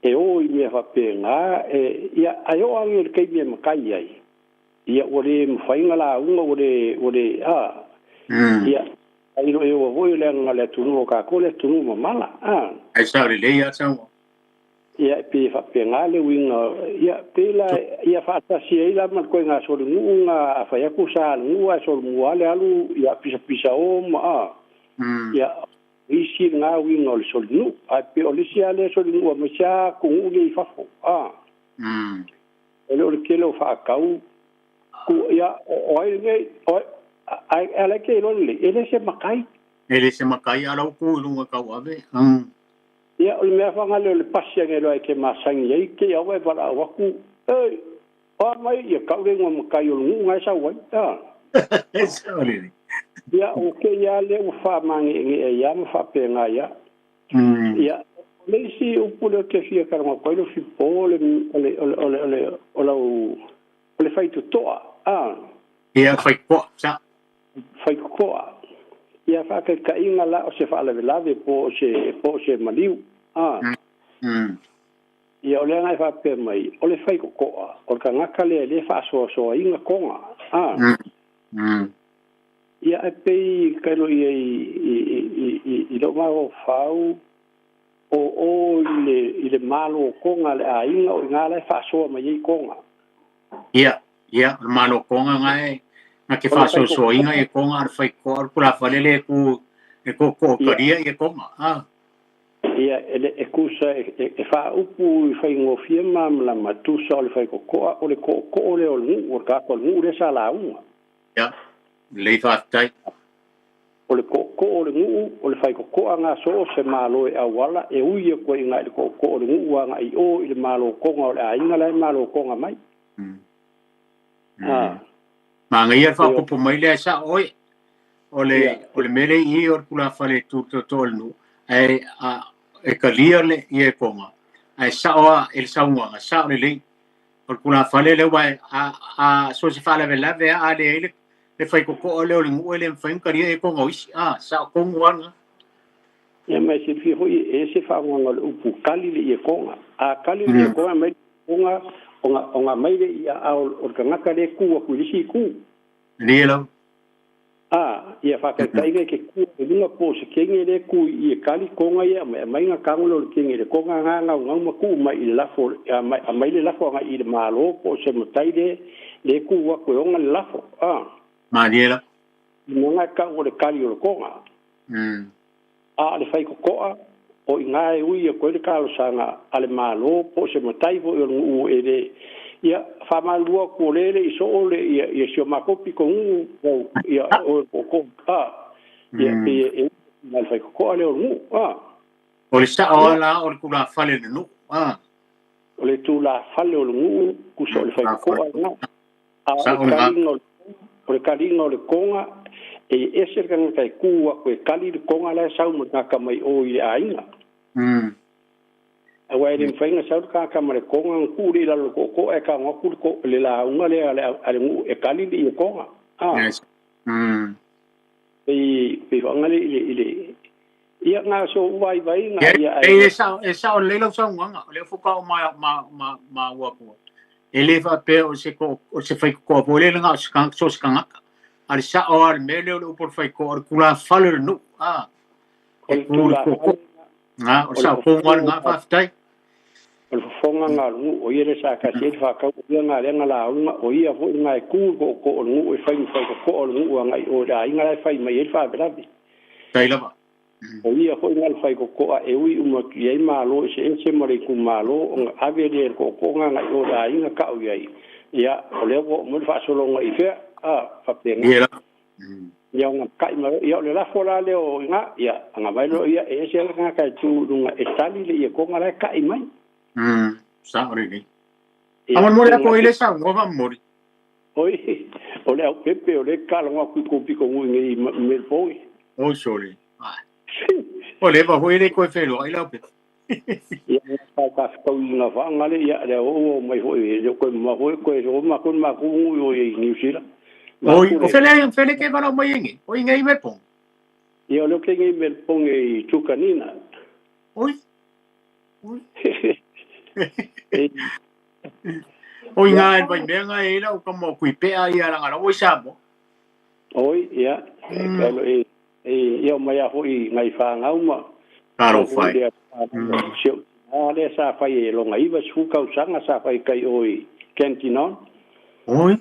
e o i mea faapena, e, ia, ae oo ane i le taimi e matai ai, ia ua le mafai ona lauga, ua le, ua le, a, ia, ai loa e oa foi leaga le atunuu o tatou le atunuu mamala, a. Ai sao lelei a sau. Ia, e pei e faapena le uiga, ia, pei la, ia faatasi ai la ma le koiga solinuu na a fai atu sa le nuu ae solomua le alu, ia, pisapisa o ma, a, ia, isi lena uiga o le solinuu, ae pei o le isi lava lea solinuu aemaise lava atunuu nei i fafo, a. E le o le tele o faatau, ku, ia, o ai lenei, o ai, ae a la e te iloa lelei, e le se matai. E le se matai a lau ku i luga tau ave. Ia, o le mea faga lea o le pasi ane loa e te masani ai, te i aua e valaau atu, Ei, o a mai, ia tau le igoa matai o le nuu na e sau ai, a. E sao lelei. Ia, o kēia lea ua faamage'ege'e ai lava ma faapena ai lava. Ia, o le isi upu lea ou te fia talanoa atu ai Lofipo, o le, o le, o le, o le, o le, o lau, o le faitotoa, a. Ia, faitotoa, sa. Faitotoa. Ia, faataitaiga la o se faalavelave po o se, po o se maliu, a. Ia, o lea na e faapea mai, o le faitotoa, o le tagata lea e le faasoasoaina toga, a. Ia, ae pei tailo i ai i lou mafaufau, o o i le malo o toga a le aiga, o i ina la e faasoa mai ai toga. Ia, ia, o le malo o toga na e na te faasoasoaina ia toga a le faitotoa o le tulafale lea e tu e tootoo talia ia toga, a. Ia, e tusa e faaupu i faigofie ma malamalama, tusa o le faitotoa, o le tootoo lea o le nuu, o le tagata o le nuu lea sa lauga. Ia, lelei faafetai. O le tootoo o le nuu, o le faitotoa na so o se malo e auala, e ui atu ai i ina i le tootoo o le nuu aga'i o i le malo toga o le aiga la e malo toga mai. A. Manaia le faaopoopo mai lea e sao oe. O le, o le mea lea i i o le tulafale e tu tootoo i le nuu, ae a, e talia le, ia e toga, ae sao lava i le saunoaga, sao lelei. O le tulafale lea aua a, a, so o se faalavelave lava a leai le, le faitotoa lea o le nuu e le mafai ona talia e toga o isi. A, sao tonu lava lena. Ia ma e silafia foi e ese faauigaga o le upu kali le iekoga. A kali le iekoga, aumai le iekoga ona, ona aumai lea i aao o le tagata lea e tu atu i le isi itu. Malie lava. A, ia faataitaiga i ke ku i luga po o se kege lea e ku i i e kali koga ia aumai, aumai ga tago lea o le kege i le koga ga gaugau ma tuu mai i le lafo, aumai, aumai le lafo agai i le Malo po o se matai lea, lea e tu atu e ona le lafo. A. Malie lava. Le mea ga e tau o le kali o le koga. A o le faitotoa, o i ina e ui atu ai le talosaga a le Malo po o se matai foi o le nuu e le, ia, faamalulu atu o lea e le i soo le, ia, ia si o matou pitonuu, o, ia, o, o, o, a, ia, pei e ui atu i le faitotoa lea o le nuu, a. O le sao lava la o le tulafale o le nuu, a. O le tulafale o le nuu, tusa o le faitotoa lena. A o le kaliga o le, o le kaliga o le toga, e ese le tagata e tu atu e kali le toga la e sau ma le tagata mai o i le aiga. Aua e le mafai ona sau le tagata ma le koga ona tuu lea i lalo o le tootoo ae tago atu le lauga lea a le nuu e tali le iokoga. Pei pei faagale i le ia na so vaivai na ia E e sao e sao lelei lau saunoaga, o lea faatoa ou ma ma ma maua atua. E le faapea o se o se faitotoa foi lele na o se tagata so o se tagata. A o le sao lava o le mea lea o le upu o le faitotoa o le tulafale o le nuu, a. O le tulafale Na, o le saofoga lava lena, faafetai. O le fofoga lena o le nuu, o ia lea sa tasi ai le faatau, o ia lena lea na lauga, o ia foi lena e tu i le tootoo o le nuu e fai ma faitotoa o le nuu agai i o i le aiga la e fai mai ai le faalavelave. Tai lava. O ia foi lena le faitotoa e ui uma atu i ai malo eseese ma le itumalo ona ave lea e le tootoo lena agai i o i le aiga tau i ai, ia, o lea ua oo mai le faasologa i fea, a, faapena. Ia lava. Ia ona ta'i mai ia o le lafo la lea o ina ia ana mai loa ia e ese le tagata e tu i luga e tali le iokoga la e ta'i mai. Sao lelei. Faamolemole atu ai le saunoa faamomoli. Oi, o le aupepe o lea e taaloga atu i kou pitonuu i nei i Melbourne. Oi sole. Ua leva foi e le toe feiloai le aupepe. Ia, sa ta fetauiga faagale, ia, lea foi ua omai foi, e le o toe mamao foi, toe o matou ni matou nuu i o i Niu Sila. Oi, o fele, fele ke valaau mai ai nei? O i nei i Melbourne? Ia, o lea ou te i nei i Melbourne i Truganina. Oi, oi. O i ngā e vai mea ngā e ila o ka mo kui pea ia langa lawa i Samoa. Oi, ia, e, e, ia o mai a foi ngai whāngau ma. Karo whai. Si o a lea sa fai e longa 90 tausaga sa fai kai o i Kenkinon. Oi.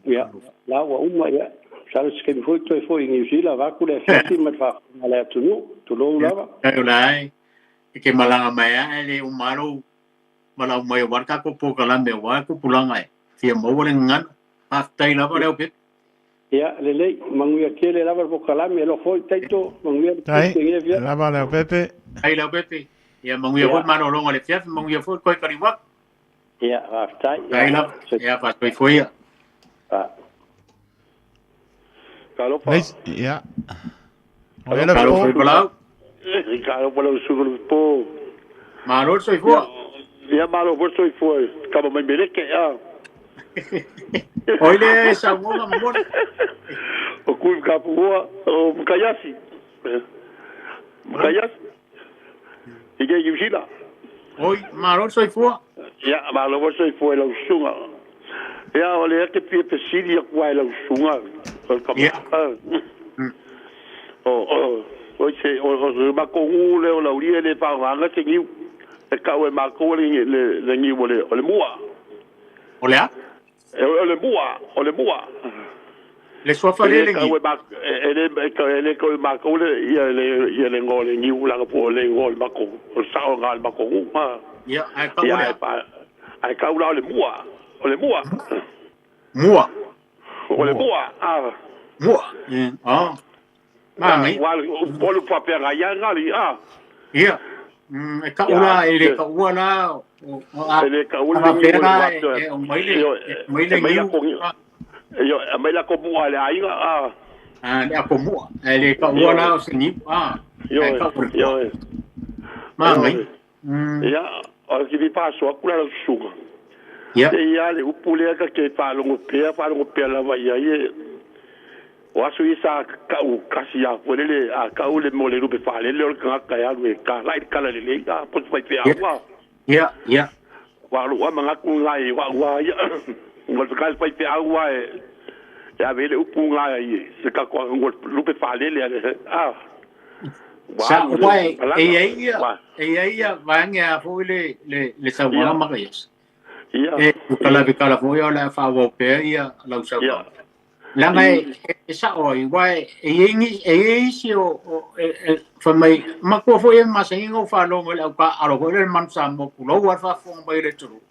Ia, la ua uma ia. Masalo se taimi foi toe foi i Niu Sila vaeatu le afiafi ma le faafofoga a le atunuu, tulou lava. E ola ai, e ke malaga mai ae le uma lou valaau mai aua le tatou polokalame aua le tupulaga e fia maua le gagana. Faafetai lava le aupepe. Ia, lelei, manuia tele lava le polokalame, alofa foi Taito, manuia le Tai, pese i lenei afiafi. lava le aupepe. Tai le aupepe. Ia manuia foi le malologa i le afiafi, manuia foi le toe kaliuaku. Ia, faafetai. Tai lava. Ia, faasoifua ia. Talofa. Leis, ia. O ela Talofa po. i Palau. Talofa lau susuga le po. Malo le soifua. Ia malo foi le soifua kama mai meleke a. Oi le saunoaga momoli. O kui ka puhua o Mkaiasi. Mkaiasi. I ke New Zealand. Oi, malo le soifua. Ia, malo foi le soifua i lau susuga. Ia, o lea ke fia fesili aku ai lau susuga. O le kama. O, o, o se, o, o, o makou nuu lea o Laulia e le faaaogaina se niu. E kau e makou le, le, le niu o le, o le mua. O le a? E, o le mua, o le mua. Le suafa E lea le le kau niu. e ma, e le, e le kau e makou le, ia le, ia le igoa o le niu leaga po o le igoa o le makou, o le sao lena o le makou nuu. Ia, ae kau o Ia, le ae a? pa, ae kau la o le mua, o le mua. Mua. O le mua, a. Mua. Oh. Manaia. Ua o le faapea ia ngali, a. Ia. E kau la, e le kaua la, o, a, E le kaua a le niu faapea o le la, wātua. e aumai le, e aumai le E mai niu. la ko Ioe, aumai la ko mua e le aiga, a. A, le apo mua. E le kaua la o se niu, a. E kau o le mua. Ioe. Manaia. Ia, o le kivi paso aku la lau susuga. Ia. E ia le upu lea ka ke faalogo pea, faalogo pea lava i ai e. O aso ia sa kau kasi a foi lele, a kau le mo le lupe faalele o le tagata e alu e kalai le kala lelei, a po o se faifeau a. Ia, ia. Ua lou a manatu lena i au a ia. O le fekali faifeau a e, e ave ai le upu lena i se tatou lupe faalele a le, a. Ua Sa, alu le ua e, malaga. e i ai ia, Ua. e i ai ia vaega a foi le, le, le saunoaga ma ka ias. Ia. E kala foi o le a faaauau pea ia lau saunoaga. Leaga e, e sao ai, aua e i ai nisi, e i ai isi o, o e, e, fai mai, matua foi e masani ona ou faalogo i le au taaalo foi lea i le manu Samoa tulou lava le faafofoga mai o le atunuu.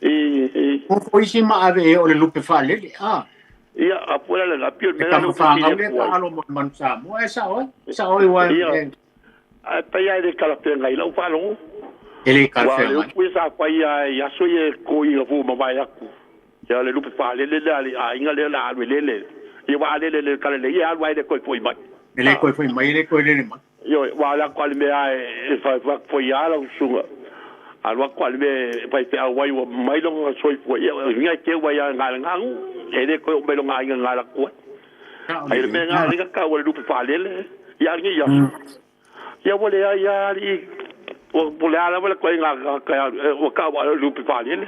I. Ua foi isi ma ave i ai o le lupe faalele, a. Ia, a pua la le lapi o le E mea lea tama ou fesili fanau lea atu ai. taaalo mo le manu Samoa, e sao ai, sao ai aua Ia. e, Ae pei lava e le talafeagai i lau faalogo. e le Aua o le talafeagai. upu ia sa fai lava i aso ia e totoina fua mavae atu. Ia o le lupe faalele lea a le aiga lea o le a alu e lele. Ia ua a lele i le talalelei, ia e alu lava e le toe foi mai. E le toe foi mai, e le toe lele mai. Ioe, aua o le atu lava le mea e fai atu foi lava lau susuga. Alu aku a le mea e faifeau ai ua mai lona soifua ia ngai te ua ia galegagu e lē toe oo mai loga aiga galaku ai ai le mea ga le ka ua le lupe faalele ia aligi ia ia ua leai a alii ua po le a lava le koe ga ka ua ka ua le lupe faalele.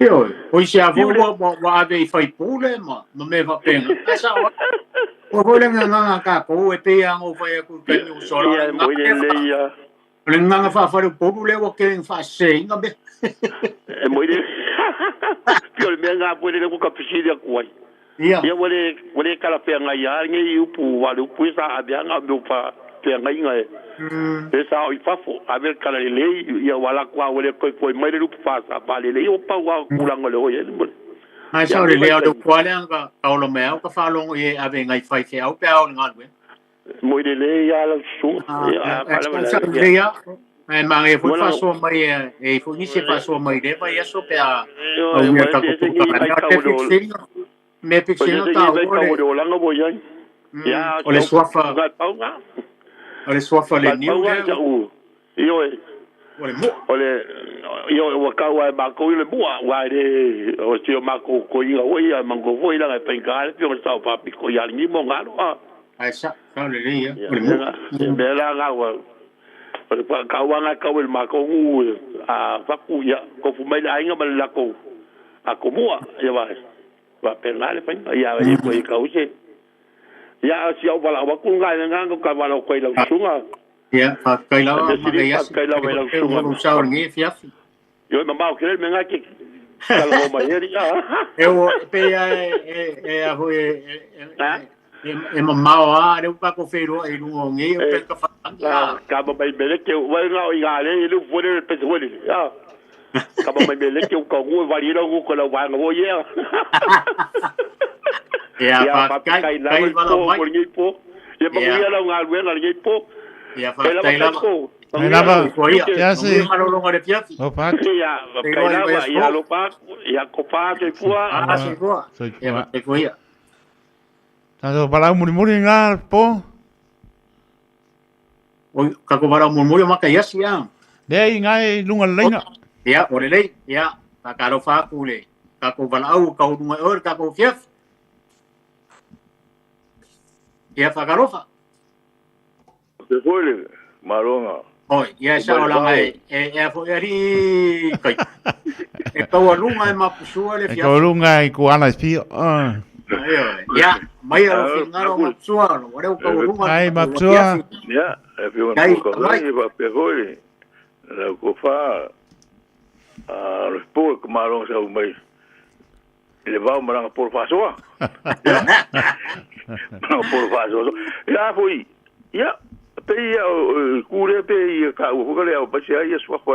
Ioe, o isi a foi ua ave i faipule ma mea faapena. Ae sao ai. Ua foi le gagaga a tatou e pei lava ona ou fai atu i le taimi ua sola. Ia mo i lelei ia. O le gagaga faafaleupolu lea ua tele ina faaseseina mea. E mo i le pei o le mea lena foi lele ua ta fesili atu ai. Ia. Ia ua le talafeagai lava lenei upu aua o le upu ia sa ave lava na o mea faafeagaiga e e sa oo i fafo ave le tala lelei ia ua alu atu lava ua le toe fo'i mai le lupe faalelei ua pau lava o tulaga o le o i ai le Ae ia sao le lelei a o le vaitaimi. upu lava lea na taola mai ai o ta faalogo i ai e ave i nai faifeau pe a oo i le galuega. Mo i lelei lava lau susuga ia Ae a sao faalavelave sao ia. lelei lava. Ae manaia foi le Ua la faasoa mai e i ai foi nisi e faasoa mai i lea vaiaso pe a ioe aulia ua le tatou eseese nei polokalame. A o vaitau le o le mea mea ua pito sili ona eseese nei taua vaitau o le olaga ua i ai ia o le si au suafa pauga o le suafa o le niu pauga lea sa'u ioe o le mo'a. O le ioe ua tau ai makou i le mua ua e lē o si o makou koiga foi ia matou foi laga e faigā le afioga i le sao faapito ia aligi mo galo a. Ae sao sao lelei lava Ia o le mo'a. mea mea la gau o le faatauaga e tau i le matou nuu a fatu ia tofu mai le aiga ma le latou atomua ia faapena le faiga ia e foi tau se ia si au valaau atu lena i le agaga o ka valaau atu ai lau susuga. Ia, faafetai lava Mea sili Makaiasi, faafetai lava faafetai i foi lau pea mo susuga. lou sao i lenei afiafi. Ioe mamao tele le mea ga ke talanoa mai ai alii a. E ua e pei lava e e a foi e e mamao lava lea ua tatou feiloai i luga o nei upega faatagi a. Kama mai meleke wai nga i ngā le le fue le pese fue le ya kama mai meleke u ka ngu vali lo ngu ko la wa nga ye. Ia, Ya faafetai, faafetai faafetai lava valaau po mai. mo lenei po ia manuia lau galuega lenei po. Ia, e lava faafetai kai lava. po Ai manuia lava. lau Soifua ia. tiute. Manuia Siasi. malologa o le afiafi. O pat. Ia faafetai Feiloai i lava vaiaso ia fou. alofa atu ia kopa soifua. Ah, soifua. Ia, Soifua. faafetai foi ia. Tatou valaau mulimuli lena po. Oi, tatou valaau mulimuli o Makaiasi a. Lea i ina i luga o le laina. Ia, o lelei. Ia, faatalofa atu i le tatou valaau ua taualuga e oe le tatou afiafi. Ia, faatalofa. Te foi le maloga. Oi, ia e sao laga e e a foi alii kai. E taualuga e Mapusua le E afiafi. taualuga i kuala i fia. Ioe. Ia, mai lou finagalo o Mapusua, o lea ua taualuga le Ai tatou Mapusua. afiafi. Ia, e fia Kai, ko ka mai. e faapea foi le lau kofa a le po ko maloga sa mai. Le vao malaga polo faasoa. Ia. Malaga polo faasoa. Ia foi. Ia pe ia o ku le pe ia ka u ka le au pa sia ia sua fa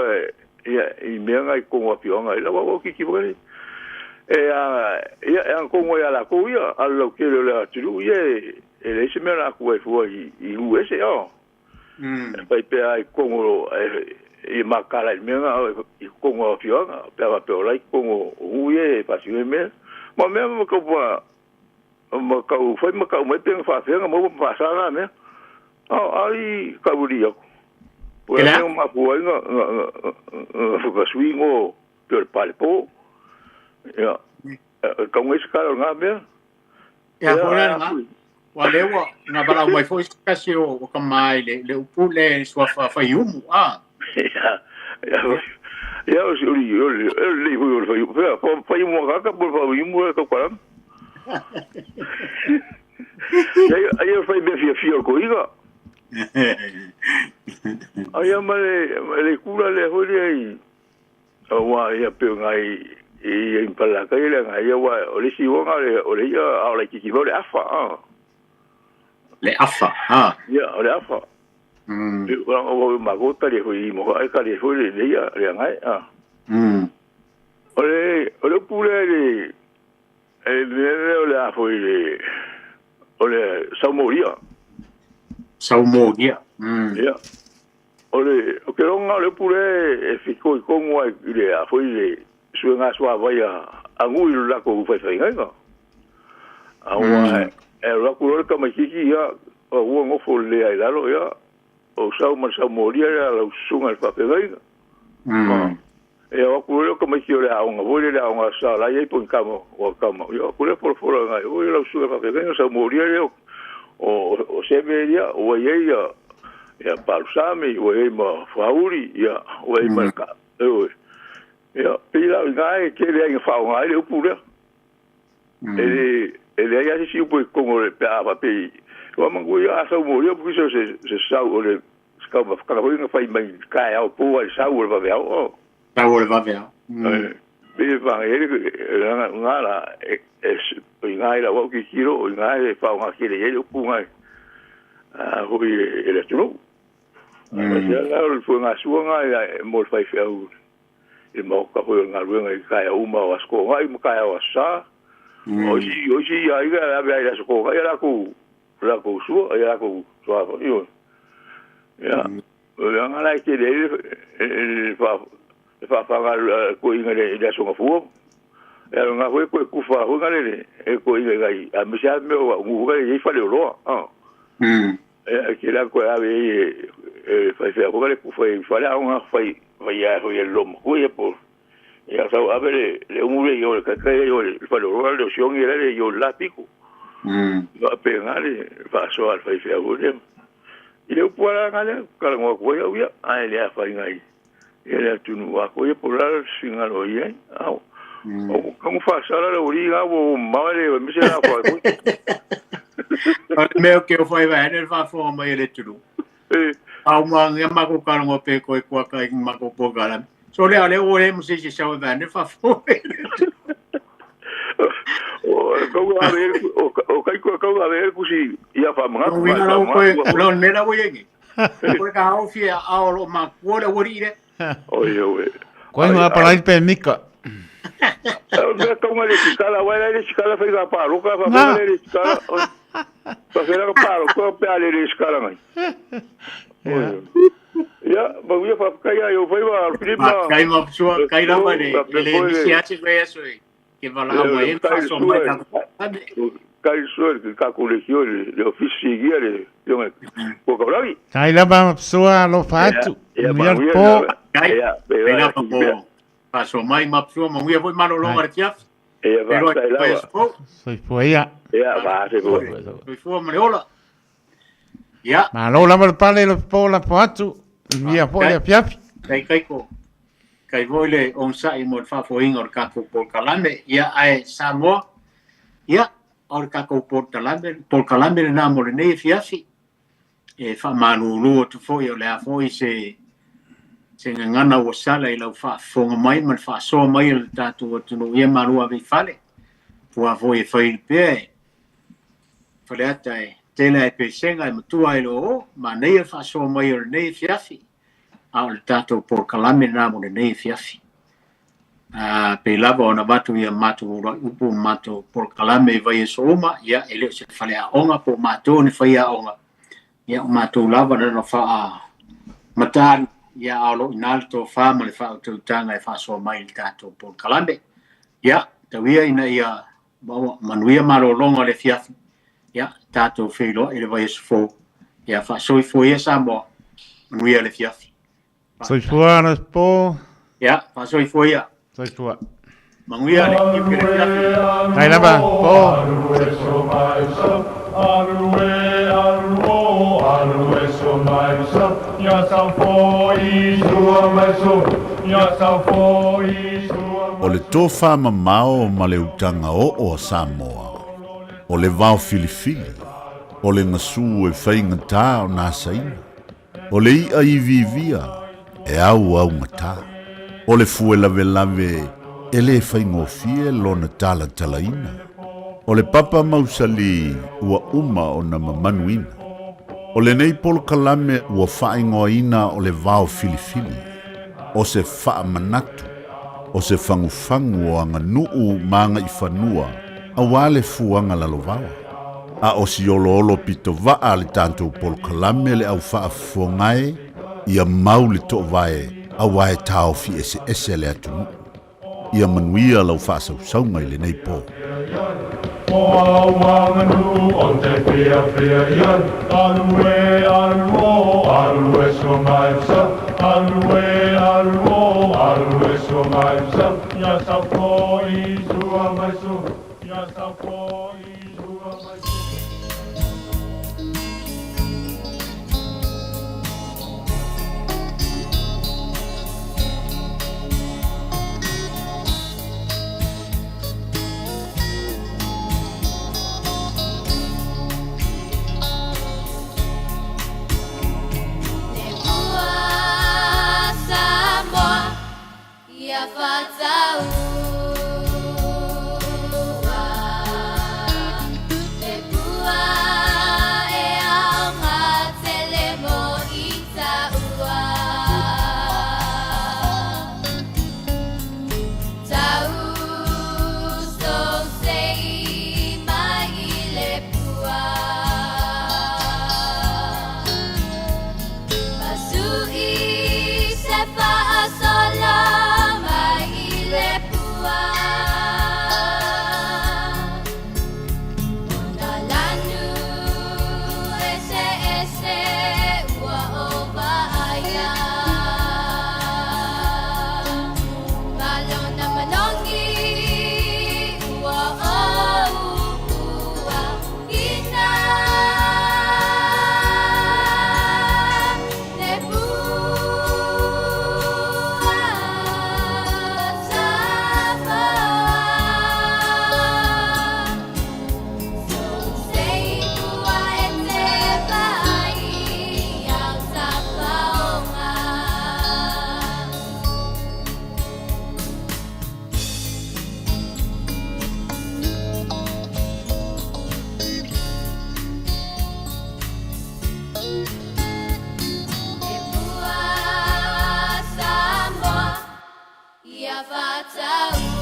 ia i mea ngai ko afioga i la wa ki ki le. E a ia e ko ia la ko ia a lo ke le le atulu ia e le se mea la ku e fua i u ese o. E pai pe ai kongo e i makala i mea i kongo afioga pe a pe o lai kongo u ia e pasi e mea. Ma mea ma ka pa ma ka u fai ma ka u mai pe fa fenga mo pa sa na mea. O ai ka uri aku. Po Ke e le a? mea ma pu ai nga nga fuka sui ngo pe o le pale po. Ia ka ngai se kala o ngā mea. Ia Ia foi la a lena. fui. Ua lea ua na valaau mai foi se tasi o ka mai le upu le suafa faiumu a. Ia ia ia o si uri o le le hui o le fai fa fai mo ka ka po fa mo ka ka. Ia ia fai me fia fia ko iga. Ai ma le le kula le hoi le ai. O wa ia pe ngai i i pala ka ile ngai ia wa o le si wonga le o le ia a o le kiki le afa a. Le afa a. Ia o le afa. O o ma ko ta le hoi mo ai ka le hoi le ia le ngai a. O le pule le e le o le afa i le o le saumoria. Saumoria. Ia. O le o ke ronga o le pule e fiko i kongo ai i le a foi le suega sua vai a angu i la ko fai fai ngai. A ua e la ku le ka mai kiki ia o ua ngofo le ai lalo ia o sau ma saumoria ia la sunga le fa pe ngai. E o aku lea tamaiti o le aoga foi lele aoga sa la e i ai po o ni tama ua tama. Ia o atu lea folafola agai oi lau susuga faafeagaiga saumolia lea o Seve ia ua i ai ia ia Palusami ua i ai ma Fauli ia ua i ai ma le ka ioe. Ia pei la o i ina e tele ai ina faaaoga ai le upu lea. E le e leai lava se isi upu i totonu o le pe a faapea i aua manatua ia a saumolia po o se se sau o le se taumafataga foi na fai mai i le taeao po ai sau o le vaveao o. Sau o le vaveao. Pei e whangai ai le ngā la e o i ngā i lau au tilotilo o i ngā e whaonga kele i ai le upu ngai a hoi e le atunuu. A sea la o le fue ngā sua ngā e mo le whaiwheau i le maoka hoi o le galuega i taeao uma o aso toonai ma taeao aso sa. O isi o isi aiga e ave ai i le aso toonai a latou latou sua ia latou sua foi ioe. Ia o le aga la e tele ai le le faafaga a toeaiina i le aso gafua. Ia o lena foi e toe tufa foi na le e toeaiina i nai aemaise lava mea o nuu foi na e i ai faleoloa. Ia e tele lava toe ave ai e faifeau foi na le tufa i faleaoga fai fai a foi e le loomatua ia po ia sau ave le le umu lea i o le taitai i o le faleoloa le osiogi la le i o le la pito. Faapena le faasoa a le faifeau foi lea. I le upu lava la lea talanoa atu ai au ia, ae le afaina i ia le atunuu atoa ia po o le a le finagalo o i ai. Au, o kamu faasala le aualii na ua mamao le aemaise la fai foi. O le mea o ke ofo ai vaeane le faafofoga mai a le atunuu. A uma agi a makou kalogo pe koe kuaka i makou polokalame. So lea o lea ua leai ma se isi e sau e vaeane le faafofoga mai a le atunuu. O kau ave o kai koe kau ave ai kusi ia whamanatu. O uiga lau koe, o le mea la ua i ai nei. Koe ka haofi e aao o loo makua le aualii lea. Oi oi. Koe ngā palai pe mika. O mea kaunga le sikala, wai lai le sikala whai ngā pāroka, whawhai le sikala. Whawhai ka pāroka, pe a le le sikala ngai. Ia, manuia whawhai ai o whai wā alpini ma. Kai ma psua, kai lava le, le misi ati whai aso e. Ke valaau mai e whaso mai ka Kai sua le kako le kio le ofisi ia le ionga ko ka lagi. Kai lava ma psua alofa atu. Manuia le po. Kai, kai lava po. Whaso mai ma psua, manuia foi malologa le tiafi. Ia whātai lava. Soifua ia. Ia whātai po. Soifua ma le ola. Ia. Malo lava le pale le po la po atu. Manuia foi le afiafi. Kai kai ko. Kai foi le onosai mo le faafoeina o le tatou polokalame, ia ae Samoa, ia, o le tatou polokalame, polokalame lena mo lenei afiafi, e faamalūlū atu foi o le a foi se se gagana ua sala i lau faafofoga mai ma le faasoa mai a le tatou atunuu ia malu ave i fale, pua foi e fai pea e Faleata e tele ai pesega e matua ai le oo, manaia le faasoa mai o lenei afiafi. a o le tatou polokalame lena mo lenei afiafi. A pei lava ona avatu ia matou uluai upu ma matou polokalame i vaiaso uma, ia e le o se faleaoga po o matou ni faiaoga, ia o matou lava na faa matalu, ia a o lo o i ina le tofa ma le faautautaga e faasoa mai i le tatou polokalame. Ia, tau ia ina ia manuia malologa o le afiafi, ia tatou feiloai i le vaiaso fou, ia faasoifua ia Samoa. Manuia le afiafi. Soifua le po. Ia, faasoifua ia. Soifua. Manuia le afiafi. Tai lava, po. O le tofamamao ma le utaga oo a Samoa, o le vao filifili, o le gasu e faigata ona asaina, o le i'a iviivia e auaugata, o le fue lavelave e lē faigofie lona talatalaina, o le papa mausali ua uma ona mamanuina. O lenei polokalame ua faaigoaina o le vao filifili, o se faamanatu, o se fagufagu o aganuu ma agaifanua auā le fuaga lalovaoa. A o si oloholo pitovaa a le tatou polokalame le au faafofoga e, ia mau le toovae auā e taofi eseese le atunuu. Ia manuia lau faasausauga i lenei po. mai sau ia sau foi sua mai su ia sau foi sua mai su. Ia fataua Le pua e aoga tele mo i taua Tau sei mai i le pua Masui se faasola mai i le pua O nā lanu eseese ua o vaaia Malo na manogi ua o upua ina Le pua Samoa Sei pua e te vaai au tapaoga. Le pua Samoa ia fataua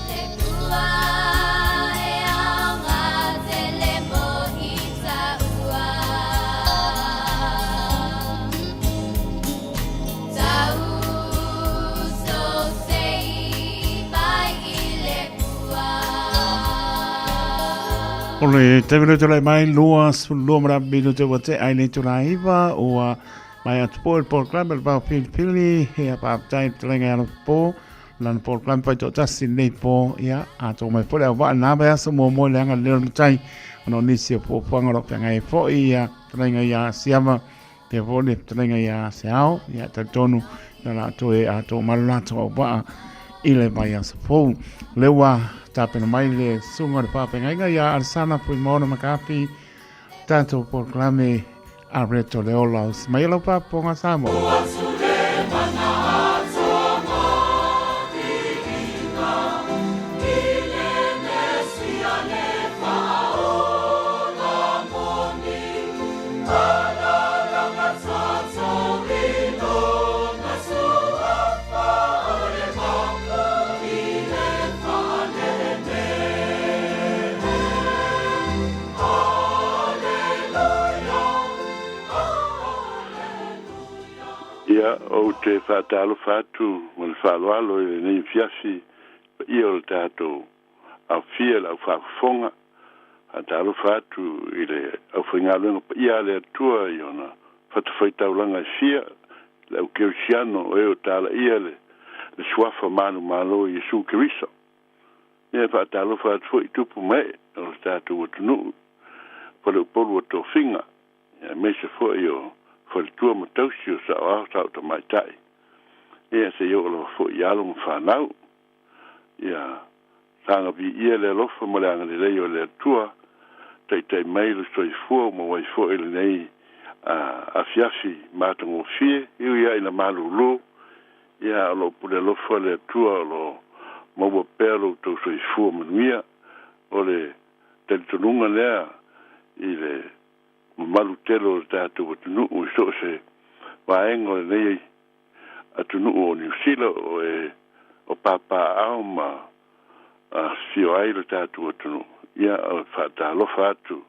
Le pua e aoga tele mo i taua Tau sei mai i le pua. O le taimi nei tulai mai 22 ma le minute ua tea i le itula 9 ua mai atu po i le polokalame o le Vao Filifili ia faafetai i le fetalaiga ia Alofa lana polokalame faitoatasi lenei po ia atoa mai foi le auvaa na vaiaso muamua i le agalelei o le Matai ona o nisi o fuafuaga o lo o feagai ai foi ia fetalaiga ia Siama pea foi le fetalaiga ia Seao ia talitonu ia latou e atoa mai lo latou auvaa i le vaiaso fou. O lea ua tapena mai le susuga o le faafeagaiga ia Alesana Fuimaono Makafi tatou polokalame a Reto le Ola o se mai lau faafofoga Samoa. Ia, ou te faatalofa atu ma le faaaloalo i lenei afiafi i le paia o le tatou aofia i le au faafofoga. Faatalofa atu i le aufaigaluega paia a le Atua i ona fatafaitaulaga e fia, le au kerisiano o e o talaia le le suafa manumalo o Iesu Keriso. Ia, faatalofa atu foi i tupu ma ee o le tatou atunuu, faleupolu o tofiga, aemaise foi o faletua ma tausi o saoao sa o tamaitai, ia seia oo lava foi i alo ma fanau. Ia saga viia le alofa ma le agalelei o le Atua, taitai mai lo soifua ua maua ai foi lenei afiafi matagofie, e ui lava ina malūlū, ia o lo o pule alofa le Atua o lo o maua pea lo outou soifua manuia. O le talitonuga lea i le mamalu tele o le tatou atunuu i so o se vaega o lenei atunuu o Niu Sila o e o papaaao ma afifio ai lo tatou atunuu, ia o faatalofa atu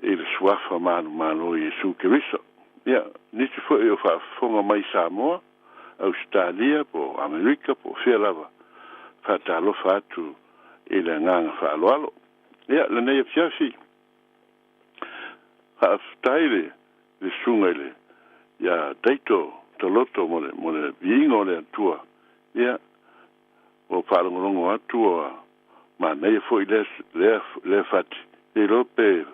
i le suafa manumalo o Iesu Keriso. Ia, nisi foi o faafofoga mai Samoa, Ausetalia po o Amerika po o fea lava, faatalofa atu i le agaga faaaloalo. Ia, lenei afiafi, faafetai le susuga i le Ia Taito Taloto mo le mo le viiga o le Atua. Ia ua faalogologo atu ua manaia foi lea lea lea fati. Le iloa pe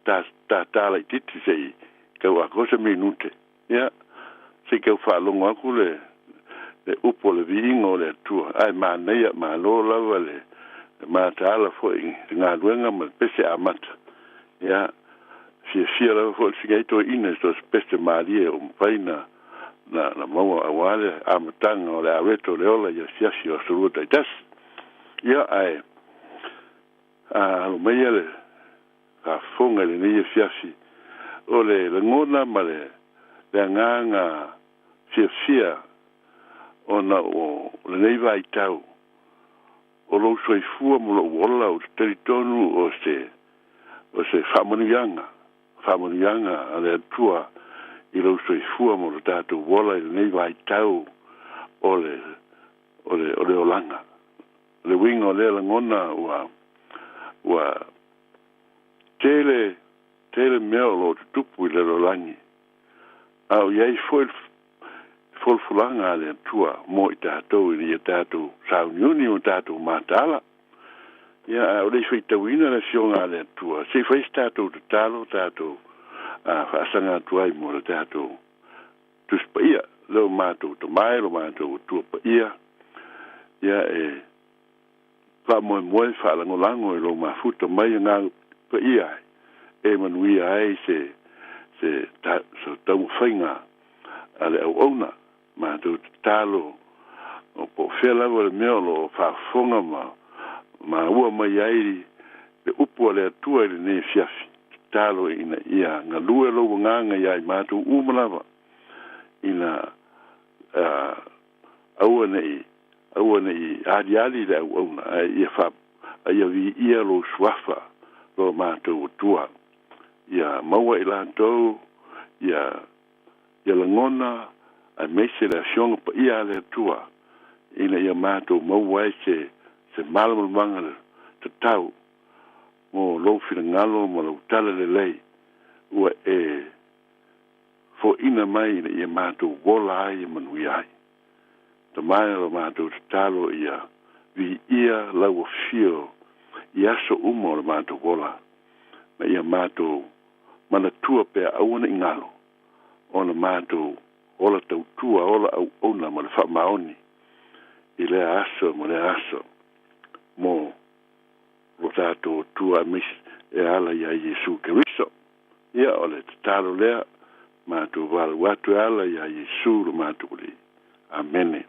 ta tātā laitiiti se i tau atoa se minute. Ia se i tau faalogo atu le le upu o le viiga o le Atua. Ae manaia, malo lava le mataala foi i le galuega ma le pese amata. Ia fiafia lava foi le sigai toeaina i so o se pese malie ua mafai na na maua aua le amataga o le aweto o le ola i asiasi o aso lua taitasi. Ia ae a alo maia le faafofoga i lenei asiasi o le lagona ma le le agaga fiafia ona o lenei vaitau o lou soifua ma lou ola ou te talitonu o se o se faamanuiaga, faamanuiaga a le Atua i lou soifua ma lo tatou ola i lenei vaitau o le o le o le olaga. O le uiga o lea lagona ua ua tele tele mea o lo o tutupu i le lalolagi, a o i ai foi le folafolaga a le Atua mo i tatou ina ia tatou sauniuni ma tatou mataala. Ia, a o le i faitauina le Afioga a le Atua, se i fai se tatou tatalo tatou faasaga atu ai mo le tatou Tusi Paia, lo matou Tama e, lo matou Atua Paia, ia e faamoemoe faalagolago i lou mafuta mai Agaga Paia ai, e manuia ai se se se taumafaiga a le auauna. Matou tatalo o po o fea lava le mea o lo o faafofoga ma maua mai ai le upu a le Atua i lenei afiafi, tatalo ina ia galue lou agaga iā i matou uma lava, ina aua ne i aua ne i aliali le auauna, ae ia faa a ia viia lou suafa lo matou Atua. Ia maua i latou ia ia lagona aemaise le Afioga Paia a le Atua, ina ia matou maua ai se se malamalamaga tatau mo lou finagalo ma lou tala lelei ua e foaiina mai ina ia matou ola ai e manuia ai. Tama e, o la matou tatalo ia viia lau afio i aso uma o le matou ola, ma ia matou manatua pea aua ne i galo ona matou ola tautua, ola auauna ma le faamaoni i lea aso ma lea aso mo lo tatou Atua aemaise e ala iā Iesu Keriso. Ia, o le tatalo lea, matou valaau atu e ala iā Iesu lo matou Alii. Amene.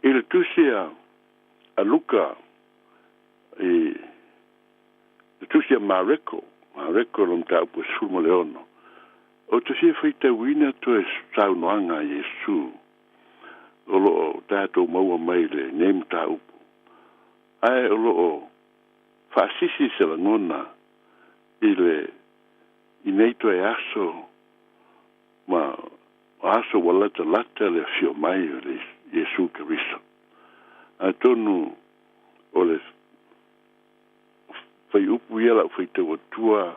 I le tusi a a Luka i le tusi a Mareko, Mareko lona mataupu e 16, ou te fia faitauina toe saunoaga a Iesu o lo o tatou maua mai lenei mataupu, ae o lo o faasisi se lagona i le i nei toe aso ma aso ua latalata le afio mai o le Iesu Keriso. Atonu o le faiupu ia lau faitau atua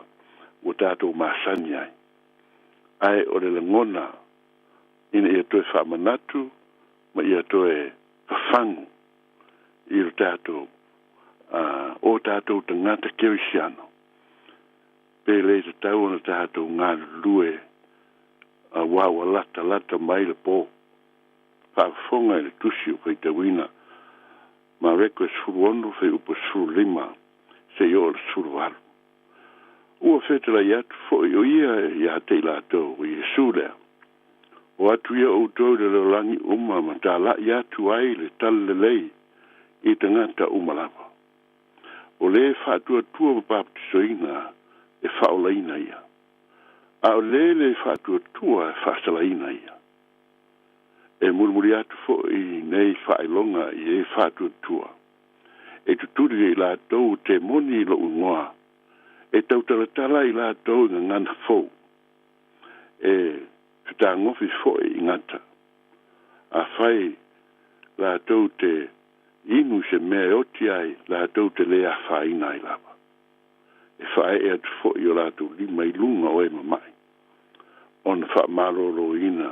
ua tatou masani ai, ae o le lagona ina ia toe faamanatu ma ia toe fafagu i lo tatou o tatou tagata kerisiano, pe le tatau ona tatou galulue auā ua latalata mai le pō. Faafofoga i le tusi o faitauina Mareko e 16 fuaiupu 15 seia oo i le 18. Ua fetalai atu foi o ia ia te i latou, o Iesu lea. O atu ia outou i le lalolagi uma ma talaʻi atu ai le talalelei i tagata uma lava. O lē faatuatua ma papatisoina e faaolaina ia, a o lē le faatuatua e faasalaina ia. E mulimuli atu foi nei faailoga i e faatuatua, e tutuli e i latou temoni i lou igoa, e tautalatala i latou i gagana fou, e fetagofi foi i gata. Afai latou te inu i se mea e oti ai, latou te lē afaina ai lava. E faaee atu foi o latou lima i luga o e mamaʻi, ona Ona faamalōlōina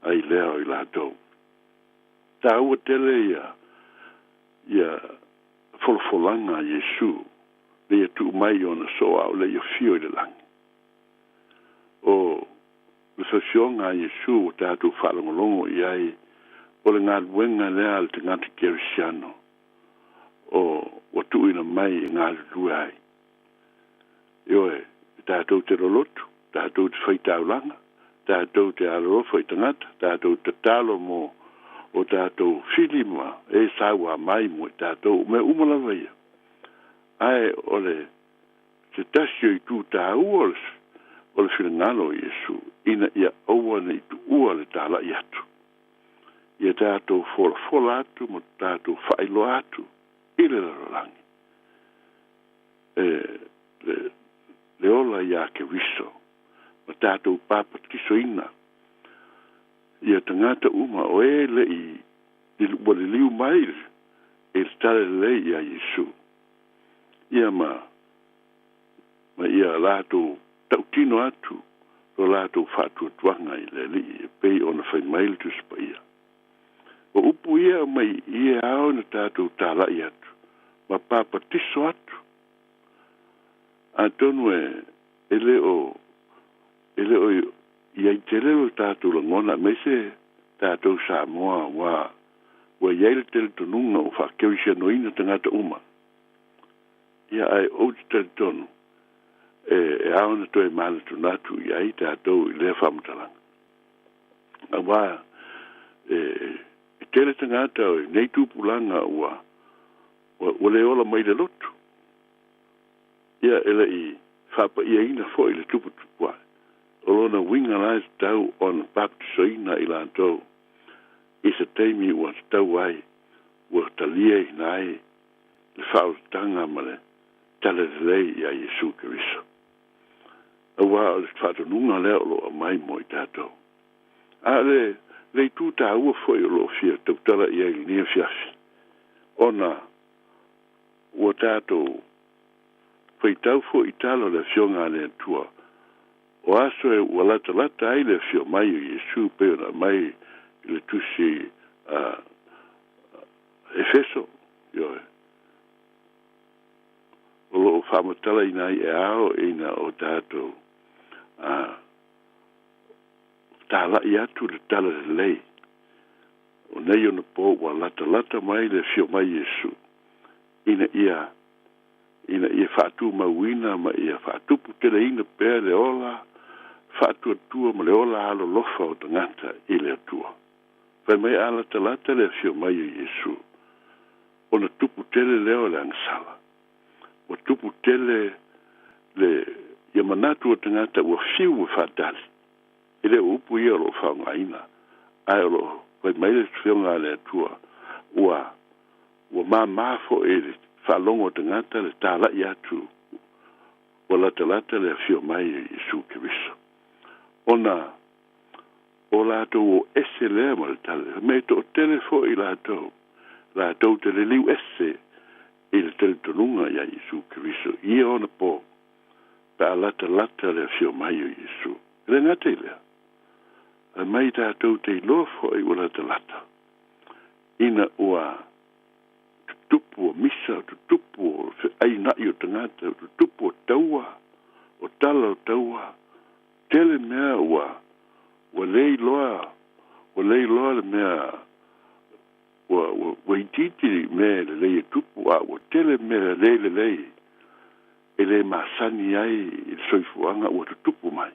ai lea o i latou. Taua tele ia ia folafolaga a Iesu le ia tuu mai ona soo a o le i afio i le lagi. O le fafioga a Iesu ua tatou faalogologo i ai o le galuega lea a le tagata kerisiano o ua tuuina mai e galulue ai. Ioe, e tatou te lolotu, tatou te faitaulaga, tatou te alolofa i tagata, tatou te tatalo mo o tatou fili ma e sauā mai mo i tatou, o mea uma lava ia. Ae o le se tasi o itu tāua o le, o le finagalo o Iesu, ina ia aua ne i tuua le tāla'i atu. Ia tatou folafola atu ma tatou faailoa atu i le lalolagi e le, le ola iā Keriso ma tatou papatisoina ia tagata uma o e le i ua liliu mai i le tala lelei iā Iesu ia ma ma ia latou tautino atu lo latou faatuatuaga i le Alii e pei ona fai mai le Tusi Paia. O upu ia mai i e ao na tatou tāla'i atu ma papatiso atu. Atonu e e le o e le o i ai tele lo tatou lagona aemaise tatou Samoa ua ua i ai le talitonuga ua faakerisianoina tagata uma. Ia ae ou te talitonu e e ao ona toe manatunatu i ai tatou i lea faamatalaga. Auā e e tele tagata o nei tupulaga ua ua ua le ola mai le lotu. Ia e le i faapa'iaina foi le tuputupu ae. O lona uiga la e tatau ona baptisoina i latou i se taimi ua tatau ai ua taliaina ai le faaolataga ma le tala lelei iā Iesu Keriso. Auā o le faatonuga lea o lo o aumai mo i tatou. A o le le itu taua foi o lo o fia tautala i ai i lenei afiafi, ona ua tatou faitau foi i tala o le Afioga a le Atua, o aso e ua latalata ai le afio mai o Iesu pei ona aumai i le tusi a Efeso, ioe, o lo o faamatalaina ai e ao ina o tatou a tāla'i atu le tala lelei o nei ona po ua latalata mai le afio mai Iesu ina ia ina ia faatumauina ma ia faatuputeleina pea le ola faatuatua ma le ola alolofa o tagata i le Atua. Fai mai a latalata le afio mai o Iesu, ona tupu tele lea o le agasala. Ua tupu tele le ia manatu o tagata ua fiu e faatali. E le o upu ia o lo o faaaogaina, ae o lo o fai mai le Afioga a le Atua ua ua māmā foi i le faalogo o tagata le tāla'i atu ua latalata le afio mai o Iesu Keriso. Ona o latou o ese lea ma le tala, me to'atele foi i latou, latou te liliu ese i le talitonuga iā Iesu Keriso i ia ona po, pe a latalata le afio mai o Iesu. E le gata i lea, fai mai tatou te iloa foi ua latalata, ina ua tutupu o misa, tutupu o fe'aina'i o tagata, tutupu o taua, o tala o taua, tele mea ua ua le iloa, ua le iloa le mea ua ua ua itiiti mea e lelei e tupu, a ua tele mea le lelei e le masani ai i le soifuaga ua tutupu mai.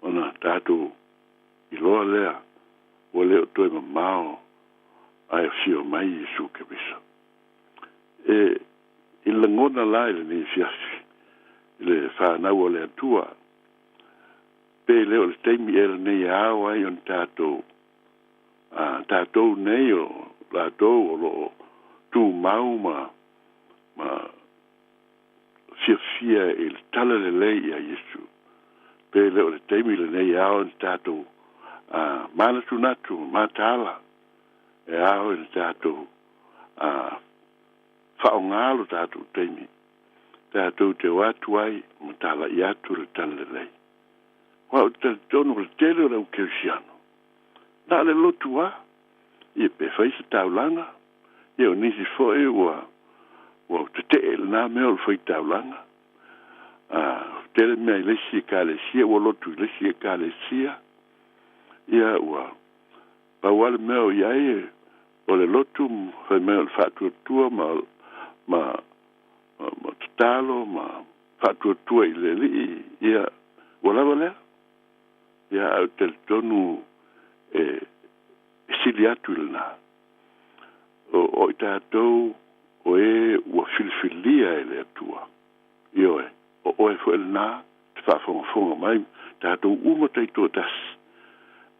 Ona tatou iloa lea ua le o toe mamao ae afio mai Iesu Keriso. E i lagona la i lenei afiafi i le fanau o le Atua, pe le o le taimi ea lenei e ao ai ona tatou a tatou nei o latou o lo o tumau ma ma fiafia i le tala lelei iā Iesu, pe le o le taimi lenei e ao ona tatou a manatunatu ma mataala e ao ona tatou a faaaogā lo tatou taimi tatou te o atu ai ma tāla'i atu le tala lelei. Aua ou te talitonu o le tele o le au kerisiano, na o le lotu lava, ia pe fai se taulaga, ia o nisi foi ua ua tetee i lena mea o le fai taulaga. A tele mea i le isi ekalesia, ua lotu i le isi ekalesia, ia ua pau lava le mea o i ai o le lotu fai mai o le faatuatua ma ma ma tatalo ma faatuatua i le Alii, ia, ua lava lea. Ia, ae ou te talitonu e, e sili atu i lena. O, o i tatou o e ua filifilia e le Atua. Ioe, o oe foi lena te faafogafoga mai, tatou uma taitoatasi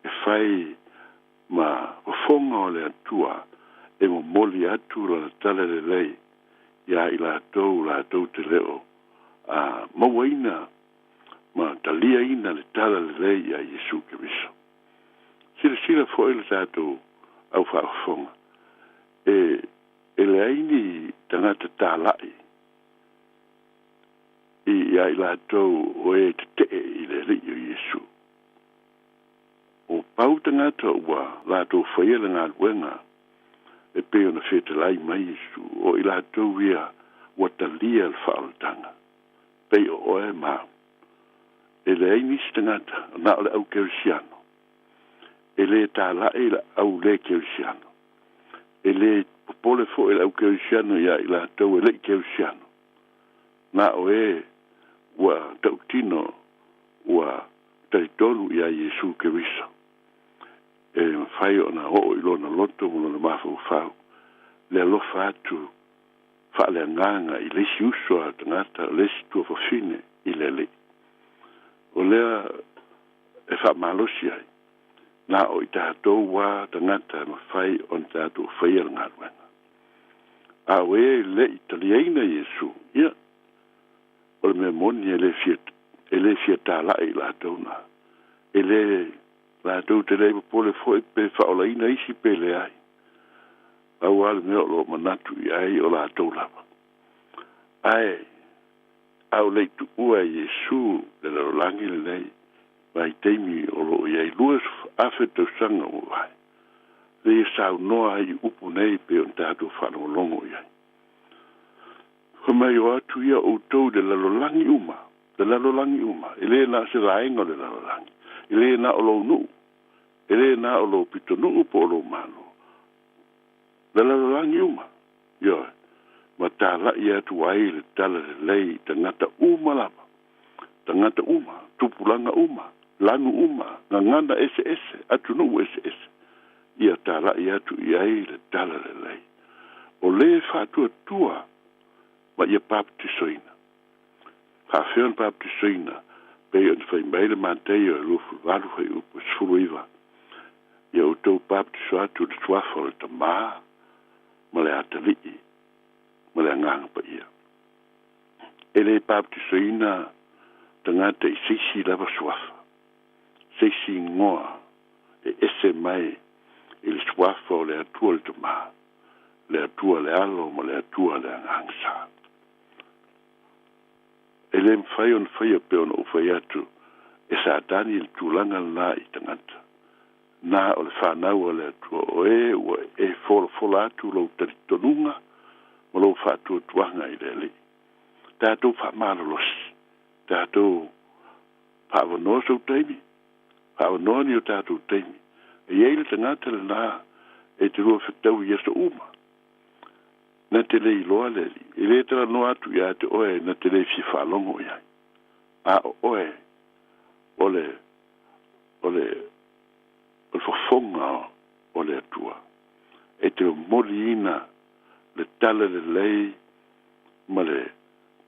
e fai ma fofoga o le Atua e momoli atu Lana tala lelei iā i latou latou te le o a mauaina ma taliaina le tala lelei iā Iesu Keriso. Silasila foi le tatou au faafofoga, e e leai ni tagata tāla'i i iā i latou o e tetee i le Alii o Iesu. O pau tagata ua latou faia le galuega e pei ona fetalai mai Iesu, o i latou ia ua talia le faaolataga, pei o oe ma au. E leai nisi tagata, na o le au kerisiano. E lē tāla'i le au lē kerisiano. E lē popole foi le au kerisiano iā i latou e le'i kerisiano. Na o e ua tautino ua talitonu iā Iesu Keriso, e mafai ona oo i lona loto ma lona mafaufau le alofa atu faaleagaga i le isi uso a tagata, o le isi tuafafine i le Alii. O lea e faamalosi ai, na o i tatou a tagata e mafai ona tatou faia le galuega. A o e le i taliaina Iesu, ia, o le mea moni e le fia e le fia tāla'i i latou na. E le latou te le popole foi pe faaolaina isi pe leai. Pau lava le mea o lo o manatu i ai o latou lava. Ae a o le i tuua e Iesu le lalolagi lenei vaitaimi o lo o i ai 2000 tausaga ua mavae, lea ia saunoa ai i upu nei pei ona tatou faalogologo i ai. Fai mai, O atu ia outou i le lalolagi uma, le lalolagi uma, e le na o se vaega o le lalolagi, e le na o lou nuu, e le na o lou pitonuu po o lou malo, le lalolagi uma, ioe, ma tāla'i atu ai le tala lelei i tagata uma lava, tagata uma, tupulaga uma, lanu uma, gagana eseese, atunuu eseese, ia tāla'i atu i ai le tala lelei. O le faatuatua ma ia papatisoina. Faafefea ona papatisoina? Pei ona fai mai le Mataio e 28 fuaiupu e 19, Ia outou papatiso atu i le suafa o le Tamā ma le Atalii ma le Agaga Paia. E le papatisoina tagata i se isi lava suafa, se isi igoa e ese mai i le suafa o le Atua le Tamā, le Atua le Alo ma le Atua le Agaga Sa. E le mafai ona faia pei ona ou fai atu e Satani le tulaga lena i tagata. Na o le fanau a le Atua o e ua e folafola atu lou talitonuga ma lou faatuatuaga i le Alii. Tatou faamalolosi, tatou faaavanoa sou taimi, faaavanoa ni o tatou taimi. E i ai le tagata lena e te lua fetaui i aso uma. Na te le iloa le Alii. E le talanoa atu ia te oe na te le fia faalogo i ai. A o oe, o le, o le, o le fofoga o le Atua. E te momoliina le tala lelei ma le,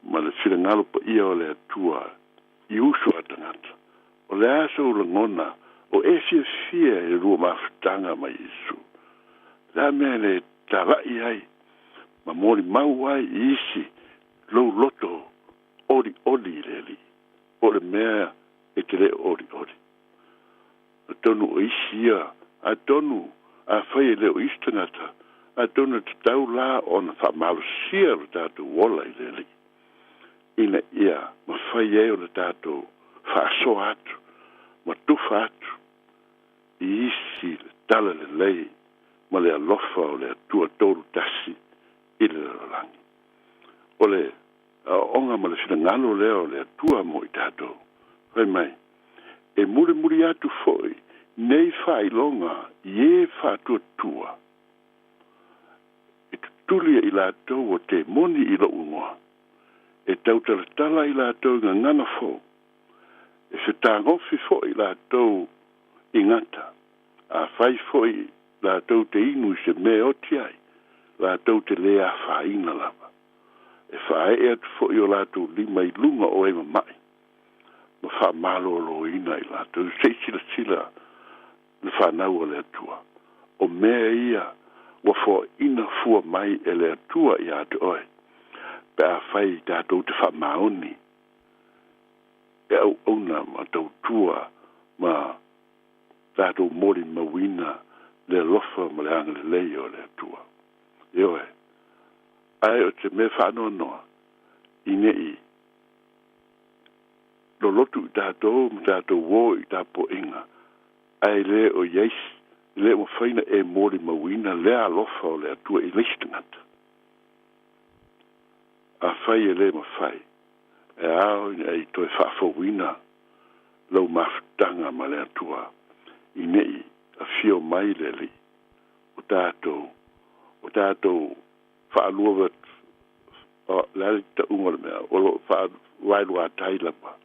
ma le finagalo paia o le Atua i uso a tagata. O le a sou lagona o e fiafia i le lua mafutaga ma Iesu? Le a mea e le tala'i ai ma molimau ai i isi lou loto olioli i le Alii, po o le mea e te le o olioli? Atonu o isi ia, atonu afai e le o isi tagata, atonu e tatau la ona faamalosia lo tatou ola i le Alii, ina ia mafai ai ona tatou faasoa atu ma tufa atu i isi le tala lelei ma le alofa o le Atua tolu tasi i le lalolagi. O le aoaoga ma le finagalo lea o le Atua mo i tatou. Fai mai, e mulimuli atu foi nei faailoga i e faatuatua e tutuli e i latou o temoni i lou igoa, e tautalatala i latou i gagana fou, e fetagofi foi i latou i gata, afai foi latou te inu i se mea e oti ai, latou te lē afaina lava. E faaee atu foi o latou lima i luga o e mama'i ma faamalōlōina i latou. Se i silasila le fanau a le Atua, o mea ia ua foaʻina fua mai e le Atua iā te oe, pe afai tatou te faamaoni e auauna ma tautua ma tatou molimauina le alofa ma le agalelei o le Atua. Ioe, ae o se mea faanoanoa i neʻi lolotu i tatou ma tatou o i tapuaiga, ae lē o i ai lē o mafai ona e molimauina lea alofa o le Atua i le isi tagata. Afai e lē mafai, e ao ina e toe faafouina lou mafutaga ma le Atua i neʻi afio mai le Alii. O tatou, o tatou faalua o le a le tauga o le mea, o loo faavaeluatai lava.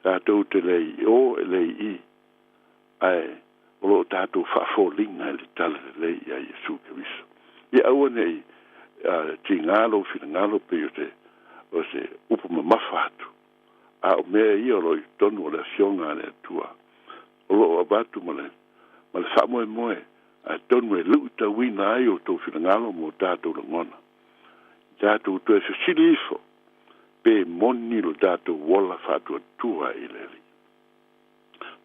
Tatou te le i o e le i i, ae o loo tatou faafoliga i le tala lelei ia Iesu Keriso. Ia aua neʻi tigā lou finagalo pei o se o se upu mamafa atu, a o mea ia o loo i totonu o le Afioga a le Atua, o loo avatu ma le ma le faamoemoe, ae tonu e luʻitauina ai o tou finagalo ma o tatou lagona. I tatou toe fesili ifo pe moni lo tatou ola faatuatua i le Alii.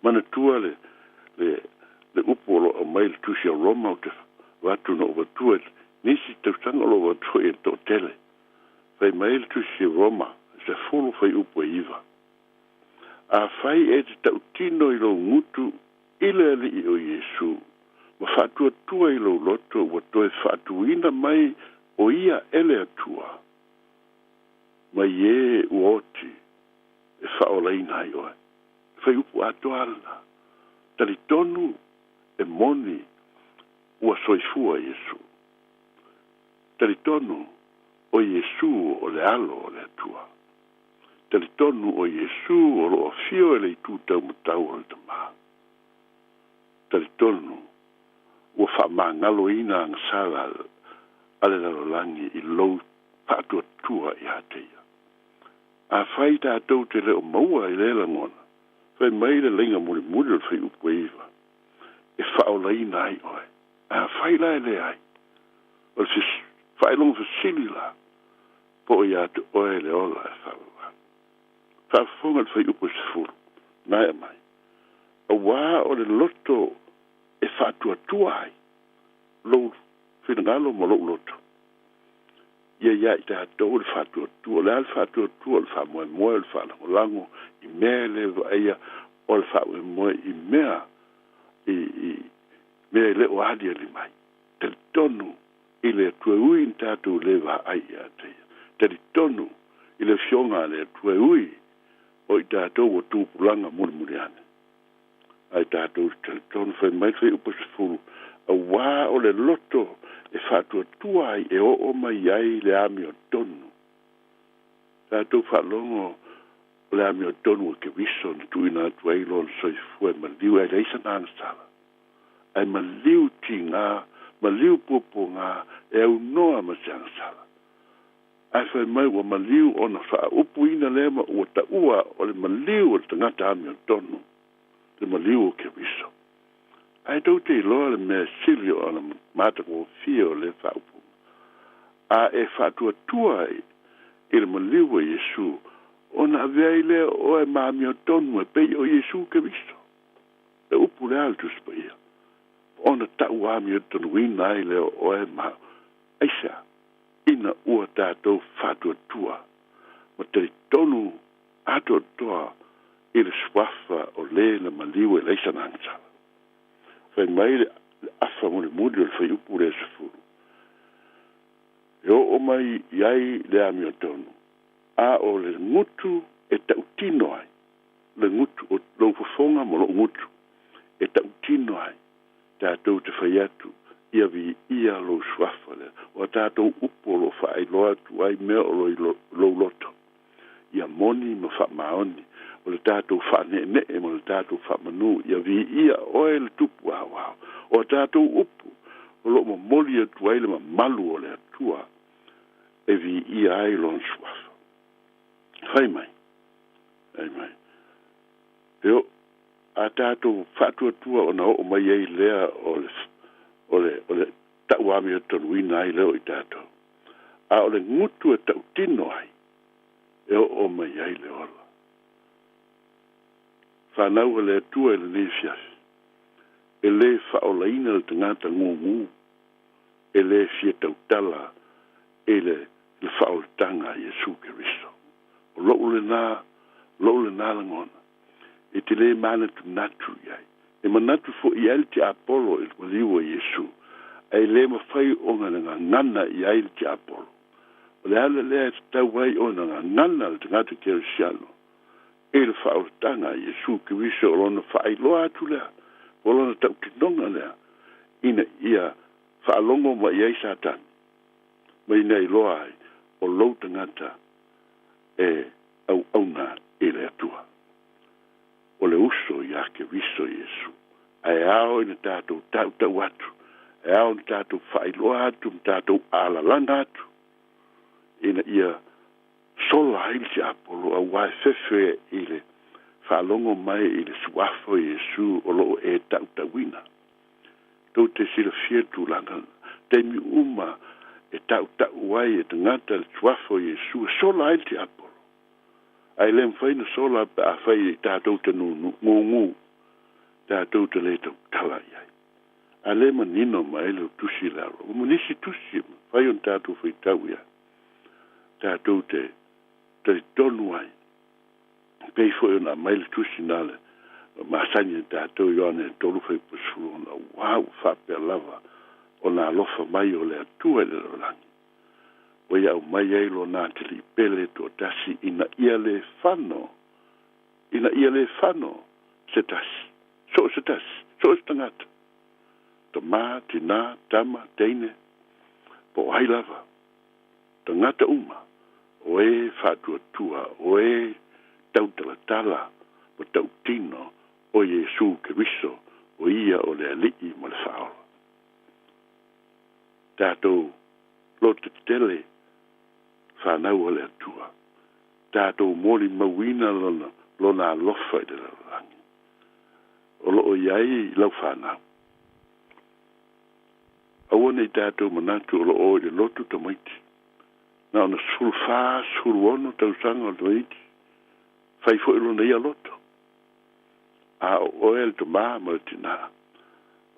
Manatua le le le upu o loo aumai i le Tusi a Roma ou te avatu na ou avatua i nisi tausaga o loo avatu foi e le toatele. Fai mai le Tusi a Roma 10 fuaiupu e 9, Afai e te tautino i lou gutu i le Alii o Iesu ma faatuatua i lou loto ua toe faatuina mai o ia e le Atua mai e ua oti e faaolaina ai oe. Fuaiupu atoa lena. Talitonu e moni ua soifua Iesu. Talitonu o Iesu o le Alo o le Atua. Talitonu o Iesu o loo afio e le itu taumatau o le Tamā. Talitonu ua faamagaloina agasala a le lalolagi i lou faatuatua iā te ia. Afai tatou te le o maua i lea lagona, fai mai le laina mulimuli o le fuaiupu e 9, e faaolaina ai oe. Afai la e leai, o le faailoga fesili la, po o iā te oe le ola e faavavau. Faafofoga i le fuaiupu e 10, na e aumai, Auā o le loto e faatuatua ai lou finagalo ma lou loto, ia iā i tatou le faatuatua. O le a le faatuatua? O le faamoemoe, o le faalagolago i mea e le vaaia, o le faamoemoe i mea i i mea e le o aliali mai. Talitonu i le Atua e ui ina tatou le vaai ia te ia. Talitonu i le Afioga a le Atua e ui o i tatou ua tupulaga mulimuli ane. Ae tatou te talitonu, fai mai le fuaiupu 10, auā o le loto e faatuatua ai e oo mai ai le amiotonu. Tatou faalogo o le amiotonu o Keriso na tuuina atu ai lona soifua e maliu e leai sana agasala, ae maliu tigā, maliu puapuagā e aunoa ma se agasala. Ae fai mai ua maliu ona faaupuina lea ma ua taua o le maliu o le tagata amiotonu, le maliu o Keriso. Ae tou te iloa le mea sili o ana matagofie o lea faaupuga, a e faatuatua ai i le maliu o Iesu, ona avea ai lea o oe ma amiotonu e pei o Iesu Keriso. Le upu lea a le Tusi Paia, ona tau amiotonuina ai lea o oe ma aisea, ina ua tatou faatuatua ma talitonu atoatoa i le suafa o lē na maliu e laisa na agasala. Fai mai le afa mulimuli o le fuaiupu lea 10, e oo mai i ai le amiotonu, a o le gutu e tautino ai, le gutu o lou fofoga ma lou gutu e tautino ai, tatou te fai atu, ia viia lou suafa lea. O a tatou upu o loo faailoa atu ai mea o lou loto, ia moni ma faamaoni, o le tatou faaneenee ma le tatou faamanū, ia viia oe le Tupu Aoao. O a tatou upu o loo momoli atu ai le mamalu o le Atua e viia ai lona suafa. Fai mai, fai mai e o a tatou faatuatua ona oo mai ai lea o le o le o le tauamiotonuina ai lea o i tatou, a o le gutu e tautino ai e oo mai ai le ola. Fanau a le Atua i lenei afiafi, e lē faaolaina le tagata gugū e lē fia tautala i le le faaolataga a Iesu Keriso. O lou lenā, lou lenā lagona, e te lē manatunatu i ai. E manatu foʻi ai le tiapolo i le maliu a Iesu, ae lē mafai ona le gagana i ai le tiapolo. O le ala lea e tatau ai ona gagana le tagata kerisiano i le faaolataga a Iesu Keriso, o lona faailoa atu lea, po o lona tautinoga lea, ina ia faalogo mai ai Satani, ma ina iloa ai o lou tagata e auauna i le Atua. O le uso iā Keriso Iesu, ae ao ina tatou tautau atu, e ao ona tatou faailoa atu ma tatou alalaga atu, ina ia sola ai le tiapolo, auā e fefe i le faalogo mai i le suafa o Iesu o loo e tautauina. Tou te silafia le tulaga lena, taimi uma e tautau ai e tagata le suafa o Iesu, e sola ai le tiapolo, ae le mafai ona sola pe afai i tatou te gugū, tatou te lē tautala i ai. A lē manino mai le tusi le alo ma nisi tusi e mafai ona tatou faitau i ai, tatou te talitonu ai, pei foi ona aumai le tusi na le masani e tatou, Ioane 3 fuaiupu 16, auā ua faapea lava ona alofa mai o le Atua i le lalolagi, ua ia aumai ai lona atalii pele toatasi, ina ia lē fano, ina ia lē fano se tasi, so o se tasi, so o se tagata, tamā, tinā, tama, teine, po o ai lava, tagata uma o e faatuatua, o e tautalatala ma tautino o Iesu Keriso o ia o le Alii ma le Faaola. Tatou loto tetele, fanau a le Atua, tatou molimauina lona lona alofa i le lalolagi o loo i ai lau fanau. Aua nei tatou manatu o loo o i le lotu tamaiti, na ona 14, 16 tausaga o le tamaiti, fai foi lona ia loto. A o oe le tamā ma le tinā,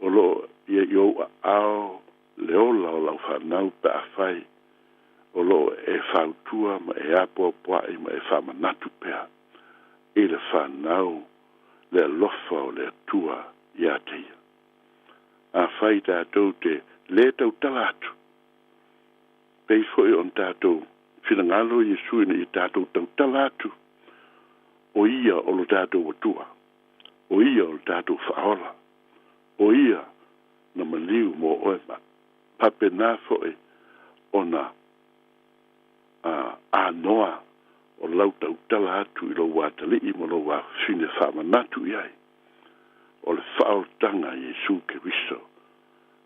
o loo ia i ou aao le ola o lau fanau pe afai o loo e fautua ma e apoapoaʻi ma e faamanatu pea i le fanau le alofa o le Atua iā te ia. Afai tatou te lē tautala atu, pei foi ona tatou finagalo Iesu ina ia tatou tautala atu, o ia o lo tatou Atua, o ia o le tatou Faaola, o ia na maliu mo oe ma faapena foi ona anoa o lau tautala atu i lou atalii ma lou afafine faamanatu i ai o le faaolataga a Iesu Keriso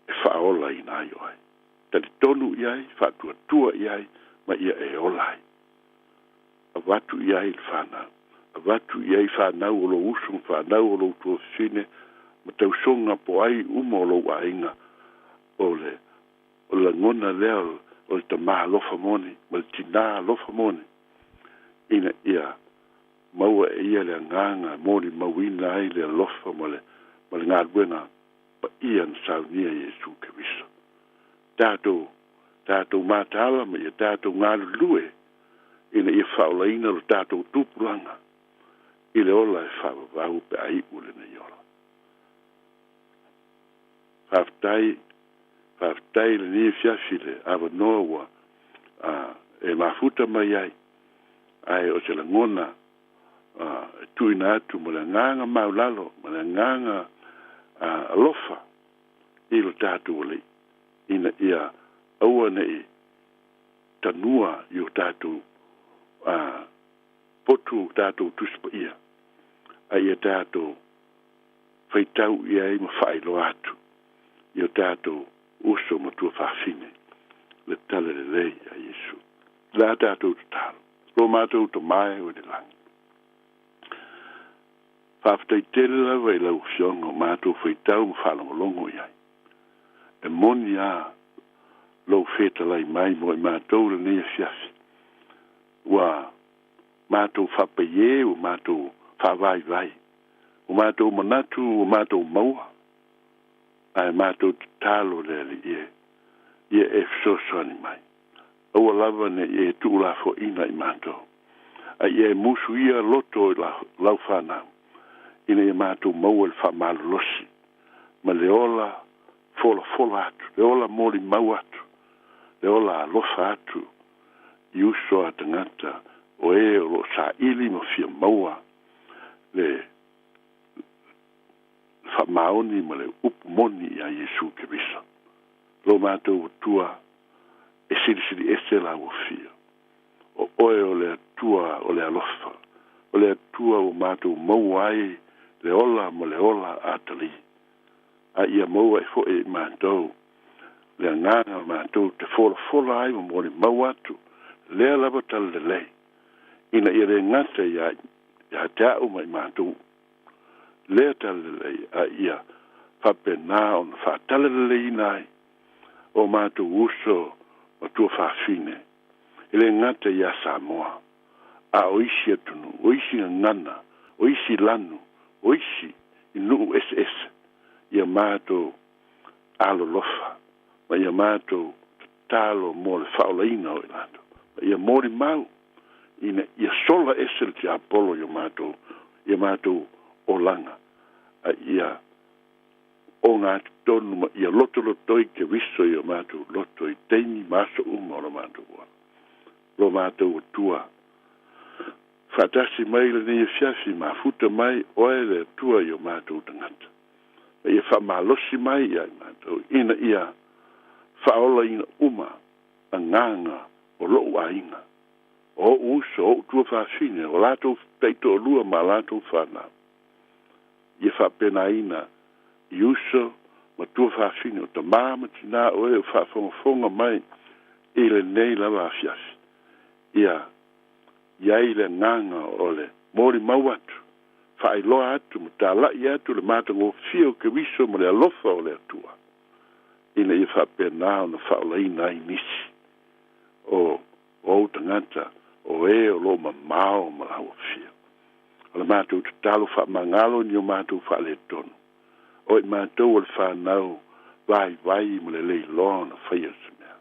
e faaolaina ai oe. Talitonu i ai, faatuatua i ai, ma ia e ola ai. Avatu i ai le fanau, avatu i ai fanau o lou uso ma fanau o lou tuafafine ma tausoga po o ai uma o lou aiga, o le o le lagona lea o le tamā alofa moni ma le tinā alofa moni, ina ia maua e ia le agaga e molimauina ai le alofa ma le ma le galuega paia na saunia e Iesu Keriso. Tatou, tatou mataala ma ia tatou galulue ina ia faaolaina lo tatou tupulaga i le ola e faavavau pe a iʻu lenei ola. Faafetai, faafetai i lenei afiafi le avanoa ua e mafuta mai ai, ae o se lagona e tuuina atu ma le agaga maulalo ma le agaga alofa i lo tatou Alii, ina ia aua neʻi tanua i o tatou potu tatou Tusi Paia, a ia tatou faitau i ai ma faailoa atu i o tatou uso ma tuafafine le talalelei a Iesu. O le a tatou tatalo? Lo matou Tama e o i le lagi, faafetai tele lava i lau Afioga o matou faitau ma faalogologo i ai. E moni a lou fetalai mai mo i matou lenei afiafi. Ua matou faapaiē, ua matou faavaivai, ua matou manatu, ua matou maua, ae matou tatalo le Alii e, ia e fesoasoani mai. Aua lava ne i e tuulafoaina i matou, a ia e musuia loto o lau fanau, ina ia matou maua le faamalolosi ma le ola folafola atu, le ola molimau atu, le ola alofa atu i uso a tagata o e o lo o saili ma fia maua le faamaoni ma le upu moni iā Iesu Keriso. Lo matou Atua, e silisili ese lau afio. O oe o le Atua o le alofa, o le Atua ua matou maua ai le ola ma le ola atalii. A ia maua ai foi e matou le agaga matou te folafola ai ma molimau atu lea lava talalelei, ina ia le gata ia ia te a'u ma i matou lea talalelei, a ia faapena ona faatalaleleiina ai o matou uso ma tuafafine, e le gata iā Samoa, a o isi atunuu, o isi gagana, o isi lanu, o isi i nuu eseese, ia matou alolofa ma ia matou tatalo mo le faaolaina o i latou, ma ia molimau ina ia sola ese le tiapolo i o matou, ia matou olaga, a ia ogatotonu ma ia lotolotoi Keriso i o matou loto i taimi ma aso uma o lo matou ola. Lo matou Atua, faatasi mai lenei afiafi, mafuta mai oe le Atua i o matou tagata, ma ia faamalosi mai ia i matou, ina ia faaolaina uma agaga o lo'u aiga, o o'u uso, o o'u tuafafine, o latou taitoalua ma latou fanau, ia faapenaina i uso ma tuafafine, o tamā ma tinā o e o faafogafoga mai i lenei lava afiafi, ia i ai le agaga o le molimau atu, faailoa atu ma tala'i atu le matagofie o Keriso ma le alofa o le Atua, ina ia faapena ona faaolaina ai nisi o ou tagata o e o loo mamao ma lau afio. O le matou tatalo, faamagalo ni o matou faaletonu, o i matou o le fanau vaivai ma le leiloa ona faia se mea.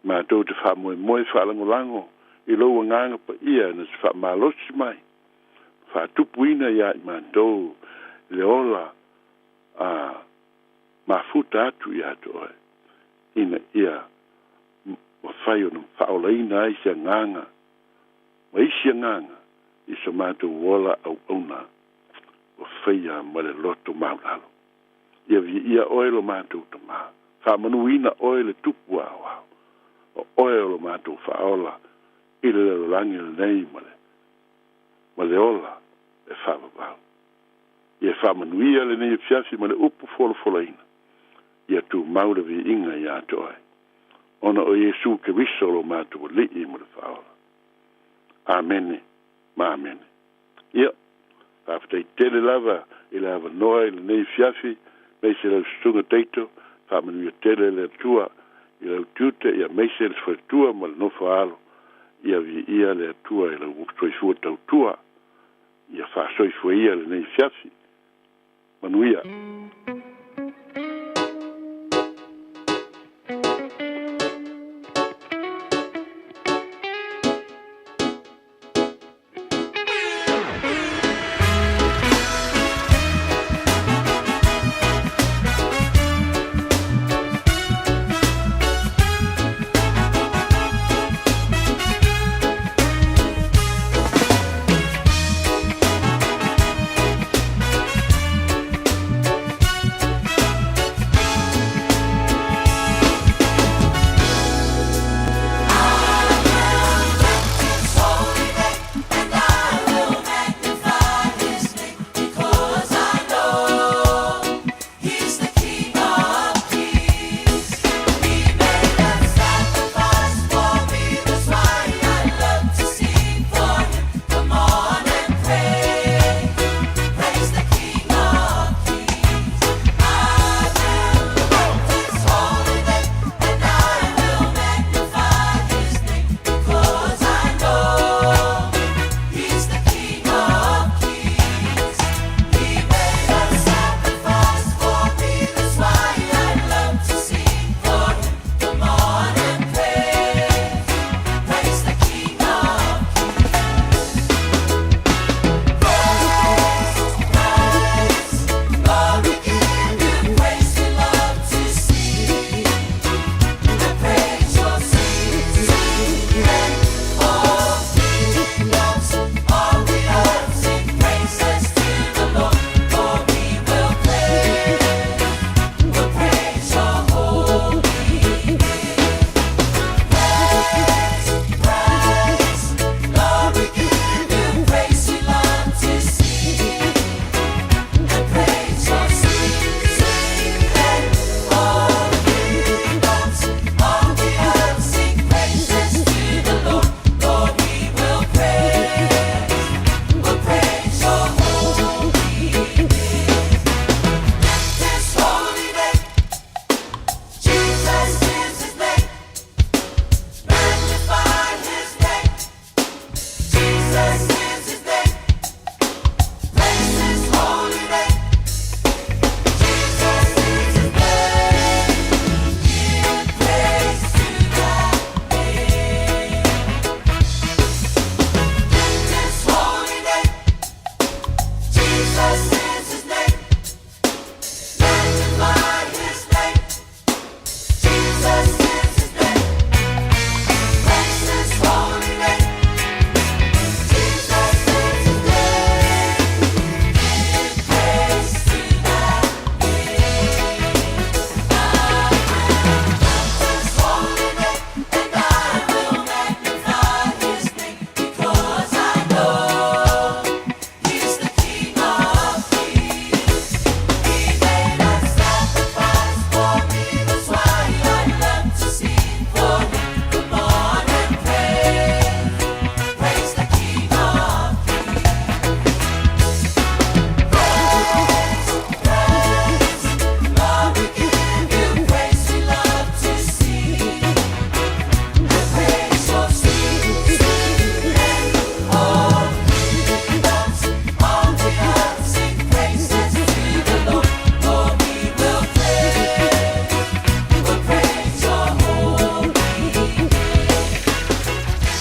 Matou te faamoemoe faalagolago i lou Agaga Paia na se faamalosi mai, faatupuina iā i matou le ola a mafuta atu iā te oe, ina ia mafai ona faaolaina ai se agaga ma isi agaga i so matou ola auauna ua faia ma le loto maulalo. Ia viia oe lo matou Tamā, faamanuina oe le Tupu Aoao, o oe o lo matou Faaola i le lalolagi lenei ma le ma le ola e faavavau. Ia faamanuia lenei afiafi ma le upu folafolaina, ia tumau le viiga iā te oe, ona o Iesu Keriso lo matou Alii ma le Faaola. Amene ma amene. Ia, faafetai tele lava i le avanoa i lenei afiafi, aemaise lau susuga Taito, faamanuia tele le Atua i lau tiute, ia aemaise le faletua ma le nofo a alo, ia viia le Atua i lau soifua tautua, ia faasoifua ia lenei afiafi. Manuia.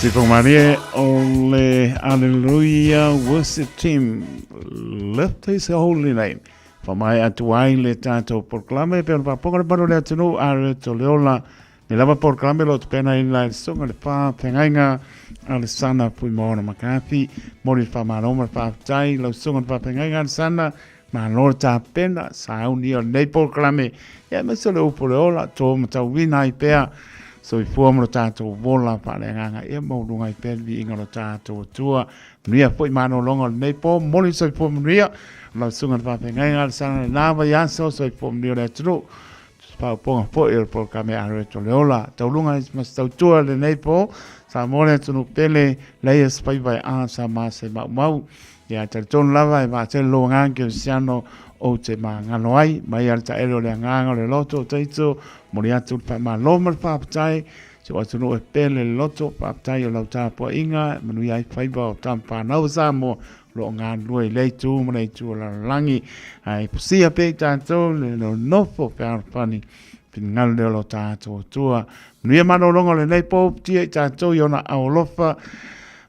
Sifa o le Alleluia Worship Team, Lift His Holy Name. Whamai atu ai le tātou porokalame, pe ona whaponga le manu le atunu, a re to le ola, ne lava porokalame lo te pena i la songa le wha, pengaiga, a le sana pui maona makafi, mori wha maroma wha tai, lau songa le wha pengaiga le sana, malo le tapena, sauni o nei porokalame, ia me se le upu le ola, tō matauina ai pea, soifua ma lo tātou ola faaleagaga ia maualuga ai pea le viiga o lo tātou Atua. Manuia foi malologa o lenei po, momoli le soifua manuia o lau susuga i le faafeagaiga a le sana lena vaiaso, soifua manuia o le atunuu. Faaopoga foi o le polokalame a Loreto le Ola. Tauluga ma se tautua i lenei po, Samoa le atunuu pele, leia se faiva e a sa ma se maumau. Ia talitonu lava e vaatele lou agaga kerisiano ou te magalo ai, mai a le taele o le agaga o le loto o Taito, momoli atu le faamalo ma le faafetai, si ou atunuu e pele le loto, faafetai o lau tapuaiga, e manuia ai faiva o tama fanau a Samoa, o lo o galulue i lea itu ma lea itu o le lalolagi. Ae fusia pea i tatou le nonofo fealofani, finagalo lea o lo tatou Atua. Manuia malologa o lenei po, uputia i tatou i ona ao alofa,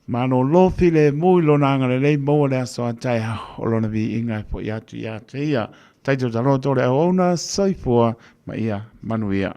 malolo filemu i lona agalelei maua le aso a taeao o lona viiga e fo'i atu ia te ia. Taito taloto le auauna, soifua ma ia manuia.